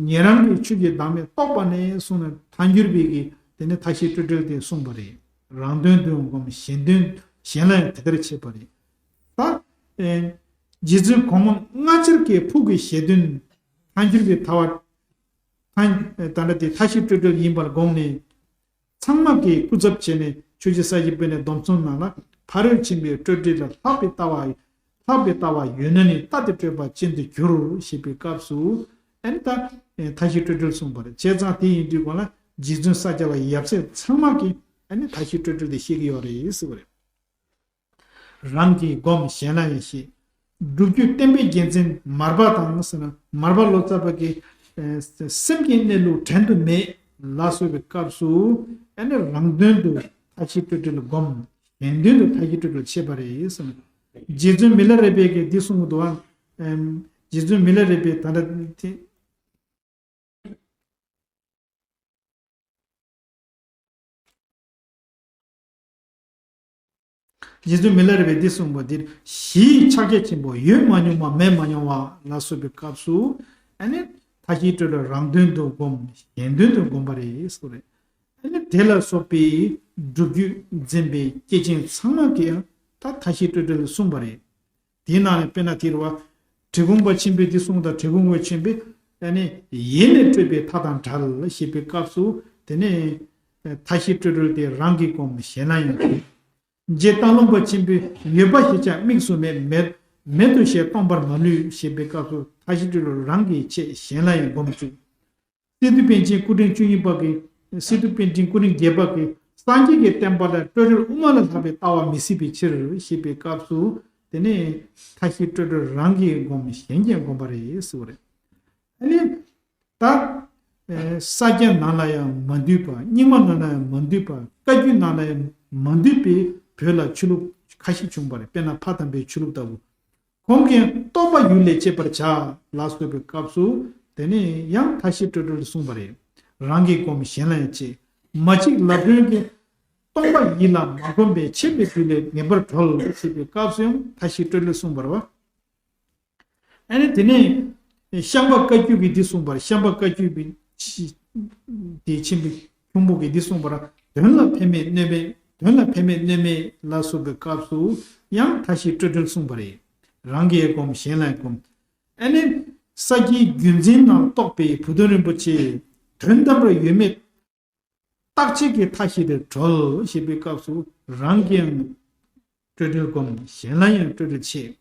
ཉན་རང་གིས་ཆོས་ཀྱི་བདག་མེད་རྟོགས་པ་ནས་གསུངས་ནས། ཐལ་འགྱུར་བའི་གི་དེ་ནས་མཐའ་བཞི་སྤྲོས་བྲལ་དེ་གསུངས་པ་རེད། རང་དོན་དུ་བསྒོམ། གཞན་དོན་གཞན་ལ་ཡང་དེ་ལྟར་བྱེད་པ་རེད། ད་ཨེ་རྗེ་བཙུན་གོང་མ་ལྔ་ཆར་གྱི་ཕུགས་ཀྱི་བཞེད་དོན། ཐལ་འགྱུར་བའི་ཐལ་བ། ད་ད་ལྟ་དེ་མཐའ་བཞི་སྤྲོས་བྲལ་ཡིན་པར་དགོངས་ནས། ཚང་མ་གིས་སྐུ་ཚབ་བྱས་ནས་ཆོས་རྗེ་ས་སྐྱ་པཎྜི་ཏའི་སྡོམ་གསུམ་ནང་ལ། ཕ་རོལ་ཕྱིན་པའི་སྤྲོས་བྲལ་ལ་ལྷག་པའི་ལྟ་བ། ལྷག་པའི་ལྟ་བ་ཡོད་ན་ནི། རྟག་ཏུ་སྤྲོས་པ་ཅན་དུ་འགྱུར་ཞེས་པའི་སྐབས་སུ། ཨ་ནི་ད་མཐའ་བཞི་སྤྲོས་བྲལ་གསུངས་པ་རེད། བྱས་ཙང་དེ་ཡིན་དུས་གང་ལ་རྗེ་བཙུན་ས་སྐྱ་པ་ཡབ་སྲས་ཚང་མ་གིས་ཨ་ནི་མཐའ་བཞི་སྤྲོས་བྲལ་དེ་བཤད་ཀྱི་ཡོད་རེད་ཟེར་བ་རེད། རང་གིས་བསྒོམ་གཞན་ལ་ཡང་བཤད། སྒྲུབ་བརྒྱུད་བསྟན་པའི་རྒྱལ་མཚན་མར་པ་དང་ཟེར་ན། མར་པ་ལོ་ཙཱ་བ་གིས་ཨེ་སེམས་ཀྱི་གནས་ལུགས་བྲལ་དུ་མེད་ལ་སོགས་པའི་སྐབས་སུ། ཨ་ནི་རང་དོན་དུ་མཐའ་བཞི་སྤྲོས་བྲལ་བསྒོམ། གཞན་དོན་དུ་མཐའ་བཞི་སྤྲོས་བྲལ་བྱེད་པ་རེད་ཟེར་ན། རྗེ་བཙུན་མི་ལ་རས་པས་ཀྱིས་འདི་གསུངས་འདུག་ཨ། ཨེམ་རྗེ་བཙུན་མི་ལ་རས་པས་ད་ལྟ་དེ། རྗེ་བཙུན་མི་ལ་རས་པས་འདི་གསུངས་པ་འདིར། གཞི་ཡི་ཕྱག་རྒྱ་ཆེན་པོ་ཡོད་མ་མྱོང་བ་མེད་མ་མྱོང་བ་ལ་སོགས་པའི་སྐབས་སུ། ཨ་ནི་མཐའ་བཞི་སྤྲོས་བྲལ་རང་དོན་དུ་བསྒོམ། གཞན་དོན་དུ་བསྒོམ་པ་རེད་ཟེར་བ་རེད། ཨ་ནི་དེ་ལ་སོགས་པའི་སྒྲུབ་བརྒྱུད་འཛིན་པའི་སྐྱེས་ཆེན་ཚང་མ་གིས་ཡང་ད་མཐའ་བཞི་སྤྲོས་བྲལ་གསུངས་པ་རེད། དེའི་ནང་ནས་དཔེར་ན་དེ་རེད་བ། གྲི་གུམ་པ་ཆེན་པོས་འདི་གསུངས་དང་། གྲི་གུམ་པ་ཆེན་པོས་ཨ་ནི་ཡེ་ནས་སྤྲོས་པའི་མཐའ་དང་བྲལ་ཞེས་པའི་སྐབས་སུ། དེ་ནས་མཐའ་བཞི་སྤྲོས་བྲལ་དེ་རང་གིས་བསྒོམ། གཞན་ལ་ཡང་བཤད། རྗེ་སྟག་ལུང་པ་ཆེན་པོས་ཡོད་པ་ཞེས་བྱ་དམིགས་སུ་མེད། མེད་མེད་དོ་ཞེས་སྟོང་པར་མ་ལུས་ཞེས་པའི་སྐབས་སུ། མཐའ་བཞི་སྤྲོས་བྲལ་རང་གིས་བྱེད། གཞན་ལ་ཡང་བསྒོམ་བཅུག། སི་ཏུ་པཎ་ཆེན་སྐུ་ཕྲེང་བཅུ་གཉིས་པ་གིས། སི་ཏུ་པཎ་ཆེན་སྐུ་ཕྲེང་བརྒྱད་པ་གིས་སངས་རྒྱས་ཀྱི་བསྟན་པ་ལ་སྤྲོས་བྲལ་དབུ་མ་ལས་ལྷག་པའི་ལྟ་བ་མི་སྲིད་པའི་ཕྱིར་ཞེས་པའི་སྐབས་སུ། དེ་ནས་མཐའ་བཞི་སྤྲོས་བྲལ་རང་གིས་བསྒོམ། གཞན་གྱིས་བསྒོམ་པ་རེད་ཟེར་བ་རེད། ཨ་ནི་ད་ཨ་ ས་སྐྱ་ནང་ལ་ཡང་མ་འདུས་པ། རྙིང་མ་ནང་ལ་ཡང་མ་འདུས་པ། བཀའ་བརྒྱུད་ནང་ལ་ཡང་མ་འདུས་པའི་བོད་ལ་ཆོས་ལུགས་ཁ་ཤས་བྱུང་བ་རེད། དཔེར་ན་ཕ་དམ་པའི་ཆོས་ལུགས་ལྟ་བུ། ཁོང་གིས་སྟོང་པ་ཡུལ་ལས་སྐྱེས་པར་བྱ་ལ་སོགས་པའི་སྐབས་སུ། དེ་ནས་ཡང་མཐའ་བཞི་སྤྲོས་བྲལ་གསུངས་པ་རེད། རང་གིས་བསྒོམ་གཞན་ལ་ཡང་བྱེད། མ་གཅིག་ལབ་སྒྲོན་གྱིས། སྟོང་པ་ཡིད་ལ་མ་བསྒོམས་པས། ཆད་པའི་དུས་ལས་ངེས་པར་གྲོལ་ཞེས་པའི་སྐབས་སུ་ཡང་མཐའ་བཞི་སྤྲོས་བྲལ་གསུངས་པ་རེད་བ། ཨ་ནི་དེ་ནས་ཤངས་པ་བཀའ་བརྒྱུད་ཀྱིས་འདི་གསུངས་པ་རེད། ཤངས་པ་བཀའ་བརྒྱུད་པའི་ཆེ་དེ་ཆེན་པོའི་ཁྱུང་པོ་གིས་འདི་གསུངས་པ་རེད། དོན་ལ་ཕན་མེད་གནོད་མེད། དོན་ལ་ཕན་མེད་གནོད་མེད་ལ་སོགས་པའི་སྐབས་སུ་ཡང་མཐའ་བཞི་སྤྲོས་བྲལ་གསུངས་པ་རེད། རང་གིས་བསྒོམ་གཞན་ལ་བསྒོམ། ཨ་ནི་ས་དགེའི་རྒྱུད་འཛིན་ནང་གཏོགས་པའི་བུ་སྟོན་རིན་པོ་ཆེ། དོན་དམ་པར་ཡོད་མེད་རྟག་ཆད་ཀྱི་མཐའ་བཞི་དེ་གྲོལ་ཞེས་པའི་སྐབས་སུ། རང་གིས་ཡང་སྤྲོས་བྲལ་བསྒོམ། གཞན་ལ་ཡང་སྤྲོས་བྲལ་བྱེད།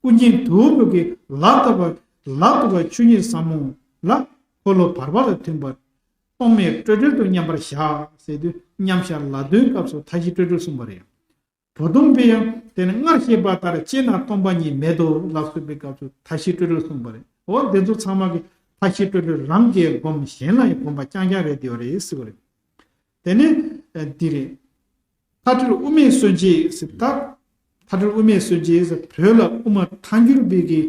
ཀུན་མཁྱེན་དུ་བོ་གིས་ལ་དྭགས་པ་ལ་དྭགས་པ་ཆོས་ཉིད་ཟབ་མོ་ལ། འཁོར་ལོ་བར་པ་ལ་མཐུན་པ། རྟོག་མེད་སྤྲོས་བྲལ་དུ་མཉམ་པར་བཞག་ཟེར་དུས། མཉམ་བཞག་ལ་དོན་སྐབས་སུ་མཐའ་བཞི་སྤྲོས་བྲལ་གསུངས་པ་རེད། བུ་སྟོན་པས་ཡང་དེ་ནི་སྔར་བཤད་པ་ལྟར། དཔྱད་ན་སྟོང་པ་ཉིད་མེད་དོ་ལ་སོགས་པའི་སྐབས་སུ་མཐའ་བཞི་སྤྲོས་བྲལ་གསུངས་པ་རེད། འོ་དེ་ཚོ་ཚང་མ་གི་མཐའ་བཞི་སྤྲོས་བྲལ། རང་གིས་བསྒོམ་གཞན་ལ་ཡང་བསྒོམ་པ་རྐྱང་རྐྱང་རེད། དེ་བ་རེད་ཟེར་བ་རེད། དེ་ནས་འདི་རེད། མཐའ་བྲལ་དབུ་མའི་སྲོལ་འབྱེད་ཟེར། ད་མཐའ་བྲལ་དབུ་མའི་སྲོལ་འབྱེད་ཟེར། བོད་ལ་དབུ་མ་ཐལ་འགྱུར་བའི་གི་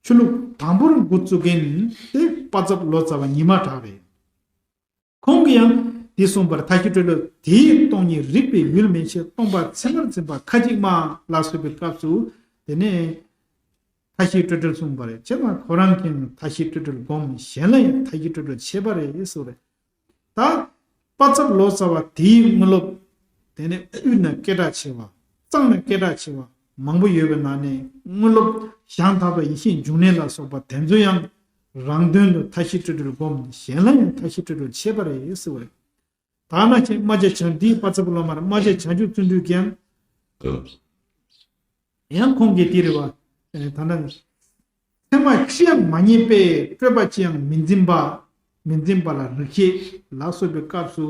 ཆོས་ལུགས་དང་པོར་འགོ་བཙུགས་མཁན་དེ་དཔལ་འཛབ་ལོ་ཙཱ་བ་ཉི་མ་གྲགས་རེད། ཁོང་གིས་ཡང་འདི་གསུངས་པར། མཐའ་བཞི་སྤྲོས་བྲལ་དེ་ཡི་སྟོང་ཉིད། རིག་པའི་ཡུལ་མིན་ཞེས། སྟོང་པ་ཚད་མར་འཛིན་པ་ཁ་ཅིག་སྨྲ་ལ་སོགས་པའི་སྐབས་སུ། དེ་ནས་མཐའ་བཞི་སྤྲོས་བྲལ་གསུངས་པ་རེད། བྱས་ཙང་ཁོ་རང་གིས་མཐའ་བཞི་སྤྲོས་བྲལ་བསྒོམ། གཞན་ལ་ཡང་མཐའ་བཞི་སྤྲོས་བྲལ་བྱེད་པ་རེད་ཟེར་བ་རེད། ད་དཔལ་འཛབ་ལོ་ཙཱ་བ་དེའི་དངོས་སློབ། དེ་ནས་དབུས་ན་སྐད་གྲགས་ཆེ་བ། གཙང་ན་སྐད་གྲགས་ཆེ་བ་མང་པོ་ཡོད་པའི་ནང་ནས། དངོས་སློབ་ཞང་ཐར་པ་ཡེ་ཤེས་འབྱུང་གནས་ལ་སོགས་པ་དེ་ཚོ་ཡང་རང་དོན་དུ་མཐའ་བཞི་སྤྲོས་བྲལ་བསྒོམ། གཞན་ལ་ཡང་མཐའ་བཞི་སྤྲོས་བྲལ་བྱེད་པ་རེད་ཟེར་བ་རེད། ད་ནང་བཞིན་རྨ་བྱ་བྱང་། འདིའི་དཔལ་འཛབ་སློབ་མར་རྨ་བྱ་བྱང་ཆུབ་བརྩོན་འགྲུས་ཀྱིས་ཡང་། ཡང་ཁོང་གིས་དེ་རེད་བ། ཨེ་ད་ནི་ཚད་མ་ཅི་ཡང་མ་རྙེད་པས། སྤྲོས་པ་ཅི་ཡང་མི་འཛིན་པ། མི་འཛིན་པ་ལ་རིགས་ཤེས་ལ་སོགས་པའི་སྐབས་སུ།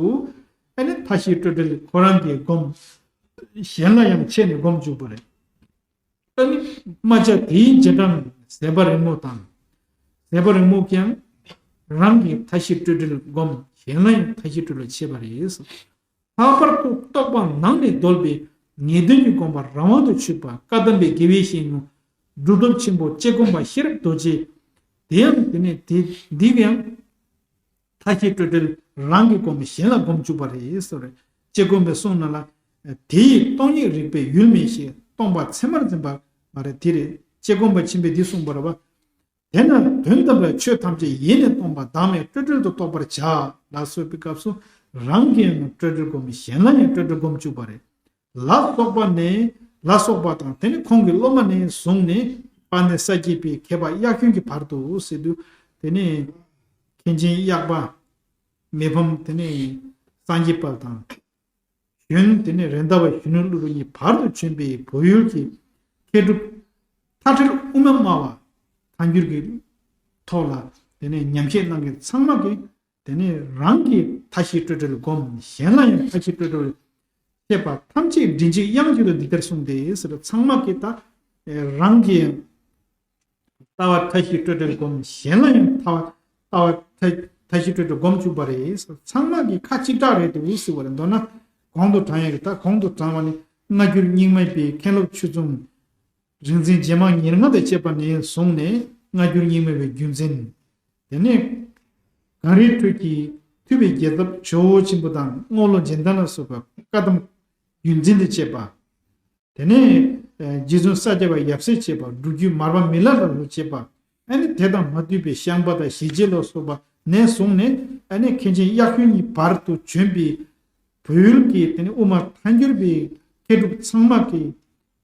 ཨ་ནི་མཐའ་བཞི་སྤྲོས་བྲལ་ཁོ་རང་གིས་བསྒོམ། གཞན་ལ་ཡང་ཆད་ནས་བསྒོམ་བཅུག་པ་རེད། ཨ་ནི་རྨ་བྱ་དེའི་རྗེས་འབྲང་ཟད་པ་རིང་མོ་དང་། ཟད་པ་རིང་མོ་ཀྱང་རང་གིས་མཐའ་བཞི་སྤྲོས་བྲལ་བསྒོམ། གཞན་ལ་ཡང་མཐའ་བཞི་སྤྲོས་བྲལ་བྱེད་པ་རེད། ལྷག་པར་དུ་རྟོག་པ་ནང་ནས་བརྡོལ་བའི་ངེས་དོན་གྱི་དགོངས་པ་རང་དབང་དུ་ཆུད་པ། བཀའ་གདམས་པའི་དགེ་བའི་བཤེས་གཉེན་གྲུབ་ཐོབ་ཆེན་པོ་དཔྱད་སྒོམ་པ་ཤེས་རབ་རྡོ་རྗེ། དེ་ཡང་དེ་ནས་དེ་འདི་ཡང་མཐའ་བཞི་སྤྲོས་བྲལ་རང་གིས་བསྒོམ། གཞན་ལ་བསྒོམ་བཅུག་པ་རེད་ཟེར། དཔྱད་སྒོམ་པའི་གསུང་ནང་ལ། དེ་ཡི་སྟོང་ཉིད་རིག་པའི་ཡུལ་མིན་ཞེས། སྟོང་པ་ཚད་མར་འཛིན་པ་མ་རེད། དེ་རེད། དཔྱད་སྒོམ་པ་ཆེན་པོས་འདི་གསུངས་པ་རེད་བ། དེས་ན་དོན་དམ་པར་ཆོས་ཐམས་ཅད་ཡེ་ནས་སྟོང་པ་བདག་མེད་སྤྲོས་བྲལ་དུ་རྟོགས་པར་བྱ་ལ་སོགས་པའི་སྐབས་སུ། རང་གིས་ཡང་སྤྲོས་བྲལ་བསྒོམ། གཞན་ལ་ཡང་སྤྲོས་བྲལ་བསྒོམ་བཅུག་པ་རེད། ལ་སོགས་པ་ནས། ལ་སོགས་པ་དང་དེ་ནི་ཁོང་གི་སློབ་མ་ནས་བཟུང་ནས། དཔལ་ལྡན་ས་སྐྱའི་པའི་མཁས་པ་གཡག་ཞོན་གྱི་བར་དུ་ཟེར་དུས། དེ་ནས་མཁན་ཆེན་གཡག་པ། མི་ཕམ། དེ་ནས་སངས་རྒྱས་དཔལ་དང་། གཞོན། དེ་ནས་རེད་མདའ་བ་གཞོན་ནུ་ཀླུ་སྒྲུབ་གཉིས་བར་དུ་བྱོན་པའི་བོད་ཡུལ་གྱི་མཁས་གྲུབ། མཐའ་བྲལ་དབུ་མ་སྨྲ་བ་ཐལ་འགྱུར་གྱི་ཐོག་ལ་དེ་ནས་ཉམས་བཞེས་གནང་མཁན་ཚང་མ་གིས། དེ་ནས་རང་གིས་མཐའ་བཞི་སྤྲོས་བྲལ་བསྒོམ། གཞན་ལ་ཡང་མཐའ་བཞི་སྤྲོས་བྲལ་བཤད་པ་ཐམས་ཅད་མགྲིན་གཅིག་དབྱངས་གཅིག་ཏུ་འདི་ལྟར་གསུངས་ཏེ་ཟེར། ཚང་མ་གིས་ད་རང་གིས་ལྟ་བ་མཐའ་བཞི་སྤྲོས་བྲལ་བསྒོམ། གཞན་ལ་ཡང་ལྟ་བ་ལྟ་བ་མཐའ་མཐའ་བཞི་སྤྲོས་བྲལ་བསྒོམ་བཅུག་པ་རེད། ཚང་མ་གིས་ཁ་གཅིག་གྲགས་རེད་འདུག་ཟེར་བ་རེད། མདོར་ན་གོང་དུ་དྲངས་ཡག་གི། ད་གོང་དུ་དྲངས་པ་ནི་སྔ་འགྱུར་རྙིང་མ་པའི་མཁན་སློབ་ཆོས་མཚུངས། རིག་འཛིན་རྗེ་འབངས་ཉེར་ལྔ་དང་བཅས་པ་ནས་བཟུང་ནས་སྔ་འགྱུར་རྙིང་མ་པའི་བརྒྱུད་འཛིན། དེ་ནས་གངས་རིའི་ཁྲོད་ཀྱི་ཐུབ་པའི་རྒྱལ་ཚབ་ཇོ་བོ་ཆེན་པོ་དང་། རྔོག་ལོ་རྗེ་བདག་ལ་སོགས་པ་བཀའ་གདམས་བརྒྱུད་འཛིན་དུ་བཅས་པ། དེ་ནས་རྗེ་བཙུན་ས་སྐྱ་པ་ཡབ་སྲས་བཅས་པ། སྒྲུབ་བརྒྱུད་མར་པ་མི་ལ་ལ་སོགས་བཅས་པ། ཨ་ནི་དེ་དང་མ་འདུས་པའི་ཤངས་པ་དང་ཞི་རྒྱས་ལ་སོགས་པ་ནས་བཟུང་ནས། ཨ་ནི་མཁན་ཆེན་གཡག་ཞོན་གྱི་བར་དུ་བྱོན་པའི་བོད་ཡུལ་གྱི་དེ་ནས་དབུ་མ་ཐལ་འགྱུར་བའི་མཁས་གྲུབ་ཚང་མ་གིས་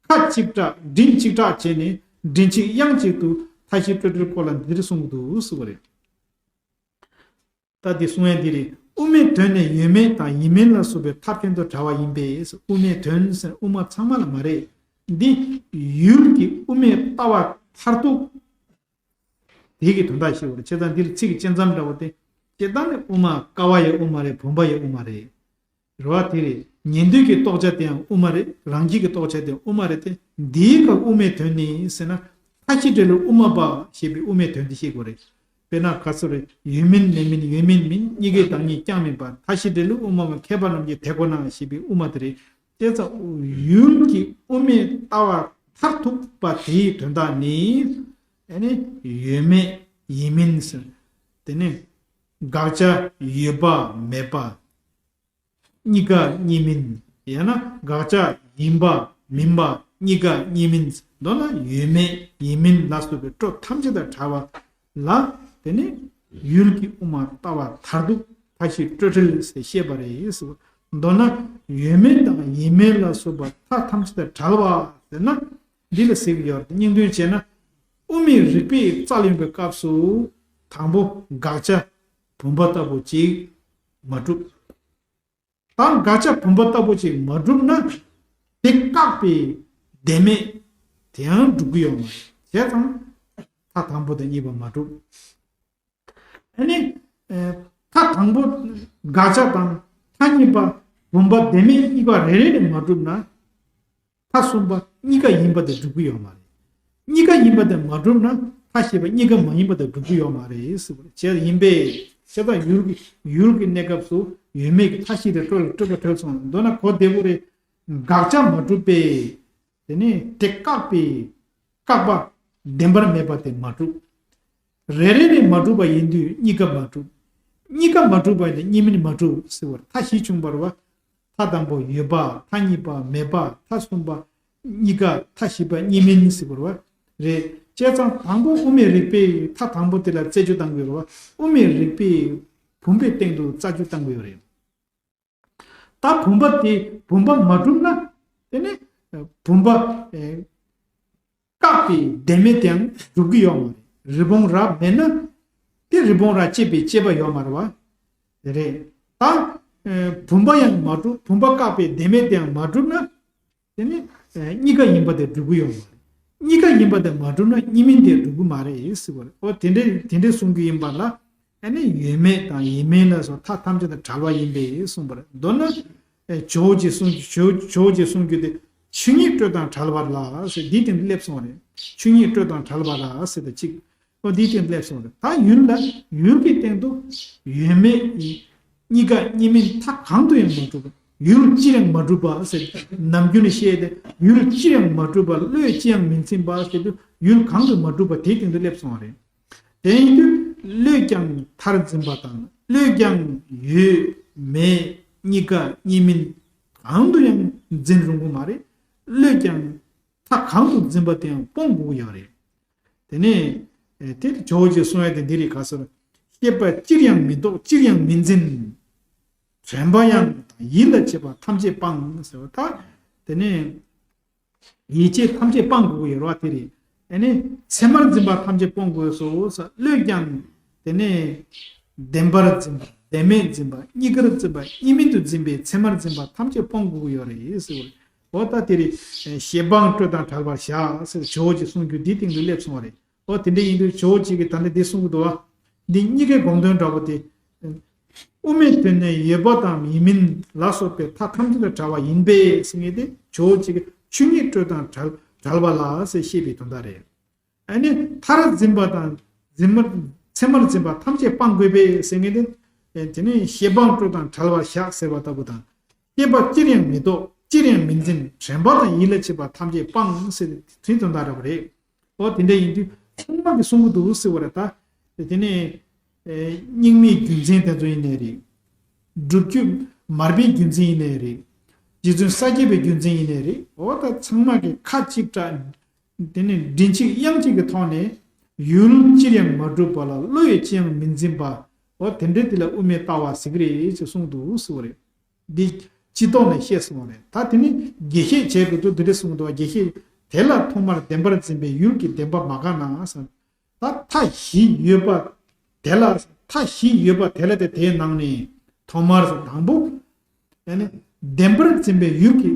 ཁ་གཅིག་གྲགས་མགྲིན་གཅིག་གྲགས་བྱས་ནས། མགྲིན་གཅིག་དབྱངས་གཅིག་ཏུ་མཐའ་བཞི་སྤྲོས་བྲལ་སྐོར་ལ་འདིར་གསུངས་འདུག་ཟེར་བ་རེད། ད་འདི་གསུང་ཡ་འདི་རེད། དབུ་མའི་དོན་ནི་ཡོད་མེད་དང་ཡིན་མིན་ལ་སོགས་པའི་ཐབས་མཁན་དང་བྲལ་བ་ཡིན་པས། དབུ་མའི་དོན་ཟེར་དབུ་མ་ཚང་མ་ལ་མ་རེད། འདི་ཡུལ་གྱི་དབུ་མའི་ལྟ་བ་མཐར་ཐུག་དེ་གི་དོན་དག་ཤེས་དགོས་རེད། བྱས་ཙང་འདིར་ཚིག་གི་དཔྱད་མཚམས་འདྲ་བོ་དེ། སྤྱིར་བཏང་ནི་དབུ་མ་ཀ་བ་ཡི་དབུ་མ་རེད། བུམ་པ་ཡི་དབུ་མ་རེད། རེད་བ། དེ་རེད། ཉན་ཐོས་ཀྱི་རྟོགས་བྱ་དེའང་དབུ་མ་རེད། རང་རྒྱུད་ཀྱི་རྟོགས་བྱ་དེའང་དབུ་མ་རེད་དེ། འདིའི་སྐབས་དབུ་མའི་དོན་ནི་ཟེར་ན། མཐའ་བཞི་སྤྲོས་བྲལ་དབུ་མ་པ་ཞེས་པའི་དབུ་མའི་དོན་དེ་ཤེས་དགོས་རེད། དཔེར་ན་ག་ཚོད་རེད། ཡོད་མིན་མེད་མིན་ཡོད་མིན་མིན་གཉིས་ཀའི་བདག་ཉིད་ཀྱང་མིན་པ། མཐའ་བཞི་འབྲས་ལུགས་དབུ་མ་མ་མཁས་པ་རྣམས་ཀྱི་དེ་ཁོ་ན་ཞེས་པའི་དབུ་མ་དེ་རེད། དེ་ཙམ་ཡུལ་གྱི་དབུ་མའི་ལྟ་བ་མཐར་ཐུག་པ་དེའི་དོན་དག་ནི། ཨ་ནི་ཡོད་མེད་ཡིན་མིན་ཟེར། དེ་ནི་དགག་བྱ་ཡོད་པ་མེད་པ། གཉིས་ཀ་གཉིས་མིན། ཡང་ན་དགག་བྱ་ཡིན་པ་མིན་པ་གཉིས་ཀ་གཉིས་མིན། མདོར་ན་ཡོད་མེད་ཡིན་མིན་ལ་སོགས་པའི་སྤྲོས་ཐམས་ཅད་དང་བྲལ་བ་ལ་དེ་ནི་ཡུལ་གྱི་དབུ་མ་ལྟ་བ་མཐར་ཐུག་མཐའ་བཞི་སྤྲོས་བྲལ་ཟེར་བཤད་པ་རེད་ཟེར། མདོར་ན་ཡོད་མེད་དང་ཡིན་མིན་ལ་སོགས་པ་མཐའ་ཐམས་ཅད་དང་བྲལ་བ་ཟེར་ན་འདི་ལ་ཟེར་གྱི་ཡོད་རེད། སྙིང་དོན་བྱས་ན་དབུ་མའི་རིགས་པས་རྩ་ལ་ཡོང་པའི་སྐབས་སུ་དང་པོ་དགག་བྱ་བུམ་པ་ལྟ་བུ་ཅིག་མ་གྲུབ། ད་དགག་བྱ་བུམ་པ་ལྟ་བུ་ཅིག་མ་གྲུབ་ན། དེ་བཀག་པའི་བདེན་མེད་དེའང་འགྲུབ་ཀྱི་ཡོད་མ་རེད། བྱས་ཙང་མཐའ་དང་པོ་དང་གཉིས་པ་མ་གྲུབ། ཨ་ནི། ཨེ། མཐའ་དང་པོ་དགག་བྱ་དང་མཐའ་གཉིས་པ་བུམ་པ་བདེན་མེད་གཉིས་ཀ་རེ་རེ་ནས་མ་གྲུབ་ན། མཐའ་གསུམ་པ་གཉིས་ཀ་ཡིན་པ་དེ་འགྲུབ་ཀྱི་ཡོད་མ་རེད། གཉིས་ཀ་ཡིན་པ་དེ་མ་གྲུབ་ན་མཐའ་བཞི་པ་གཉིས་ཀ་མ་ཡིན་པ་དེ་འགྲུབ་ཀྱི་ཡོད་མ་རེད་ཟེར་བ་རེད། བྱས་ཡིན་པས་བྱས་ཙང་ཡུལ་གྱི་ཡུལ་གྱི་གནས་སྐབས་སུ་ཡོད་མེད་ཀྱི་མཐའ་བཞི་དེ་སྤྲོས་ལ་སྤྲོས་པ་གྲོལ་སོང་། མདོར་ན་གོ་བདེ་པོ་རེད། དགག་བྱ་མ་གྲུབ་པས། དེ་ནས་དེ་བཀག་པའི་བཀག་པ་བདེན་པར་མེད་པ་དེ་མ་གྲུབ། རེ་རེ་ནས་མ་གྲུབ་པ་ཡིན་དུས་གཉིས་ཀ་མ་གྲུབ། གཉིས་ཀ་མ་གྲུབ་པ་ཡིན་དུས་གཉིས་མིན་མ་གྲུབ་ཟེར་བར་མཐའ་བཞི་བྱུང་བ་རེད་བ། མཐའ་དང་པོ་ཡོད་པ། མཐའ་གཉིས་པ་མེད་པ། མཐའ་གསུམ་པ་གཉིས་ཀ། མཐའ་བཞི་པ་གཉིས་མིན་ཟེར་བ་རེད་བ། རེད། བྱས་ཙང་དང་པོ་དབུ་མའི་རིགས་པས་མཐའ་དང་པོ་དེ་ལ་རྩད་གཅོད་བཏང་དགོས་རེད་བ། དབུ་མའི་རིགས་པས་བུམ་པའི་སྟེང་དུ་རྩད་གཅོད་བཏང་དགོས་རེད། ད་བུམ་པ་དེ་བུམ་པ་མ་གྲུབ་ན། དེ་ནི་བུམ་པ་ཨེ་བཀག་པའི་བདེན་མེད་དེའང་འགྲུབ་ཀྱི་ཡོད་མ་རེད། རི་བོང་རྭ་མེད་ན་དེ་རི་བོང་རྭ་སྐྱེས་པའི་སྐྱེས་པ་ཡོད་མ་རེད་བ། དེ་རེད། ད་ཨེ་བུམ་པ་ཡང་མ་གྲུབ། བུམ་པ་བཀག་པའི་བདེན་མེད་དེའང་མ་གྲུབ་ན། དེ་ནི་ཨེ་གཉིས་ཀ་ཡིན་པ་དེ་འགྲུབ་ཀྱི་ཡོད་མ་རེད། གཉིས་ཀ་ཡིན་པ་དེ་མ་གྲུབ་ན་གཉིས་མིན་དེ་འགྲུབ་ཀྱི་མ་རེད་ཟེར་བ་རེད། ཨོ་དེ་འདྲ་དེ་འདྲ་གསུང་གི་ཡིན་པ་ལ། ཨ་ནི་ཡོད་མེད་དང་ཡིན་མིན་ལ་སོགས་མཐའ་ཐམས་ཅད་དང་བྲལ་བ་ཡིན་པས་གསུངས་པ་རེད། མདོར་ན། ཨེ་ཇོ་བོ་རྗེ་གསུང་ཇོ་ཇོ་བོ་རྗེ་གསུང་རྒྱུ་དེ་ཆོས་ཉིད་སྤྲོས་དང་བྲལ་བ་ལ་ཟེར་འདིའི་སྟེང་དུ་སླེབས་སོང་བ་རེད། ཆོས་ཉིད་སྤྲོས་དང་བྲལ་བ་ལ་ཟེར་དང་གཅིག་ཨོ་འདིའི་སྟེང་དུ་སླེབས་སོང་བ་རེད། ད་ཡུལ་ལ་ཡུལ་གྱི་སྟེང་དུ་ཡོད་མེད་ཡིན། གཉིས་ཀ་གཉིས་མིན་མཐའ་གང་དུ་ཡང་མ་གྲུབ་པ། ཡུལ་ཅིར་ཡང་མ་གྲུབ་པ་ཟེར། ནམ་རྒྱུན་ནས་བཤད་དེ་ཡུལ་ཅིར་ཡང་མ་གྲུབ་པ། བློས་ཅི་ཡང་མི་འཛིན་པ་ཟེར་དུས་ཡུལ་གང་དུ་མ་གྲུབ་པ་དེའི་སྟེང་དུ་སླེབས་སོང་བ་རེད། དེ་ཡིན་དུས་བློས་ཀྱང་མཐར་འཛིན་པ་དང་བློས་ཀྱང་ཡོད་མེད་གཉིས་ཀ་གཉིས་མིན་གང་དུ་ཡང་འཛིན་རུང་གི་མ་རེད། བློས་ཀྱང་མཐའ་གང་དུ་འཛིན་པ་དེ་ཡང་སྤོང་དགོས་ཀྱི་ཡོད་རེད། དེ་ནས་ཨེ་དེ་ཇོ་བོ་རྗེས་གསུང་ཡ་དེ་འདི་རེད། ག་ཟེར། ཤེས་པ་ཅིར་ཡང་མི་རྟོག་ཅིར་ཡང་མི་འཛིན། དྲན་པ་ཡང་ཡིད་ལ་བྱེད་པ་ཐམས་ཅད་སྤང་ཟེར་བ་ད། དེ་ནས་ཡིད་ཆེས་ཐམས་ཅད་སྤང་དགོས་ཀྱི་ཡོད་རེད་བ། དེ་རེད། ཨེ་ནས་མཚན་མར་འཛིན་པ་ཐམས་ཅད་སྤོང་དགོས་སོ་ཟེར། བློས་ཀྱང་དེ་ནས་བདེན་པར་འཛིན་པ་བདེན་མེད་འཛིན་པ་གཉིས་ཀར་འཛིན་པ་གཉིས་མིན་དུ་འཛིན་པའི་མཚན་མར་འཛིན་པ་ཐམས་ཅད་སྤོང་དགོས་ཀྱི་ཡོད་རེད་ཟེར་བ་རེད། འོ་ད་དེ་རེད། ཤེས་པའང་སྤྲོས་དང་བྲལ་བར་བྱ་ཟེར་ཇོ་བོ་རྗེས་གསུང་རྒྱུ་འདིའི་སྟེང་དུ་སླེབས་སོང་བ་རེད། འོ་དེ་འདྲ་ཡིན་དུས་ཇོ་བོ་རྗེ་གིས་ད་ལྟ་འདི་གསུང་གི་འདུག་བ། འདི་གཉིས་ཀའི་དགོངས་དོན་འདྲ་པོ་དེ། དབུ་མའི་དོན་ནི་ཡོད་པ་དང་ཡིན་མིན་ལ་སོགས་པའི་མཐའ་ཐམས་ཅད་དང་བྲལ་བ་ཡིན་པས་ཟེར་མཁན་དེ་ཇོ་བོ་རྗེ་གིས་ཆོས་ཉིད་སྤྲོས་དང་བྲལ་བྲལ་བ་ལ་ཟེར་བཤད་པའི་དོན་དག་རེད། ཨ་ནི་མཐར་འཛིན་པ་དང་འཛིན་མ་མཚན་མར་འཛིན་པ་ཐམས་ཅད་སྤང་དགོས་པས་ཟེར་མཁན་དེ། དེ་ནི་ཤེས་པའང་སྤྲོས་དང་བྲལ་བར་བྱ་ཟེར་བ་ལྟ་བུ་དང་། ཤེས་པ་ཅིར་ཡང་མི་རྟོག་ཅིར་ཡང་མི་འཛིན། དྲན་པ་དང་ཡིད་ལ་བྱེད་པ་ཐམས་ཅད་སྤང་ཟེར་དེའི་དོན་དག་འདྲ་པོ་རེད། འོ་དེ་འདྲ་ཡིན་དུས་ཚང་མ་གིས་གསུང་གི་འདུག་ཟེར་བ་རེད་ད། དེ་ནས་ཨེ་རྙིང་མའི་རྒྱུ་མཚན་དེ་ཚོ་ཡིན་ནའི་རེད། སྒྲུབ་བརྒྱུད་མར་པའི་རྒྱུ་མཚན་ཡིན་ནའི་རེད། རྗེ་བཙུན་ས་སྐྱ་པའི་རྒྱུ་མཚན་ཡིན་ནའི་རེད། འོ་ད་ཚང་མ་གིས་ཁ་གཅིག་གྲགས། དེ་ནས་མགྲིན་གཅིག་དབྱངས་གཅིག་གི་ཐོག་ནས་ཡུལ་ཅིར་ཡང་མ་གྲུབ་པ་ལ་བློ་ཡིས་ཅི་ཡང་མི་འཛིན་པ། འོ་དེ་འདྲའི་དེ་ལ་དབུ་མའི་ལྟ་བ་ཟེར་གི་རེད་ཅེས་གསུངས་འདུག་ཟེར་བ་རེད། འདི་སྤྱི་ལྡོག་ནས་བཤད་སོང་བ་རེད། ད་དེ་ནི་རྒྱས་བཤད་བྱས་དགོས་འདུག་འདི་འདྲ་གསུངས་འདུག་དགེ་བཤེས་དེ་ལ་ཐོག་མར་བདེན་པར་འཛིན་པའི་ཡུལ་གྱི་བདེན་པ་མ་དགག་ན་ཟེར། ད་མཐའ་བཞི་ཡོད་པ་དེ་ལ་མཐའ་བཞི་ཡོད་པ་དེ་ལ་དེ་དེའི་ནང་ནས་ཐོག་མར་དང་པོ་ཨ་ནི་བདེན་པར་འཛིན་པའི་ཡུལ་གྱི་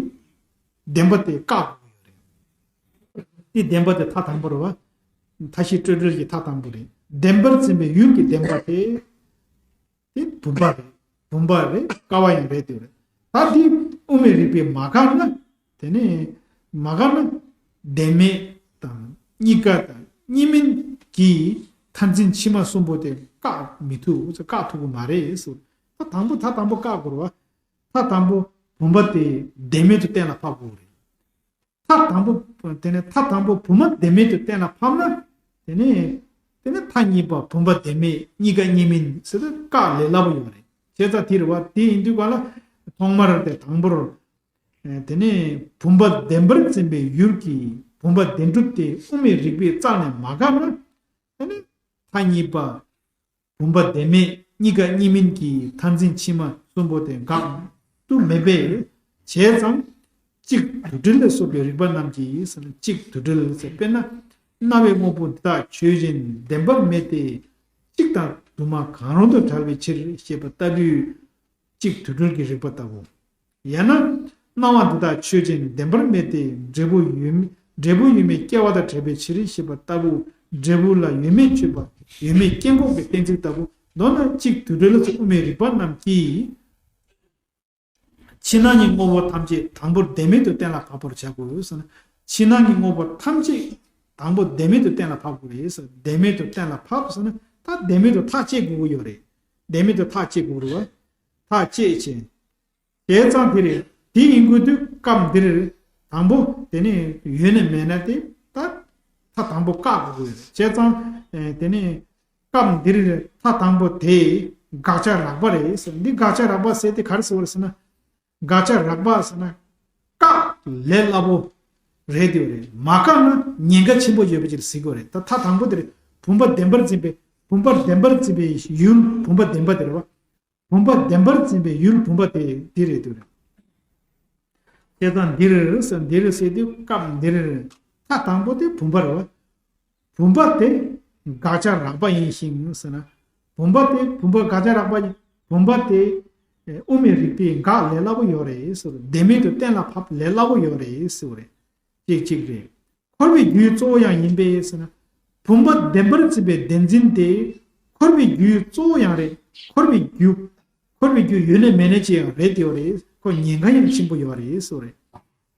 བདེན་པ་དེ་བཀག་དགོས་ཡོད་རེད། དེ་བདེན་པ་དེ་མཐའ་དང་པོ་རེད་བ། མཐའ་བཞི་སྤྲོས་བྲལ་གྱི་མཐའ་དང་པོ་རེད། བདེན་པར་འཛིན་པའི་ཡུལ་གྱི་བདེན་པ་དེ། དེ་བུམ་པ་རེད། བུམ་པ་རེད། ཀ་བ་ཡང་རེད་དེ་རེད། ད་འདི་དབུ་མའི་རིགས་པས་མ་དགག་ན། དེ་ནས་མ་དགག་ན་བདེན་མེད་དང་གཉིས་ཀ་དང་གཉིས་མིན་གྱི་ མཐར་འཛིན་ཕྱི་མ་གསུམ་པོ་དེ་བཀག་མི་ཐུབ། བཀག་ཐུབ་ཀྱི་མ་རེད་ཟེར། ད་དང་པོ་ད་དང་པོ་བཀག་དགོས་རེད་བ། ད་དང་པོ་བུམ་པ་དེ་བདེན་མེད་དུ་གཏན་ལ་ཕབ་དགོས་རེད། ད་དང་པོ། དེ་ནས་ད་དང་པོ་བུམ་པ་བདེན་མེད་དུ་གཏན་ལ་ཕབ་ན། དེ་ནས་དེ་ནས་མཐའ་གཉིས་པ་བུམ་པ་བདེན་མེད་གཉིས་ཀ་གཉིས་མིན་ཟེར་ཏེ་བཀག་ལས་སླ་པོ་ཡོད་རེད། བྱས་ཙང་དེ་རེད་བ། དེ་ཡིན་དུས་ག་ལ་ཐོག་མར་དེ་དང་པོར། དེ་ནས་བུམ་པ་བདེན་པར་འཛིན་པའི་ཡུལ་གྱི་བུམ་པ་བདེན་གྲུབ་དེ་དབུ་མའི་རིགས་པས་རྩ་ནས་མ་བཀག་ན། དེ་ནས་མཐའ་གཉིས་པ་བུམ་པ་བདེན་མེད་གཉིས་ཀ་གཉིས་མིན་གྱི་མཐར་འཛིན་ཕྱི་མ་གསུམ་པོ་དེ་འགག་ཏུ་མེད་པས། བྱས་ཙང་གཅིག་དུ་དྲིལ་ལ་སོགས་པའི་རིགས་པ་རྣམས་ཀྱིས་ཟེར་ན། གཅིག་དུ་དྲིལ་ཟེར། དཔེར་ན་རྣ་བའི་དངོས་པོ་འདི་དག་ཆོས་ཅན་བདེན་པར་མེད་དེ། གཅིག་དང་དུ་མ་གང་རུང་དུ་བྲལ་བའི་ཕྱིར་ཞེས་པ་ལྟ་བུའི། གཅིག་དུ་དྲིལ་གྱི་རིགས་པ་ལྟ་བུ། ཡང་ན། སྣང་བ་འདི་དག་ཆོས་ཅན་བདེན་པར་མེད་དེ། འབྲས་བུ་ཡོད་མེད། འབྲས་བུ་ཡོད་མེད་སྐྱེ་བ་དང་བྲལ་བའི་ཕྱིར་ཞེས་པ་ལྟ་བུ། འབྲས་བུ་ལ་ཡོད་མེད་དཔྱོད་པ། ཡོད་མེད་སྐྱེ་འགོག་གི་གཏན་ཚིགས་ལྟ་བུ། མདོར་ན་གཅིག་དུ་དྲིལ་ལ་སོགས་དབུ་མའི་རིགས་པ་རྣམས་ཀྱིས། ཕྱི་ནང་གི་དངོས་པོ་ཐམས་ཅད་དང་པོར་བདེན་མེད་དུ་གཏན་ལ་ཕབ་པར་བྱ་དགོས་ཟེར་ན། ཕྱི་ནང་གི་དངོས་པོ་ཐམས་ཅད་དང་པོ་བདེན་མེད་དུ་གཏན་ལ་ཕབ་དགོས་རེད་ཟེར། བདེན་མེད་དུ་གཏན་ལ་ཕབ་ཟེར་ན། ད་བདེན་མེད་དུ་ཐག་བཅད་དགོས་ཀྱི་ཡོད་རེད། བདེན་མེད་དུ་ཐག་བཅད་དགོས་རེད་བ། ཐག་བཅད་བྱས། བྱས་ཙང་དེ་རེད། དེ་ཡིན་དགོས་དུས་སྐབས་འདིར་དང་པོ་དེ་ནས་ཡོད་ནས་མེད་ན་དེ་ད་ད་དང་པོ་བཀག་དགོས་ཀྱི་ཡོད་རེད། བྱས་ཙང་དེ་ནས་སྐབས་འདིར་ད་དང་པོ་དེ་དགག་བྱ་རགས་པ་རེད་ཟེར། འདི་དགག་བྱ་རགས་པ་ཟེར་དེ་ག་རེ་ཟེར་བ་རེད་ཟེར་ན། དགག་བྱ་རགས་པ་ཟེར་ན་བཀག་ལས་སླ་པོ་རེད་དེ་རེད། མ་བཀག་ན་ཉེན་ཁ་ཆེན་པོ་ཡོད་པ་ཅིག་ཟེར་དགོས་རེད། ད་ད་དང་པོ་དེ་རེད། བུམ་པ་བདེན་པར་འཛིན་པའི་བུམ་པ་བདེན་པར་འཛིན་པའི་ཡུལ་བུམ་པ་བདེན་པ་དེ་རེད་བ། བུམ་པ་བདེན་པར་འཛིན་པའི་ཡུལ་བུམ་པ་དེ་འདི་རེད་འདུག་རེད། བྱས་ཙང་འདིར་ཟེར། འདིར་ཟེར་དུས་སྐབས་འདིར། ད་དང་པོ་དེ་བུམ་པ་རེད་བ། བུམ་པ་དེ་དགག་བྱ་རགས་པ་ཡིན་ཞིང་ཟེར་ན། བུམ་པ་དེ་བུམ་པ་དགག་བྱ་རགས་པ་ཡིན། བུམ་པ་དེ་དབུ་མའི་རིགས་པས་འགག་ལས་སླ་པོ་ཡོད་རེད་ཟེར། བདེན་མེད་དུ་གཏན་ལ་ཕབ་ལས་སླ་པོ་ཡོད་རེད་ཟེར་བ་རེད། གཅིག་གཅིག་རེད། འཁོར་བའི་རྒྱུའི་གཙོ་བོ་ཡང་ཡིན་པས་ཟེར་ན། བུམ་པ་བདེན་པར་འཛིན་པའི་བདེན་འཛིན་དེ་འཁོར་བའི་རྒྱུའི་གཙོ་བོ་ཡང་རེད། འཁོར་བའི་རྒྱུ། འཁོར་བའི་རྒྱུ་ཡོད་ནས་མེད་ནས་ཅི་ཡང་རེད་དེ་ཡོད་རེད། ཁོ་ཉེན་ཁ་ཡང་ཆེན་པོ་ཡོད་རེད་ཟེར་བ་རེད།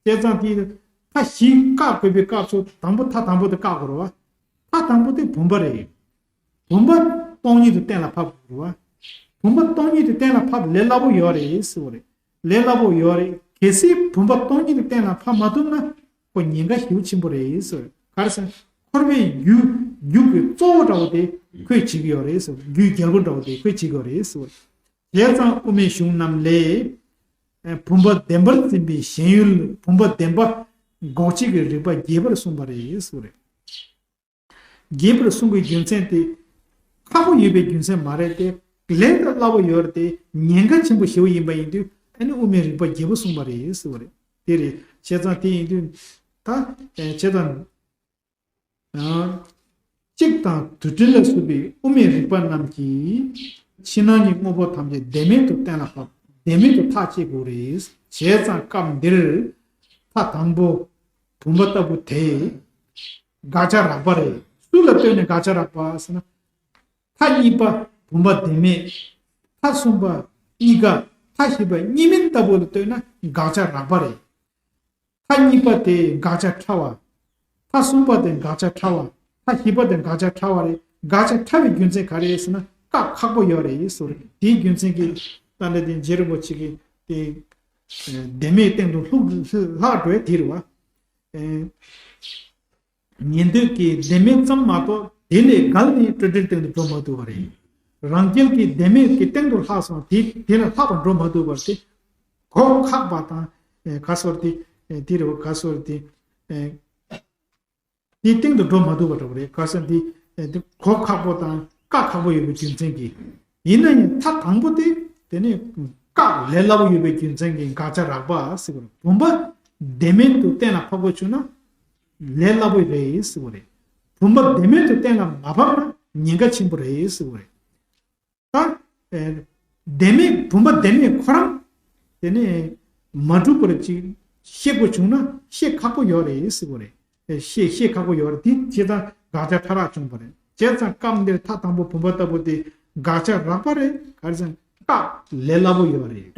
བྱས་ཙང་དེ་མཐའ་བཞི་བཀག་དགོས་པའི་སྐབས་སུ་དང་པོ་མཐའ་དང་པོ་དེ་བཀག་དགོས་རེད་བ། མཐའ་དང་པོ་དེ་བུམ་པ་རེད། བུམ་པ་སྟོང་ཉིད་དུ་གཏན་ལ་ཕབ་དགོས་རེད་བ། བུམ་པ་སྟོང་ཉིད་དུ་གཏན་ལ་ཕབ་ལས་སླ་པོ་ཡོད་རེད་ཟེར་བ་རེད། ལས་སླ་པོ་ཡོད་རེད། གལ་སྲིད་བུམ་པ་སྟོང་ཉིད་དུ་གཏན་ལ་ཕབ་མ་ཐུབ་ན། ཁོ་ཉེན་ཁ་ཞེ་པོ་ཆེན་པོ་རེད་ཟེར། ག་རེ་ཟེར་ན། འཁོར་བའི་རྒྱུ། རྒྱུ་གི་གཙོ་བོ་འདྲ་བོ་དེ་ཁོས་བྱེད་ཀྱི་ཡོད་རེད་ཟེར། རྒྱུའི་རྒྱལ་པོ་འདྲ་བོ་དེ་ཁོས་བྱེད་ཀྱི་ཡོད་རེད་ཟེར། བྱས་ཙང་དབུ་མའི་གཞུང་རྣམས་ལས། ཨ། བུམ་པ་བདེན་པར་འཛིན་པའི་ཞེན་ཡུལ་བུམ་པ་བདེན་པ་འགོག་བྱེད་ཀྱི་རིགས་པ་རྒྱས་པར་གསུངས་པ་རེད་ཟེར་བ་རེད། རྒྱས་པར་གསུང་གི་རྒྱུ་མཚན་དེ་ཁག་པོ་ཡོད་པའི་རྒྱུ་མཚན་མ་རེད་དེ། ལས་ཀྱང་སླ་པོ་ཡོད་རེད་དེ། ཉེན་ཁ་ཆེན་པོ་ཞེ་པོ་ཡིན་པ་ཡིན་དུས། ཨ་ནི་དབུ་མའི་རིགས་པ་རྒྱས་པོ་གསུངས་པ་རེད་ཟེར་བ་རེད། དེ་རེད། བྱས་ཙང་དེ་ཡིན་དུས། ད་བྱས་ཙང་། གཅིག་དང་དུ་དྲིལ་ལ་སོགས་པའི་དབུ་མའི་རིགས་པ་རྣམས་ཀྱིས་ཕྱི་ནང་གི་དངོས་པོ་ཐམས་ཅད་བདེན་མེད་དུ་གཏན་ལ་ཕབ། བདེན་མེད་དུ་ཐག་བཅད་དགོས་རེད། བྱས་ཙང་སྐབས་འདིར་མཐའ་དང་པོ་བུམ་པ་ལྟ་བུ་དེ་དགག་བྱ་རགས་པ་རེད། སུ་ལ་ལྟོས་ནས་དགག་བྱ་རགས་པ་ཟེར་ན། མཐའ་གཉིས་པ་བུམ་པ་བདེན་མེད། མཐའ་གསུམ་པ་གཉིས་ཀ། མཐའ་བཞི་པ་གཉིས་མིན་ལྟ་བུ་ལ་ལྟོས་ན་དགག་བྱ་རགས་པ་རེད། མཐའ་གཉིས་པ་དེ་དགག་བྱ་ཕྲ་བ། མཐའ་གསུམ་པ་དེ་དགག་བྱ་ཕྲ་བ། མཐའ་བཞི་པ་དེ་དགག་བྱ་ཕྲ་བ་རེད། དགག་བྱ་ཕྲ་བའི་རྒྱུ་མཚན་ག་རེ་རེད་ཟེར་ན། བཀག་ཁག་པོ་ཡོད་རེད་ཟེར། དེའི་རྒྱུ་མཚན་གྱིས་ད་ལྟ་དེ་རྗེ་རིན་པོ་ཆེ་གིས་དེ་བདེན་མེད་སྟེང་དུ་ལྷུག་ལྷག་འགྲོ་ཡ་དེ་རེད་བ། ཉན་ཐོས་ཀྱིས་བདེན་མེད་ཙམ་མ་གཏོགས་དེ་ལས་བརྒལ་ནས་སྤྲོས་བྲལ་སྟེང་དུ་འགྲོ་མ་ཐུབ་པ་རེད། རང་རྒྱལ་གྱིས་བདེན་མེད་ཀྱི་སྟེང་དུ་ལྷག་སོང་དེ་དེ་ལས་ལྷག་པར་འགྲོ་མ་ཐུབ་པར་དེ། གོ་ཁག་པ་དང་། ཨེ། ག་ཟེར་དེ། ཨེ། དེ་རེད་བ། ག་ཟེར་དེ། ཨེ། དེའི་སྟེང་དུ་འགྲོ་མ་ཐུབ་པ་འདྲ་བོ་རེད། ག་ཟེར་དེ། ཨེ། དེ་གོ་ཁག་པོ་དང་བཀག་ཁག་པོ་ཡོད་པའི་རྒྱུ་མཚན་གྱིས། ཡིན་ན་ཡང་མཐའ་དང་པོ་དེ་དེ་ནས་བཀག་ལས་སླ་པོ་ཡོད་པའི་རྒྱུ་མཚན་གྱིས་དགག་བྱ་རགས་པ་ཟེར་བ་རེད། བུམ་པ་བདེན་མེད་དུ་གཏན་ལ་ཕབ་དགོས་བྱུང་ན་ལས་སླ་པོ་རེད་ཟེར་བ་རེད། བུམ་པ་བདེན་མེད་དུ་གཏན་ལ་མ་ཕབ་ན་ཉེན་ཁ་ཆེན་པོ་རེད་ཟེར་བ་རེད། ད། ཨེ། བདེན་མེད་བུམ་པ་བདེན་མེད་ཁོ་རང་དེ་ནས་མ་གྲུབ་པར་ཅིག་ཤེས་དགོས་བྱུང་ན་ཤེས་ཁག་པོ་ཡོད་རེད་ཟེར་བ་རེད། ཨེ། ཤེས་ཤེས་ཁག་པོ་ཡོད་རེད། དེ་བྱས་ཙང་དགག་བྱ་ཕྲ་རགས་བྱུང་བ་རེད། བྱས་ཙང་སྐབས་འདིར་མཐའ་དང་པོ་བུམ་པ་ལྟ་བུ་དེ་དགག་བྱ་རགས་པ་རེད། ག་རེ་ཟེར་ན་བཀག་ལས་སླ་པོ་ཡོད་རེད།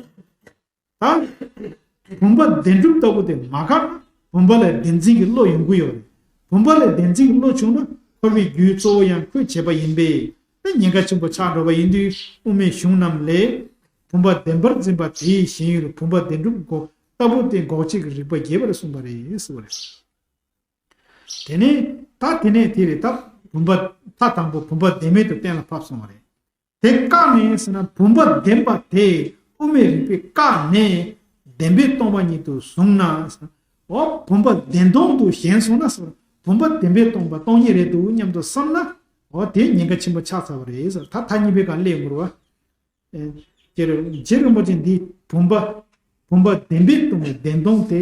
ད། བུམ་པ་བདེན་གྲུབ་ལྟ་བུ་དེ་མ་བཀག་ན་བུམ་པ་ལས་བདེན་འཛིན་གྱི་བློ་ཡོང་གི་ཡོད་རེད། བུམ་པ་ལས་བདེན་འཛིན་གྱི་བློ་བྱུང་ན་ འཁོར་བའི་རྒྱུའི་གཙོ་བོ་ཡང་ཁོས་བྱས་པ་ཡིན་པས། དེ་ཉེན་ཁ་ཆེན་པོ་ཆགས་འགྲོ་བ་ཡིན་དུས་དབུ་མའི་གཞུང་རྣམས་ལས། བུམ་པ་བདེན་པར་འཛིན་པ་དེའི་ཞེན་ཡུལ་བུམ་པ་བདེན་གྲུབ་འགོག་ལྟ་བུ་སྟེ་འགོག་བྱེད་ཀྱི་རིགས་པ་རྒྱས་པར་གསུངས་པ་རེད་ཟེར་བ་རེད། དེ་ནས་ད་དེ་ནས་དེ་རེད། ད་བུམ་པ་མཐའ་དང་པོ་བུམ་པ་བདེན་མེད་དུ་གཏན་ལ་ཕབ་སོང་བ་རེད། དེ་བཀག་ནས་ཟེར་ན་བུམ་པ་བདེན་པ་དེ་དབུ་མའི་རིགས་པས་བཀག་ནས་བདེན་པས་སྟོང་པ་ཉིད་དུ་བཟུང་ན་ཟེར་ན། འོ་བུམ་པ་བདེན་སྟོང་དུ་ཞེན་སོང་ན་ཟེར་བ། བུམ་པ་བདེན་པས་སྟོང་པ་སྟོང་ཉིད་རེད་འདུག་སྙམ་དུ་བསམ་ན། འོ་དེ་ཉེན་ཁ་ཆེན་པོ་ཆགས་ཚར་བ་རེད་ཟེར། ད་མཐའ་གཉིས་པའི་སྒང་སླེབས་ཡོང་གི་རེད་བ། ཨེ། དེར་རྗེ་རིན་པོ་ཆེ་འདིས་བུམ་པ། བུམ་པ་བདེན་པས་སྟོང་པའི་བདེན་སྟོང་དེ་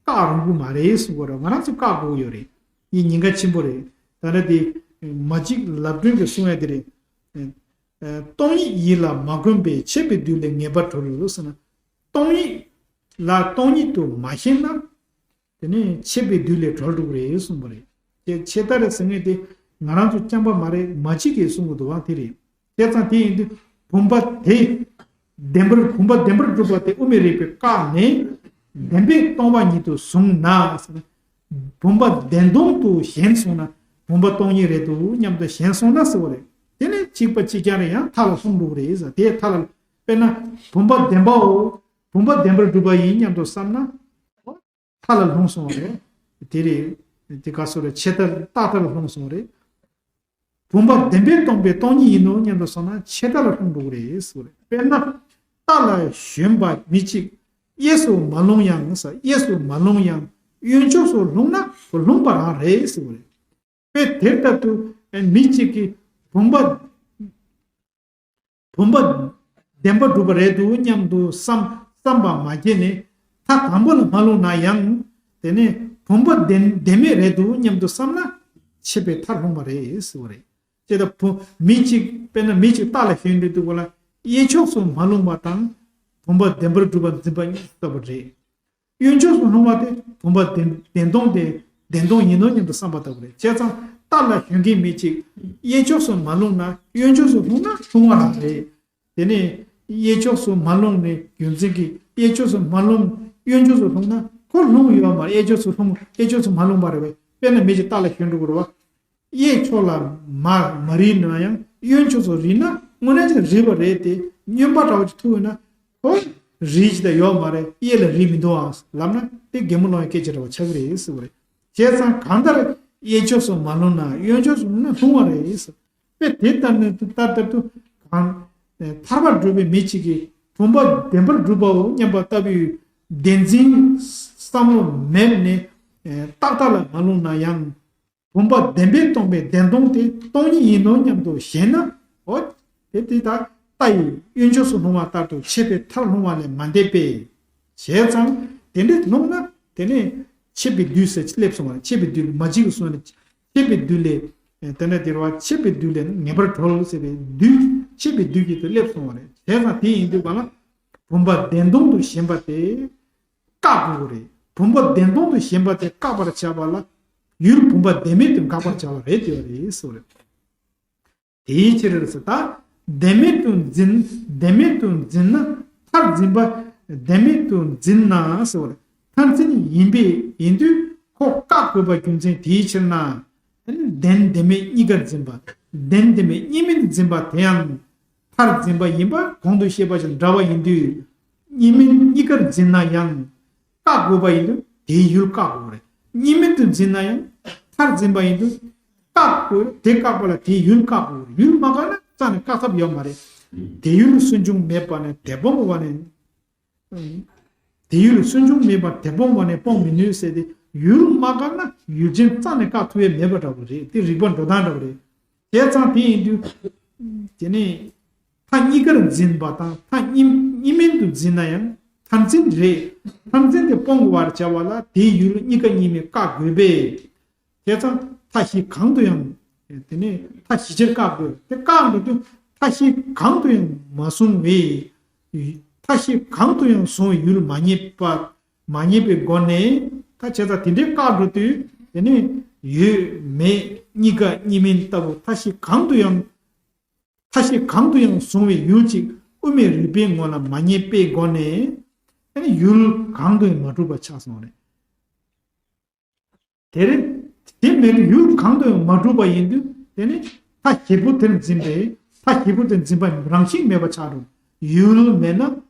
བཀག་རུང་གི་མ་རེད་གསུངས་པ་རེད། ང་རང་ཚོ་བཀག་དགོས་ཀྱི་ཡོད་རེད། འདི་ཉེན་ཁ་ཆེན་པོ་རེད། ད་ལྟ་དེ་མ་གཅིག་ལབ་སྒྲོན་གྱིས་གསུངས་ཡ་དེ་རེད། ཨེ། ཨེ། སྟོང་ཉིད་ཡིད་ལ་མ་གོམས་པས་ཆད་པའི་དུས་ལས་ངེས་པར་གྲོལ་ཟེར་ན། སྟོང་ཉིད་ལ་སྟོང་ཉིད་དུ་མ་ཞེན་ན། དེ་ནས་ཆད་པའི་དུས་ལས་གྲོལ་འགྲོ་གི་རེད་གསུངས་པ་རེད། དེ་ཆད་ལྟ་རེད་ཟེར་མཁན་དེ་ང་རང་ཚོ་རྐྱང་པ་མ་རེད། མ་གཅིག་གིས་གསུང་གི་འདུག་བ། དེ་རེད། བྱས་ཙང་དེ་ཡིན་དུས་བུམ་པ་དེ་བདེན་པར། བུམ་པ་བདེན་པར་གྲུབ་པ་དེ་དབུ་མའི་རིགས་པས་བཀག་ནས་བདེན་པས་སྟོང་པ་ཉིད་དུ་བཟུང་ན་ཟེར་ན། བུམ་པ་བདེན་སྟོང་དུ་ཞེན་སོང་ན། བུམ་པ་སྟོང་ཉིད་རེད་འདུག་སྙམ་དུ་ཞེན་སོང་ན་ཟེར་བ་རེད། དེ་ནས་གཅིག་པ་གཅིག་རྐྱང་རེད། ཡང་མཐའ་ལ་ལྷུང་འགྲོ་གི་རེད་ཟེར། དེ་མཐའ་ལ། དཔེར་ན་བུམ་པ་བདེན་པའོ། བུམ་པ་བདེན་པར་གྲུབ་པ་ཡིན་སྙམ་དུ་བསམ་ན། མཐའ་ལ་ལྷུང་སོང་བ་རེད། དེ་རེད། དེ་ག་སོ་རེད། ཆད་ལྟ་རྟག་མཐའ་ལ་ལྷུང་སོང་བ་རེད། བུམ་པ་བདེན་པས་སྟོང་པའི་སྟོང་ཉིད་ཡིན་ནོ་སྙམ་དུ་སོང་ན་ཆད་ལྟ་ལ་ལྷུང་འགྲོ་གི་རེད་ཟེར་བ་རེད། དཔེར་ན། རྟ་ལ་ཞོན་པ་མི་གཅིག་གཡས་སུ་མ་ལྷུང་ཡང་ཟེར། གཡས་སུ་མ་ལྷུང་ཡང་གཡོན་ཕྱོགས་སུ་ལྷུང་ན་ཁོ་ལྷུང་བ་རང་རེད་ཟེར་བ་རེད། དཔེ་དེ་ལྟར་དུ་མི་གཅིག་གིས་བུམ་པ། བུམ་པ་བདེན་པར་གྲུབ་པ་རེད་འདུག་སྙམ་དུ་བསམ། བསམ་པ་མ་སྐྱེས་ནས་མཐའ་དང་པོ་ལ་མ་ལྷུང་ན་ཡང་། དེ་ནས་བུམ་པ་བདེན། བདེན་མེད་རེད་འདུག་སྙམ་དུ་བསམ་ན་ཆད་པའི་མཐར་ལྷུང་བ་རེད་ཟེར་བ་རེད། ཅེས་དང་བུ། མི་གཅིག་དཔེར་ན་མི་གཅིག་རྟ་ལ་ཞོན་དུས་འདུག་གོ་ལ། གཡས་ཕྱོགས་སུ་མ་ལྷུང་བ་དང་། བུམ་པ་བདེན་པར་གྲུབ་པར་འཛིན་པ་གཉིས་སུ་ལྟ་བུ་རེད། གཡོན་ཕྱོགས་སུ་ལྷུང་བ་དེ་བུམ་པ་བདེན། བདེན་སྟོང་དེ་བདེན་སྟོང་ཡིན་ནོ་སྙམ་དུ་བསམ་པ་ལྟ་བུ་རེད། བྱས་ཙང་རྟ་ལ་ཞོན་མཁན་མི་གཅིག་གཡས་ཕྱོགས་སུ་མ་ལྷུང་ན་གཡོན་ཕྱོགས་སུ་ལྷུང་ན་ལྷུང་བ་རང་རེད། དེ་ནས་གཡས་ཕྱོགས་སུ་མ་ལྷུང་ནས་རྒྱུ་མཚན་གྱིས་གཡས་ཕྱོགས་སུ་མ་ལྷུང་། གཡོན་ཕྱོགས་སུ་ལྷུང་ན་ཁོ་ལྷུང་ཡོད་མ་རེད། གཡས་ཕྱོགས་སུ་ལྷུང་། གཡས་ཕྱོགས་སུ་མ་ལྷུང་བ་རེད་བས། དཔེར་ན་མི་གཅིག་རྟ་ལ་ཞོན་འགྲོ་གི་རེད་བ། གཡས་ཕྱོགས་ལ་མ་མ་རིལ་ན་ཡང་གཡོན་ཕྱོགས་སུ་རིལ་ན་དངོས་གནས་ཀྱི་རིལ་བ་རེད་དེ། སྨྱོན་པ་འདྲ་བོ་ཅིག་ཐུག་ཡོད་ན་ཁོ་རིལ་ཅིག་ད་ཡོད་མ་རེད། གཡས་ལ་རིལ་མི་འདུག་ཨང་ལབ་ན་དེ་གད་མོ་སློང་ཡ་སྐད་ཆ་འདྲ་བོ་ཆགས་ཀྱི་རེད་ཟེར་བ་རེད། བྱས་ཙང་གང་ལྟར་གཡས་ཕྱོགས་སུ་མ་ལྷུང་ན་གཡོན་ཕྱོགས་སུ་ལྷུང་ན་ལྷུང་བ་རེད་ཟེར། དཔེ་དེ་ལྟར་ནི་ལྟར་ལྟར་དུ་གང་ཐར་པར་འགྲོ་བའི་མི་གཅིག་གིས་བུམ་པ་བདེན་པར་གྲུབ་པའོ་སྙམ་པ་ལྟ་བུའི་བདེན་འཛིན་བསམ་བློ་མེད་ནས་རྟག་མཐའ་ལ་མ་ལྷུང་ན་ཡང་། བུམ་པ་བདེན་པས་སྟོང་པའི་བདེན་སྟོང་དེ་སྟོང་ཉིད་ཡིན་ནོ་སྙམ་དུ་ཞེན་ན། འོ། དེ་དེ་ལྟར་རྟ་ཡིས་གཡོན་ཕྱོགས་སུ་ལྷུང་བ་ལྟར་དུ་ཆད་པའི་མཐར་ལྷུང་བ་ལས་མ་འདས་པས། བྱས་ཙང་དེ་འདྲའི་ལྷུང་ན་དེ་ནས་ཆད་པའི་དུས་སུ་སླེབས་སོང་བ་རེད། ཆད་པའི་དུས་མ་གཅིག་གི་སོང་ནས་ཆད་པའི་དུས་ལས། དེ་ནས་དེ་རུ་བ་ཆད་པའི་དུས་ལས་ངེས་པར་གྲོལ་ཟེར་བའི་དུས། ཆད་པའི་དུས་ཀྱི་དུས་སླེབས་སོང་བ་རེད། བྱས་ཙང་དེ་ཡིན་དུས་ག་ལ་བུམ་པ་བདེན་སྟོང་དུ་ཞེན་པ་དེ། བཀག་དགོས་རེད། བུམ་པ་བདེན་སྟོང་དུ་ཞེན་པ་དེ་བཀག་པར་བྱ་བ་ལ། ཡུལ་བུམ་པ་བདེན་མེད་དུ་འགག་པར་བྱ་བ་རེད་དེ་བ་རེད་ཟེར་བ་རེད། དེའི་ཕྱིར་ཟེར་ད། བདེན་མེད་དུ་འཛིན། བདེན་མེད་དུ་འཛིན་ན་མཐར་འཛིན་པ། བདེན་མེད་དུ་འཛིན་ན་ཟེར་བ་རེད། མཐར་འཛིན་ཡིན་པས་ཡིན་དུས་ཁོ་བཀག་དགོས་པ་རྒྱུ་མཚན་དེའི་ཕྱིར་ན། བདེན་བདེན་མེད་གཉིས་ཀར་འཛིན་པ། བདེན་བདེན་མེད་གཉིས་མེད་དུ་འཛིན་པ་དེ་ཡང་། མཐར་འཛིན་པ་ཡིན་པ་གོང་དུ་བཤད་པ་བཞིན་འདྲ་བ་ཡིན་དུས། གཉིས་མེད་གཉིས་ཀར་འཛིན་ན་ཡང་། བཀག་དགོས་པ་ཡིན་དུས་དེའི་ཡུལ་བཀག་དགོས་རེད། གཉིས་མེད་དུ་འཛིན་ན་ཡང་། མཐར་འཛིན་པ་ཡིན་དུས། བཀག་དགོས་རེད། དེ་བཀག་པ་ལ་དེའི་ཡུལ་བཀག་དགོས་རེད། ཡུལ་མ་བཀག་ན་རྩ་ནས་བཀག་ཐབས་ཡོད་མ་རེད། དེ་ཡུལ་སུན་འབྱུང་མེད་པ་ནས་དེ་སྤོང་བ་ནས། དེ་ཡུལ་སུན་འབྱུང་མེད་པ་དེ་སྤོང་བ་ནས་སྤོང་མི་ནུས་ཟེར་ཏེ། ཡུལ་མ་བཀག་ན་ཡུལ་ཅན་རྩ་ནས་བཀག་ཐུབ་ཡས་མེད་པ་འདྲ་བོ་རེད། དེ་རིགས་པ་འགྲོ་སྟངས་འདྲ་བོ་རེད། བྱས་ཙང་དེ་ཡིན་དུས། དེ་ནས་མཐའ་གཉིས་ཀར་འཛིན་པ་དང་མཐའ་གཉིས་གཉིས་མེད་དུ་འཛིན་ན་ཡང་མཐར་འཛིན་རེད། མཐར་འཛིན་དེ་སྤོང་དགོས་པར་བྱ་བ་ལ་དེའི་ཡུལ་གཉིས་ཀ་གཉིས་མེད་བཀག་དགོས་པས། བྱས་ཙང་མཐའ་བཞི་གང་དུ་ཡང་། དེ་ནས་མཐའ་བཞི་ཆར་བཀག་དགོས། དེ་བཀག་འགྲོ་དུས་མཐའ་བཞི་གང་དུ་ཡང་མ་བཟུང་བས། མཐའ་བཞི་གང་དུ་ཡང་བཟུང་བའི་ཡུལ་མ་རྙེད་པ། མ་རྙེད་པའི་སྒོ་ནས། ད་བྱས་ཙང་དེ་འདྲའི་བཀག་འགྲོ་དུས་དེ་ནས་ཡོད་མེད་གཉིས་ཀ་གཉིས་མིན་ལྟ་བུ་མཐའ་བཞི་གང་དུ་ཡང་། མཐའ་བཞི་གང་དུ་ཡང་བཟུང་བའི་ཡུལ་གཅིག་དབུ་མའི་རིགས་པའི་ངོ་ལ་མ་རྙེད་པའི་སྒོ་ནས། ཨ་ནི་ཡུལ་གང་དུ་ཡང་མ་གྲུབ་པ་ཆགས་སོང་རེད། དེར་ དེ་མེད་དུས་ཡུལ་གང་དུ་ཡང་མ་གྲུབ་པ་ཡིན་དུས། དེ་ནི་མཐའ་བཞི་པོ་དེར་འཛིན་པའི། མཐའ་བཞི་པོ་དེར་འཛིན་པ་རང་བཞིན་མེད་པ་ཆགས་འགྲོ། ཡུལ་མེད་ན་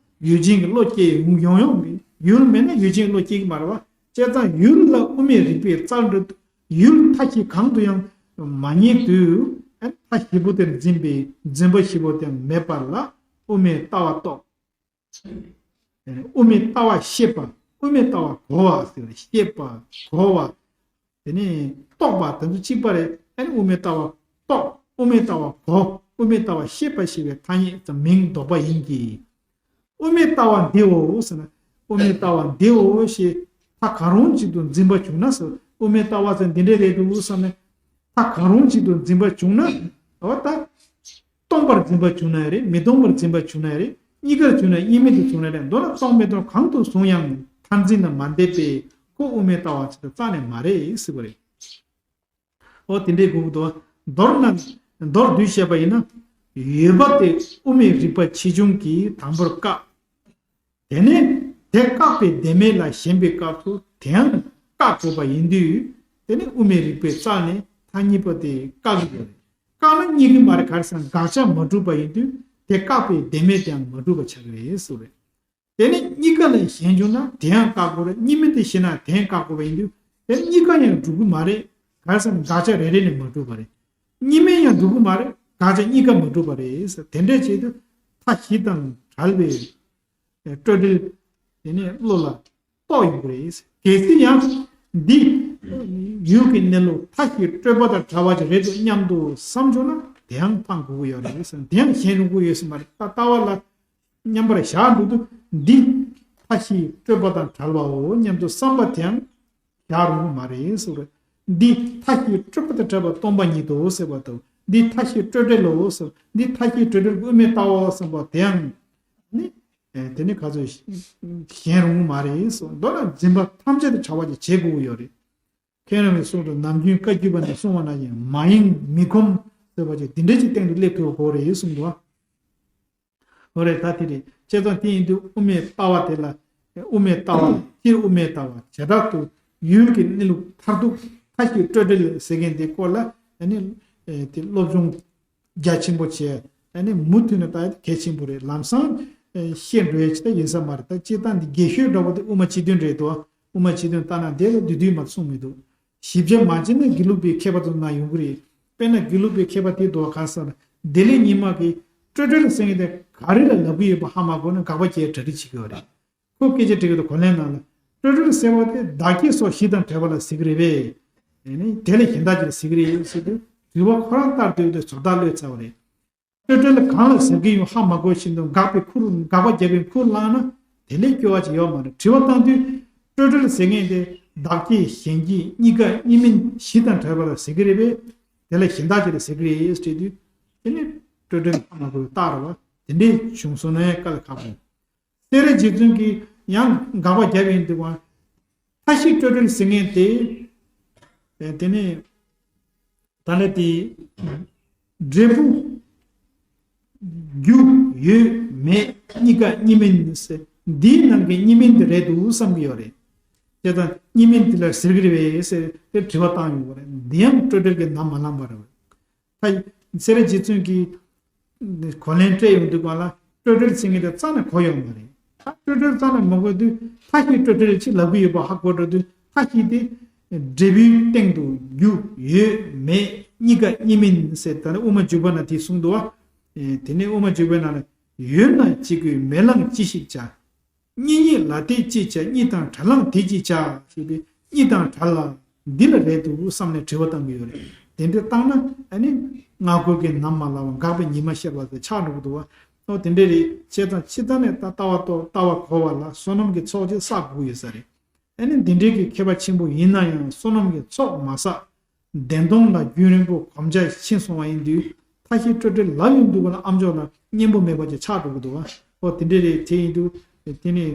ཡུལ་ཅན་གྱི་བློ་སྐྱེ་ཡོང་ཡོང་ཡོང་མེད། ཡུལ་མེད་ན་ཡུལ་ཅན་གྱི་བློ་སྐྱེ་གི་མ་རེད་བ། བྱས་ཙང་ཡུལ་ལ་དབུ་མའི་རིགས་པས་རྩལ་འགྲུབ། ཡུལ་མཐའ་བཞི་གང་དུ་ཡང་མ་རྙེད་དུས། ཨ་མཐའ་བཞི་པོ་དེར་འཛིན་པའི་འཛིན་པ་བཞི་པོ་དེ་མེད་པ་ལ་དབུ་མའི་ལྟ་བ་རྟོགས། དབུ་མའི་ལྟ་བ་ཤེས་པ། དབུ་མའི་ལྟ་བ་གོ་བ་ཟེར་བ། ཤེས་པ། གོ་བ། དེ་ནས་རྟོགས་པ། དེ་ཚོ་གཅིག་པ་རེད། ཨ་ནི་དབུ་མའི་ལྟ་བ་རྟོགས། དབུ་མའི་ལྟ་བ་གོ། དབུ་མའི་ལྟ་བ་ཤེས་པ་ཞེས་པའི་ཐ་སྙད་དེ་མིང་འདོགས་པ་ཡིན་གྱི། དབུ་མའི་ལྟ་བ་འདིའོ་ཟེར་ན། དབུ་མའི་ལྟ་བ་འདིའོ་ཞེས་མཐའ་གང་རུང་གཅིག་ཏུ་འཛིན་པ་བྱུང་ན་ཟེར། དབུ་མའི་ལྟ་བ་ཟེར་འདི་འདྲ་རེད་འདུག་བསམ་ནས། མཐའ་གང་རུང་གཅིག་ཏུ་འཛིན་པ་བྱུང་ན། འོ་ད། སྟོང་པར་འཛིན་པ་བྱུང་ན་ཡང་རེད། མི་སྟོང་པར་འཛིན་པ་བྱུང་ན་ཡང་རེད། གཉིས་ཀར་བྱུང་ན་གཉིས་མེད་དུ་བྱུང་ན་རེད། མདོར་ན་སྟོང་མི་སྟོང་གང་དུ་བཟུང་ཡང་མཐར་འཛིན་ལ་མ་འདེབས་པས་ཁོ་དབུ་མའི་ལྟ་བ་ཆེད་དུ་རྩ་ནས་མ་རེད་ཟེར་བ་རེད། ཨོ་དེ་འདྲའི་དགོས་ཀྱི་འདུག་མདོར་ན། མདོར་བསྡུས་བཤད་པ་ཡིན་ན། ཡོད་པ་དེ་དབུ་མའི་རིགས་པ་ཆེ་ཆུང་གིས་དང་པོར་བཀག་དེ་ནས་དེ་བཀག་པའི་བདེན་མེད་ལ་ཞེན་པའི་སྐབས་སུ་དེའང་བཀག་དགོས་པ་ཡིན་དུས། དེ་ནི་དབུ་མའི་རིགས་པའི་རྩལ་ནས་མཐའ་གཉིས་པ་དེ་བཀག་གི་ཡོད་རེད། བཀག་ན་རྙེད་ཀྱི་མ་རེད། ག་རེ་ཟེར་ན་དགག་བྱ་མ་གྲུབ་པ་ཡིན་དུས་དེ་བཀག་པའི་བདེན་མེད་དེའང་མ་གྲུབ་པ་ཆགས་ཀྱི་རེད་ཟེར་བ་རེད། དེ་ནི་གཉིས་ཀ་ལ་ཞེན་བྱུང་ན་དེའང་བཀག་དགོས་རེད། གཉིས་མེད་དུ་ཞེན་ན་དེའང་བཀག་དགོས་པ་ཡིན་དུས་དེ་གཉིས་ཀ་ཡང་འགྲུབ་ཀྱི་མ་རེད། ག་རེ་ཟེར་ན་དགག་བྱ་རེ་རེ་ནས་མ་གྲུབ་པ་རེད། གཉིས་མེད་ཡང་འགྲུབ་ཀྱི་མ་རེད། དགག་བྱ་གཉིས་ཀ་མ་གྲུབ་པ་རེད་ཟེར། དེ་འདྲ་བྱེད་དུས་མཐའ་བཞི་དང་བྲལ་བའི་སྤྲོས་བྲལ་དེ་ནས་བློ་ལ་རྟོགས་ཡོང་གི་རེད། གལ་སྲིད་ཡང་འདི་ཡུལ་གྱི་གནས་ལུགས་མཐའ་བཞི་སྤྲོས་པ་དང་བྲལ་བ་ཅིག་རེད་འདུག་སྙམ་དུ་བསམ་བྱུང་ན་དེའང་སྤང་དགོས་ཀྱི་ཡོད་རེད་ཟེར། དེའང་ཞེན་རུང་གི་ཡོད་ས་མ་རེད། ད་ལྟ་བ་ལ་མཉམ་པར་བཞག་འགྲོ་དུས་འདི་མཐའ་བཞི་སྤྲོས་པ་དང་བྲལ་བའོ་སྙམ་དུ་བསམ་པ་དེའང་བཞག་རུང་གི་མ་རེད་ཟེར། འདི་མཐའ་བཞི་སྤྲོས་པ་དང་བྲལ་བ་སྟོང་པ་ཉིད་དོ་ཟེར་བ་དང་། འདི་མཐའ་བཞི་སྤྲོས་བྲལ་ལོ་ཟེར། འདི་མཐའ་བཞི་སྤྲོས་བྲལ་གྱི་དབུ་མའི་ལྟ་བའོ་ཟེར་བ་དེའང་ནི། ཨེ་དེ་ནི་ག་ཚོད་ཞེན་རུང་མ་རེད་གསུངས། མདོར་ན་འཛིན་པ་ཐམས་ཅད་དུ་བྱ་བ་ཅིག་བྱེད་དགོས་ཀྱི་ཡོད་རེད། མཁན་རིན་པོ་ཆེས་གསུངས་འདུག་ནམ་རྒྱུན་བཀའ་བརྒྱུད་པ་ནས་གསུངས་པ་ནང་བཞིན་མ་ཡེངས་མི་ཁོམ་ཟེར་བ་ཅིག་འདི་འདྲ་ཅིག་སྟེང་དུ་སླེབས་ཐུབ་དགོས་རེད་གསུངས་འདུག་འོ་རེད། ད་དེ་རེད། བྱས་ཙང་དེ་ཡིན་དུས་དབུ་མའི་ལྟ་བ་དེ་ལ། དབུ་མའི་ལྟ་བ། སྤྱིར་དབུ་མའི་ལྟ་བ་བྱེ་བྲག་ཏུ་ཡུལ་གྱི་གནས་ལུགས་མཐར་ཐུག་མཐའ་བཞི་སྤྲོས་བྲལ་ཟེར་མཁན་དེ་སྐོར་ལ་ཨ་ནི། དེ་སློབ་སྦྱོང་རྒྱ་ཆེན་པོ་བྱས། ཨ་ནི་མུ་མཐུད་ནས་ལྟ་ཡ་དེ་གལ་ཆེན་པོ་རེད། ལམ་སང་ཤེས་འགྲོ་ཡ་ཅིག་ད་ཡིན་ས་མ་རེད། ད་སྤྱིར་བཏང་འདི་རྒྱས་ཤོས་འདྲ་པོ་དེ་དབུ་མ་སྤྱི་དོན་རེད་དོ། དབུ་མ་སྤྱི་དོན་ལྟ་ན་དེ་ལ་བསྡུས་བསྡུས་མ་གསུངས་མི་འདུག་ཞིབ་ཆ་མ་བྱས་ན་དགེ་ལུགས་པའི་མཁས་པ་ཚོ་ན་ཡོང་གི་རེད། དཔེར་ན་དགེ་ལུགས་པའི་མཁས་པ་དེ་དོ་ག་ས་ལྡི་ལི་ཉི་མ་གིས་སྤྲོས་བྲལ་ཟེར་མཁན་དེ་ག་རེ་ལ་ལབ་ཀྱི་ཡོད་པ་ཧ་མ་གོ་ན་དགག་པ་བྱས་གྲ་སྒྲིག་བྱེད་ཀྱི་ཡོད་རེད། ཁོས་སྐད་ཆ་དྲི་གི་འདུག་གོ་ལན་ནང་ལ། སྤྲོས་བྲལ་ཟེར་བ་དེ་བདག་བསྐྱེད་སོགས་བཞི་དང་བྲལ་བ་ལ་ཟེར་གྱི་རེད་པས། ཨེ་ནི་དེ་ལས་གཞན་དག་ཅིག་ལ་ཟེར་གྱི་རེད་ཟེར་དུས་དྲི་བ་ཁོ་རང་ལྟར་སྡོད་དུས་བཟོ་ལྟ་གློད་ཚར་བ་རེད། སྤྲོས་བྲལ་གང་ལ་ཟེར་གྱི་ཡོད་ཧ་མ་གོ་བཞིན་དུ་དགག་པའི་ཁུར་དགག་པ་རྒྱབ་པའི་ཁུར་བླངས་ན་དེ་ལས་སྐྱོ་བ་ཅིག་ཡོད་མ་རེད། དྲི་བ་བཏང་དུས་སྤྲོས་བྲལ་ཟེར་མཁན་དེ་བདག་བསྐྱེད་གཞན་བསྐྱེད་གཉིས་ཀ་གཉིས་མིན་བཞི་དང་བྲལ་བ་ལ་ཟེར་གྱི་རེད་པས། དེ་ལས་གཞན་དག་ཅིག་ལ་ཟེར་གྱི་རེད་ཟེར་དུས་དེ་ནི་སྤྲོས་བྲལ་ཧ་མ་གོ་བའི་རྟགས་རེད་བ། དེ་འདྲས་བྱུང་སོང་ན་དཀའ་ལས་ཁག་པོ། སེ་ར་རྗེ་བཙུན་གྱིས་ཡང་དགག་པ་བརྒྱབ་ཡིན་འདུག་བ། མཐའ་བཞི་སྤྲོས་བྲལ་ཟེར་མཁན་དེ། དེ་ནི་ད་ལྟ་དེ་འབྲས་བུ་རྒྱུ་ཡོད་མེད་གཉིས་ཀ་གཉིས་མིན་ཟེར། འདིའི་ནང་གི་གཉིས་མིན་དེ་རེད་འདུག་བསམ་གྱི་ཡོད་རེད། དེ་དང་གཉིས་མིན་དེ་ལ་ཟེར་གྱི་རེད་པས་ཟེར་དེ་དྲི་བ་བཏང་ཡོང་གི་རེད། འདི་ཡང་སྤྲོས་བྲལ་གྱི་ནང་མ་ལངས་པ་རེད། ད་སེ་ར་རྗེ་བཙུན་གྱིས་གོ་ལན་སྤྲད་ཡོང་དུས་སྒང་ལ་སྤྲོས་བྲལ་ཟེར་མཁན་དེ་རྩ་ནས་གོ་ཡོད་མ་རེད། ད་སྤྲོས་བྲལ་རྩ་ནས་མ་གོ་དུས་མཐའ་བཞི་སྤྲོས་བྲལ་ཅིག་ལབ་ཀྱི་ཡོད་པ་ཧ་གོ་འགྲོ་དུས་མཐའ་བཞི་དེ་འབྲས་བུའི་སྟེང་དུ་རྒྱུ་ཡོད་མེད་གཉིས་ཀ་གཉིས་མིན་ཟེར། ད་ནི་དབུ་མ་འཇུག་པ་ན་དེ་གསུངས་འདུག་བ། དེ་ནས་དབུ་མ་འཇུག་པའི་ནང་ལ་ཡོད་ན་ཅི་དགོས་མེད་ལའང་ཅི་ཞིག་བྱ། གཉིས་གཉིས་ལ་དེ་ཅི་བྱ། གཉིས་དང་བྲལ་ལའང་དེ་ཅི་བྱ་ཞེས་པའི་གཉིས་དང་བྲལ་ལ་འདི་ལ་རེད་འདུག་བསམ་ནས་དྲི་བ་བཏང་གི་ཡོད་རེད། དེ་འདྲ་བཏང་ན་ཨ་ནི་སྔ་རྒོལ་གྱི་ནམ་མ་ལངས་པ་འགག་པའི་ཉི་མ་ཤར་བ་དེ་ཆགས་འགྲོ་གི་འདུག་བ། ཨོ་དེ་འདྲ་རེད། བྱས་ཙང་ཕྱི་ལྟ་ནས་ད་ལྟ་བ་རྟོགས་ལྟ་བ་གོ་བ་ལ་བསོད་ནམས་ཀྱི་ཚོགས་ཅིག་བསགས་དགོས་ཡོད་ས་རེད། ཨ་ནི་འདི་འདྲའི་གི་མཁས་པ་ཆེན་པོ་ཡིན་ན་ཡང་བསོད་ནམས་ཀྱི་ཚོགས་མ་བསགས། བདེན་སྟོང་ལ་རྒྱུན་རིང་པོ་གོམས་རྒྱ་ཕྱིན་སོང་བ་ཡིན་དུས་མཐའ་བཞི་སྤྲོས་བྲལ་ལབ་ཡོང་དུས་ག་ལ་ཨ་མཆོག་ལ་སྙན་པོ་མེད་པ་ཅིག་ཆགས་འགྲོ་གི་འདུག་བ། ཨོ་དེ་འདྲ་རེད། དེ་ཡིན་དུས་དེ་ནི་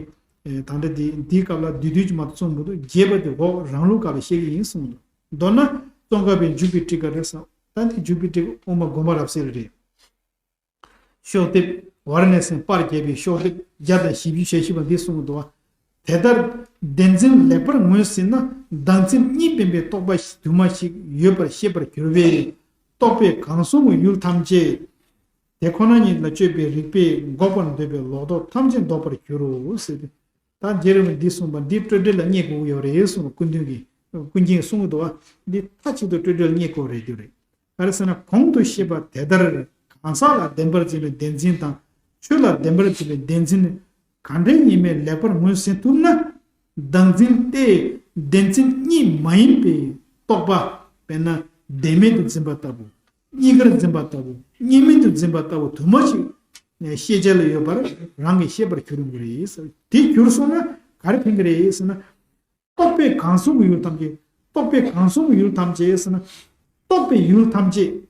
ད་ལྟ་འདི་འདིའི་སྐབས་ལ་བསྡུས་བསྡུས་ཅིག་མ་གཏོགས་གསུངས་མི་འདུག་རྒྱས་པ་དེ་འོག་རང་ལུགས་སྐབས་ལ་བཤད་ཀྱི་ཡིན་གསུངས་འདུག་མདོར་ན་ཙོང་ཁ་པའི་འཇུག་པའི་ཊཱི་ཀ་རེད་ཟེར། ད་འདི་འཇུག་པའི་ཊཱི་ཀ་དབུ་མ་དགོངས་པ་རབ་གསལ་རེད། ཤོག་ལྡེབ་ཝཱ་ར་ཎ་སིའི་པར་རྒྱས་པའི་ཤོག་ལྡེབ་བརྒྱ་དང་བཞི་བཅུ་ཞེ་བཞི་པ་འདི་གསུངས་འདུག་བ། དེ་ལྟར་བདེན་འཛིན་ལེགས་པར་ངོས་ཟིན་ན། བདག་འཛིན་གཉིས་སྤེལ་བའི་རྟོག་པ་དུ་མ་ཞིག་ཡོད་པར་ཤེས་པར་གྱུར་པས། རྟོག་པས་གང་གསུང་གི་ཡུལ་ཐམས་ཅད་དེ་ཁོ་ན་ཉིད་ལ་དཔྱོད་པའི་རིགས་པས་འགོག་པར་འདོད་པའི་ལོག་རྟོག་ཐམས་ཅད་ལྡོག་པར་འགྱུར་རོ་ཟེར་ཏེ། ད་རྗེ་རིན་པོ་འདི་གསུངས་པ་འདི་སྤྲོས་བྲལ་ལ་བསྙད་དགོས་ཀྱི་ཡོད་རེད་གསུངས། ཀུན་མཁྱེན་གྱིས། ཀུན་མཁྱེན་གསུང་གི་འདུག་བ། འདི་མཐའ་གཅིག་ཏུ་སྤྲོས་བྲལ་ལ་བསྙད་དགོས་རེད་རྒྱུ་རེད། ག་རེ་ཟེར་ན། གོང་དུ་བཤད་པ་དེ་ལྟར་གང་ཟག་ལ་བདེན་པར་འཛིན་པའི་བདེན་འཛིན་དང་། ཆོས་ལ་བདེན་པར་འཛིན་པའི་བདེན་འཛིན་གང་འདྲ་ཡིན་མིན་ལེགས་པར་ངོས་ཟིན་ཐུབ་ན། བདག་འཛིན་ཏེ། བདེན་འཛིན་གཉིས་མ་ཡིན་པའི་རྟོག་པ། དཔེར་ན་བདེན་མེད་དུ་འཛིན་པ་ལྟ་བུ། གཉིས་ཀར་འཛིན་པ་ལྟ་བུ། གཉིས་མེད་དུ་འཛིན་པ་ལྟ་བུ་དུ་མ་ཞིག་ཤེས་བྱ་ལ་ཡོད་པར་རང་གིས་ཤེས་པར་གྱུར་ཡོང་གི་རེད། དེ་གྱུར་སོང་ན་ག་རེ་ཕན་གྱི་རེད་ཟེར་ན། རྟོག་པས་གང་གསུང་གི་ཡུལ་ཐམས་ཅད། རྟོག་པས་གང་གསུང་གི་ཡུལ་ཐམས་ཅད་ཟེར་ན། རྟོག་པའི་ཡུལ་ཐམས་ཅད།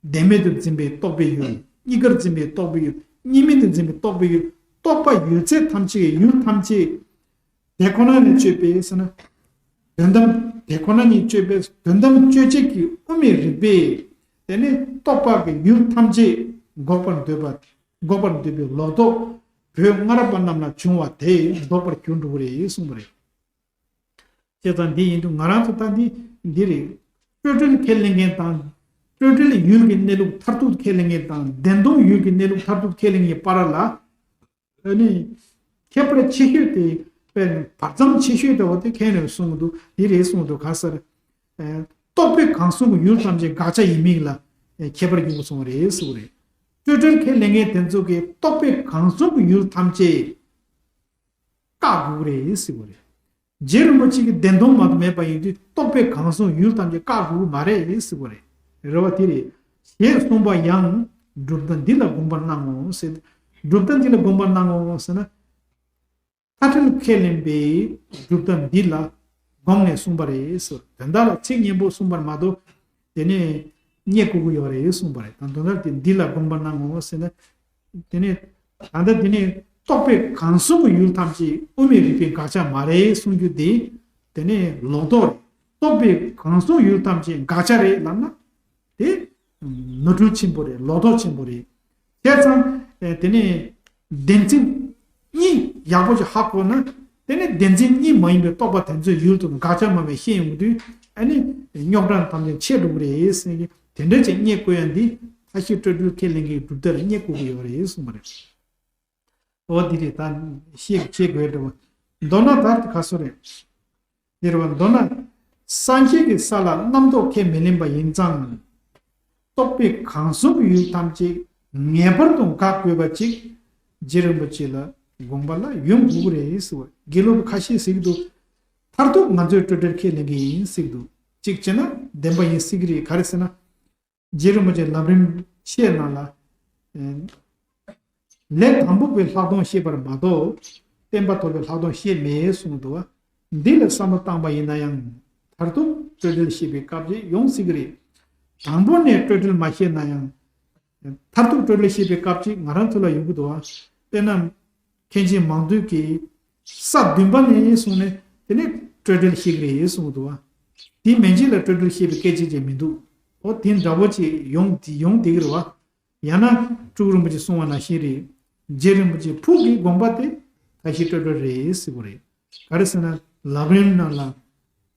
བདེན་མེད་དུ་འཛིན་པའི་རྟོག་པའི་ཡུལ། གཉིས་ཀར་འཛིན་པའི་རྟོག་པའི་ཡུལ། གཉིས་མེད་དུ་འཛིན་པའི་རྟོག་པའི་ཡུལ། རྟོག་པ་ཡུལ་ཚད་ཐམས་ཅད་ཀྱི་ཡུལ་ཐམས་ཅད་དེ་ཁོ་ན་ཉིད་དཔྱོད་པས་ཟེར་ན། དོན་དམ་དེ་ཁོ་ན་ཉིད་དཔྱོད་པས། དོན་དམ་དཔྱོད་བྱེད་ཀྱི་དབུ་མའི་རིགས་པས། དེ་ནི་རྟོག་པ་གི་ཡུལ་ཐམས་ཅད་འགོག་པར་འདོད་པ། འགོག་པར་འདོད་པའི་ལོག་རྟོག་བོད་སྔ་རབས་པ་རྣམས་ལ་བྱུང་བ་དེ་ལྡོག་པར་གྱུར་འགྲོ་གི་རེད་གསུངས་པ་རེད། བྱས་ཙང་འདི་ཡིན་དུས་ང་རང་ཚོ་ད་འདི་འདི་རེད། སྤྲོས་བྲལ་ཁས་ལེན་མཁན་དང་། སྤྲོས་བྲལ་ཡུལ་གྱི་གནས་ལུགས་མཐར་ཐུག་ཁས་ལེན་མཁན་དང་། བདེན་སྟོང་ཡུལ་གྱི་གནས་ལུགས་མཐར་ཐུག་ཁས་ལེན་མཁན་བར་ལ། ཨ་ནི། ཁྱད་པར་ཆེ་ཤོས་དེ། དཔེར་ན་བར་མཚམས་ཆེ་ཤོས་དེ་བ་དེ་མཁན་རེད་གསུངས་འདུག་འདི་རེད་གསུངས་འདུག་ག་ཟེར། ཨ། རྟོག་པས་གང་གསུང་གི་ཡུལ་ཐམས་ཅད་དགག་བྱ་ཡིན་མིན་ལ་ཁྱད་པར་ཡོང་གི་སོང་བ་རེད་ཟེར་བ་རེད། སྤྲོས་བྲལ་ཁས་ལེན་མཁན་དེ་ཚོ་གིས་རྟོག་པས་གང་གསུང་གི་ཡུལ་ཐམས་ཅད་བཀག་དགོས་རེད་ཟེར་བ་རེད། རྗེ་རིན་པོ་ཆེ་གིས་བདེན་སྟོང་མ་གཏོགས་མེད་པ་ཡིན་དུས་རྟོག་པས་གང་གསུང་ཡུལ་ཐམས་ཅད་བཀག་དགོས་མ་རེད་ཟེར་བ་རེད། རེད་བ། དེ་རེད། ཞེས་གསུངས་པ་ཡང་གྲུབ་མཐའ་འདི་ལ་དགོངས་པར་སྣང་ངོ་ཟེར། གྲུབ་མཐའ་འདི་ལ་དགོངས་པར་སྣང་ངོ་ཟེར་ན། མཐར་ཐུག་ཁས་ལེན་པའི་གྲུབ་མཐའ་འདི་ལ་དགོངས་ནས་གསུངས་པ་རེད་ཟེར། དོན་དག་ལ་ཚིག་སྙན་པོ་གསུངས་པར་མ་གཏོགས། དེ་ནས་རྙེད་དགོས་ཀྱི་ཡོད་རེད་གསུངས་པ་རེད། ད་དོན་དག་དེ་འདི་ལ་དགོངས་པར་སྣང་ངོ་ཟེར་ན། དེ་ནས་ད་ལྟ་དེ་ནས་རྟོག་པས་གང་གསུང་གི་ཡུལ་ཐམས་ཅད་དབུ་མའི་རིགས་པའི་དགག་བྱ་མ་རེད་གསུང་རྒྱུ་དེ། དེ་ནས་ལོག་རྟོག་རེད། རྟོག་པས་གང་གསུང་ཡུལ་ཐམས་ཅད་དགག་བྱ་རེད་ལབ་ན། དེ་ནོར་འཁྲུལ་ཆེན་པོ་རེད། ལོག་རྟོག་ཆེན་པོ་རེད། བྱས་ཙང་། ཨེ། དེ་ནས་བདེན་འཛིན་གཉིས་ཡག་པོ་ཞིག་ཧ་གོ་ན། དེ་ནས་བདེན་འཛིན་གཉིས་མ་ཡིན་པའི་རྟོག་པ་དེ་ཚོའི་ཡུལ་དུ་དགག་བྱ་མ་བས་ཤེས་ཡོང་དུས། ཨ་ནི་རྙོག་དྲ་ཐམས་ཅད་ཆད་འགྲོ་གི་རེད་ཟེར་གྱི། དེ་འདྲ་ཅིག་རྙེད་དགོས་ཡ་འདི་མཐའ་བཞི་སྤྲོས་བྲལ་ཁས་ལེན་གྱི་གྲུབ་མཐའ་ལ་རྙེད་དགོས་ཀྱི་ཡོད་རེད་གསུངས་པ་རེད། འོ་འདི་རེད། ད་ཤེས་ཤེས་དགོས་འདྲ་བོ། མདོར་ན་ད་ག་སོ་རེད། འདིར་བ་མདོར་ན། སངས་རྒྱས་ཀྱི་ས་ལ་རྣམ་རྟོག་ཁས་མི་ལེན་པ་ཡིན་ཙང་། རྟོག་པས་གང་གསུང་གི་ཡུལ་ཐམས་ཅད་ངེས་པར་དུ་འགག་དགོས་པ་ཅིག་རྗེ་རིན་པོ་ཆེ་ལ་དགོངས་པ་ལ་ཡོང་དགོས་ཀྱི་རེད་ཟེར་བ། དགེ་སློང་ཁ་ཤས་ཟེར་གྱི་འདུག་མཐར་ཐུག་ང་ཚོས་སྤྲོས་བྲལ་ཁས་ལེན་གྱི་ཡིན་ཟེར་གྱི་འདུག་གཅིག་བྱས་ན་བདེན་པ་ཡིན་ཟེར་གྱི་རེད། ག་རེ་ཟེར་ན། རྗེ་རིན་པོ་ཆེ་ལམ་རིམ་ཆེ་ནང་ལ། ལས་དང་པོ་པའི་ལྷག་མཐོང་བཤད་པར་མ་གཏོགས། བརྟན་པ་ཐོབ་པའི་ལྷག་མཐོང་བཤད་མེད་གསུངས་འདུག་བ། འདི་ལ་བསམ་བློ་བཏང་པ་ཡིན་ན་ཡང་། མཐར་ཐུག་སྤྲོས་བྲལ་བཤད་པའི་སྐབས་ཅིག་ཡོང་སྲིད་ཀྱི་རེད། དང་པོ་ནས་སྤྲོས་བྲལ་མ་བཤད་ན་ཡང་། མཐར་ཐུག་སྤྲོས་བྲལ་བཤད་པའི་སྐབས་ཅིག་ང་རང་ཚོ་ལ་ཡོང་གི་འདུག་བ། དཔེར་ན། མཁན་ཆེན་མང་ཐོས་ཀྱིས་ས་བདུན་པ་ནས་བཟུང་ནས་དེ་ནས་སྤྲོས་བྲལ་བཤད་ཀྱི་རེད་གསུངས་འདུག་བ། དེ་མན་ཆད་ལ་སྤྲོས་བྲལ་བཤད་པའི་སྐད་ཆ་ཅིག་མི་འདུག་འོ་དེ་འདྲ་བོ་ཅིག་ཡོང་ཡོང་བསྡད་ཀྱི་རེད་བ། ཡང་ན་སྤྲུལ་སྐུ་རིན་པོ་ཆེ་གསུང་བ་ནང་བཞིན་རེད། རྗེ་རིན་པོ་ཆེ་ཕུགས་ཀྱི་དགོངས་པ་དེ་མཐའ་བཞི་སྤྲོས་བྲལ་རེད་ཟེར་བ་རེད། ག་རེ་ཟེར་ན་ལམ་རིམ་ནང་ལ་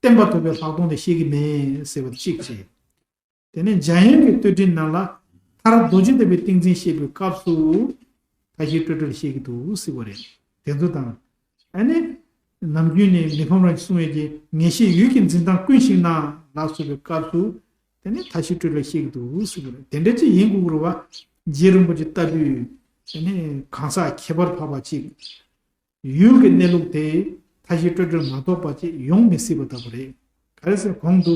བརྟན་པ་ཐོབ་པའི་ལྷག་མཐོང་དེ་བཤད་ཀྱི་མེད་ཟེར་བ་གཅིག་བྱས། དེ་ནས་འཇམ་དབྱངས་ཀྱི་བསྟོད་སྒྲའི་ནང་ལ་མཐར་རྡོ་རྗེ་ལྟ་བུའི་ཏིང་འཛིན་བཤད་པའི་སྐབས་སུ་མཐའ་བཞིའི་སྤྲོས་བྲལ་བཤད་ཀྱི་འདུག་ཟེར་བ་རེད། དེ་ཚོ་དང་། ཨ་ནི། ནམ་རྒྱུན་ནས་མི་ཕམ་རང་གིས་གསུང་ཡོད་ཀྱི་ངེས་ཤེས་ཡུལ་གྱི་འཛིན་སྟངས་ཀུན་ཞིག་ན་ལ་སོགས་པའི་སྐབས་སུ། དེ་ནི་མཐའ་བཞིའི་སྤྲོས་བྲལ་བཤད་ཀྱི་འདུག་ཟེར་བ་རེད། དེ་འདྲ་ཅིག་ཡིན་དགོས་ཀྱི་རེད་བ། རྗེ་རིན་པོ་ཆེ་ལྟ་བུའི་དེ་ནི་གང་ཟག་ཁྱད་པར་འཕགས་པ་ཅིག་ཡུལ་གྱི་གནས་ལུགས་དེ་མཐའ་བཞི་སྤྲོས་བྲལ་མ་གཏོགས་པ་ཅིག་ཡོང་མི་སྲིད་པ་ལྟ་བུ་རེད། ག་རེ་ཟེར་གོང་དུ་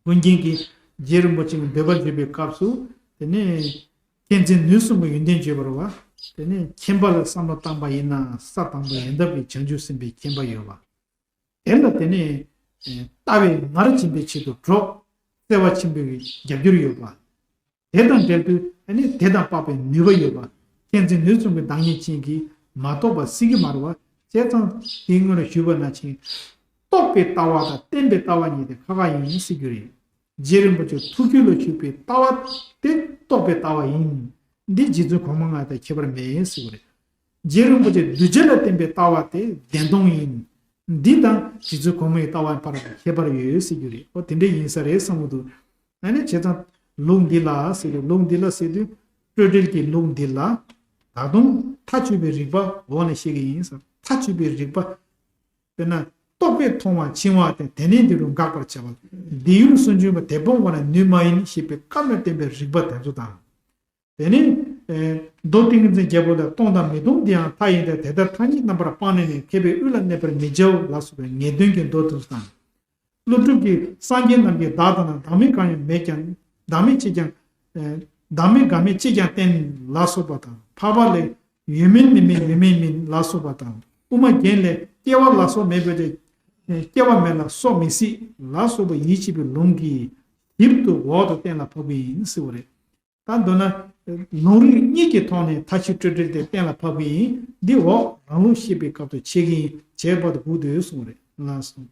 ཀུན་མཁྱེན་གྱིས་རྗེ་རིན་པོ་ཆེ་གི་འདོད་པ་བརྗོད་པའི་སྐབས་སུ། དེ་ནས་མཁྱེན་བརྩེ་ནུས་གསུམ་གྱི་ཡོན་ཏན་བརྗོད་པར་བ། དེ་ནས་མཁྱེན་པ་ལ་བསམ་བློ་བཏང་པ་ཡིན་ན་ས་དང་པོ་ཡོན་བདག་པའི་བྱང་ཆུབ་སེམས་དཔའི་མཁྱེན་པ་ཡོད་པ། དེ་ལ་དེ་ནས་ལྟ་བའི་ངར་འབྱིན་པའི་ཆེད་དུ་གྲོགས་བརྩེ་བ་ཆེན་པོའི་རྒྱབ་སྐྱོར་ཡོད་པ། དེ་དང་འབྲེལ་དུས་ཨ་ནི་དེ་དང་འཕགས་པའི་ནུས་པ་ཡོད་པ། མཁྱེན་བརྩེ་ནུས་གསུམ་གྱི་བདག་ཉིད་ཅན་གྱིས་མ་རྟོགས་པ་སྲིད་ཀྱི་མ་རེད་བ། བྱས་ཙང་དེའི་སྔོན་ལ་ཞུས་པ་ནང་བཞིན། རྟོགས་པའི་ལྟ་བ་དང་བརྟན་པའི་ལྟ་བ་གཉིས་དེ་ཁ་ཁ་ཡིན་ཟེར་རྒྱུ་རེད། རྗེ་རིན་པོ་ཆེ་ཐུགས་རྒྱུད་ལ་ཞུགས་པའི་ལྟ་བ་དེ་རྟོགས་པའི་ལྟ་བ་ཡིན། འདི་རྗེ་བཙུན་གོང་མ་ལྔ་དང་ཁྱད་པར་མེད་ཟེར་བ་རེད། རྗེ་རིན་པོ་ཆེ་གདུལ་བྱ་ལ་བསྟན་པའི་ལྟ་བ་དེ་བདེན་སྟོང་ཡིན། འདི་དང་རྗེ་བཙུན་གོང་མའི་ལྟ་བའི་བར་ལ་ཁྱད་པར་ཡོད་ཟེར་རྒྱུ་རེད། ཨོ་དེ་འདྲ་ཡིན་ས་རེད་བསམ་གྱི་འདུག་ཨ་ནི་བྱས་ཙང་ལུགས་འདི་ལ་ཟེར་དུས། ལུགས་འདི་ལ་ཟེར་དུས་སྤྲོས་བྲལ་གྱི་ལུགས་འདི་ལ་ད་དུང་མཐའ་དཔྱོད་པའི་རིག་པ་འོག་ནས་བཤད་ཀྱི་ཡིན་ཟེར། མཐའ་དཔྱོད་པའི་རིག་པ། དཔེར་ན་རྟོག་པས་མཐོང་བ་འཆིང་བ་སྟེ། དེ་ནས་འདི་རུ་འགག་པར་བྱ་བ། སྡེ་ཡུལ་སུན་འབྱིན་པ་དེ་སྤོང་བ་ལ་ནུས་མ་ཡིན་ཞེས་པའི་བཀའ་ལ་བརྟེན་པའི་རིག་པ་དེ་ཚོ་དང་། དེ་ནས་ཨེ། མདོ་ཏིང་ངེ་འཛིན་རྒྱལ་པོ་ལས། སྟོང་དང་མི་སྟོང་དེའང་མཐའ་ཡིན་ཏེ། དེ་ལྟར་མཐའ་གཉིས་རྣམ་པར་སྤངས་ནས་ནི། མཁས་པས་དབུས་ལ་གནས་པར་མི་བྱའོ། ལ་སོགས་པའི་ངེས་དོན་གྱི་མདོ་དེ་ཚོ་དང་། ཀླུ་སྒྲུབ་ཀྱིས་སངས་རྒྱས་རྣམས་ཀྱིས་བདག་ལྟ་ན། བདག་མེད་གང་ཡང་མེད་ཀྱང་། བདག་མེད་ཅེས་ཀྱང་། ཨེ། བདག་མེད་འགག་མེད་ཅེས་ཀྱང་བསྟན། ལ་སོགས་པ་དང་། འཕགས་པ་ལས། ཡོད་མིན་མེད་མིན་ཡོད་མིན་མིན་ལ་སོགས་པ་དང་། དབུ་མ་རྒྱན་ལས། སྐྱེ་བ་ལ་སོགས་མེད་པ་སྟེ། ཨེ། སྐྱེ་བ་མེད་ལ་སོགས་མི་སྲིད་ལ་སོགས་པ་ཡིད་ཆེས་པའི་ལུང་གིས་ཞིབ་ཏུ་འོག་ཏུ་གཏན་ལ་ཕབ་པ་ཡིན་ཟེར་བ་རེད། ད་མདོར་ན་ལུང་རིགས་གཉིས་ཀྱི་ཐོག་ནས་མཐའ་དཔྱོད་སྤྲོས་བྲལ་དེ་གཏན་ལ་ཕབ་པ་ཡིན། འདི་འོག་རང་ལུགས་བཤད་པའི་སྐབས་སུ་འཆད་ཀྱི་ཡིན། བྱས་པ་དེ་སྒུག་སྡོད་གསུངས་པ་རེད། ལགས་སོ།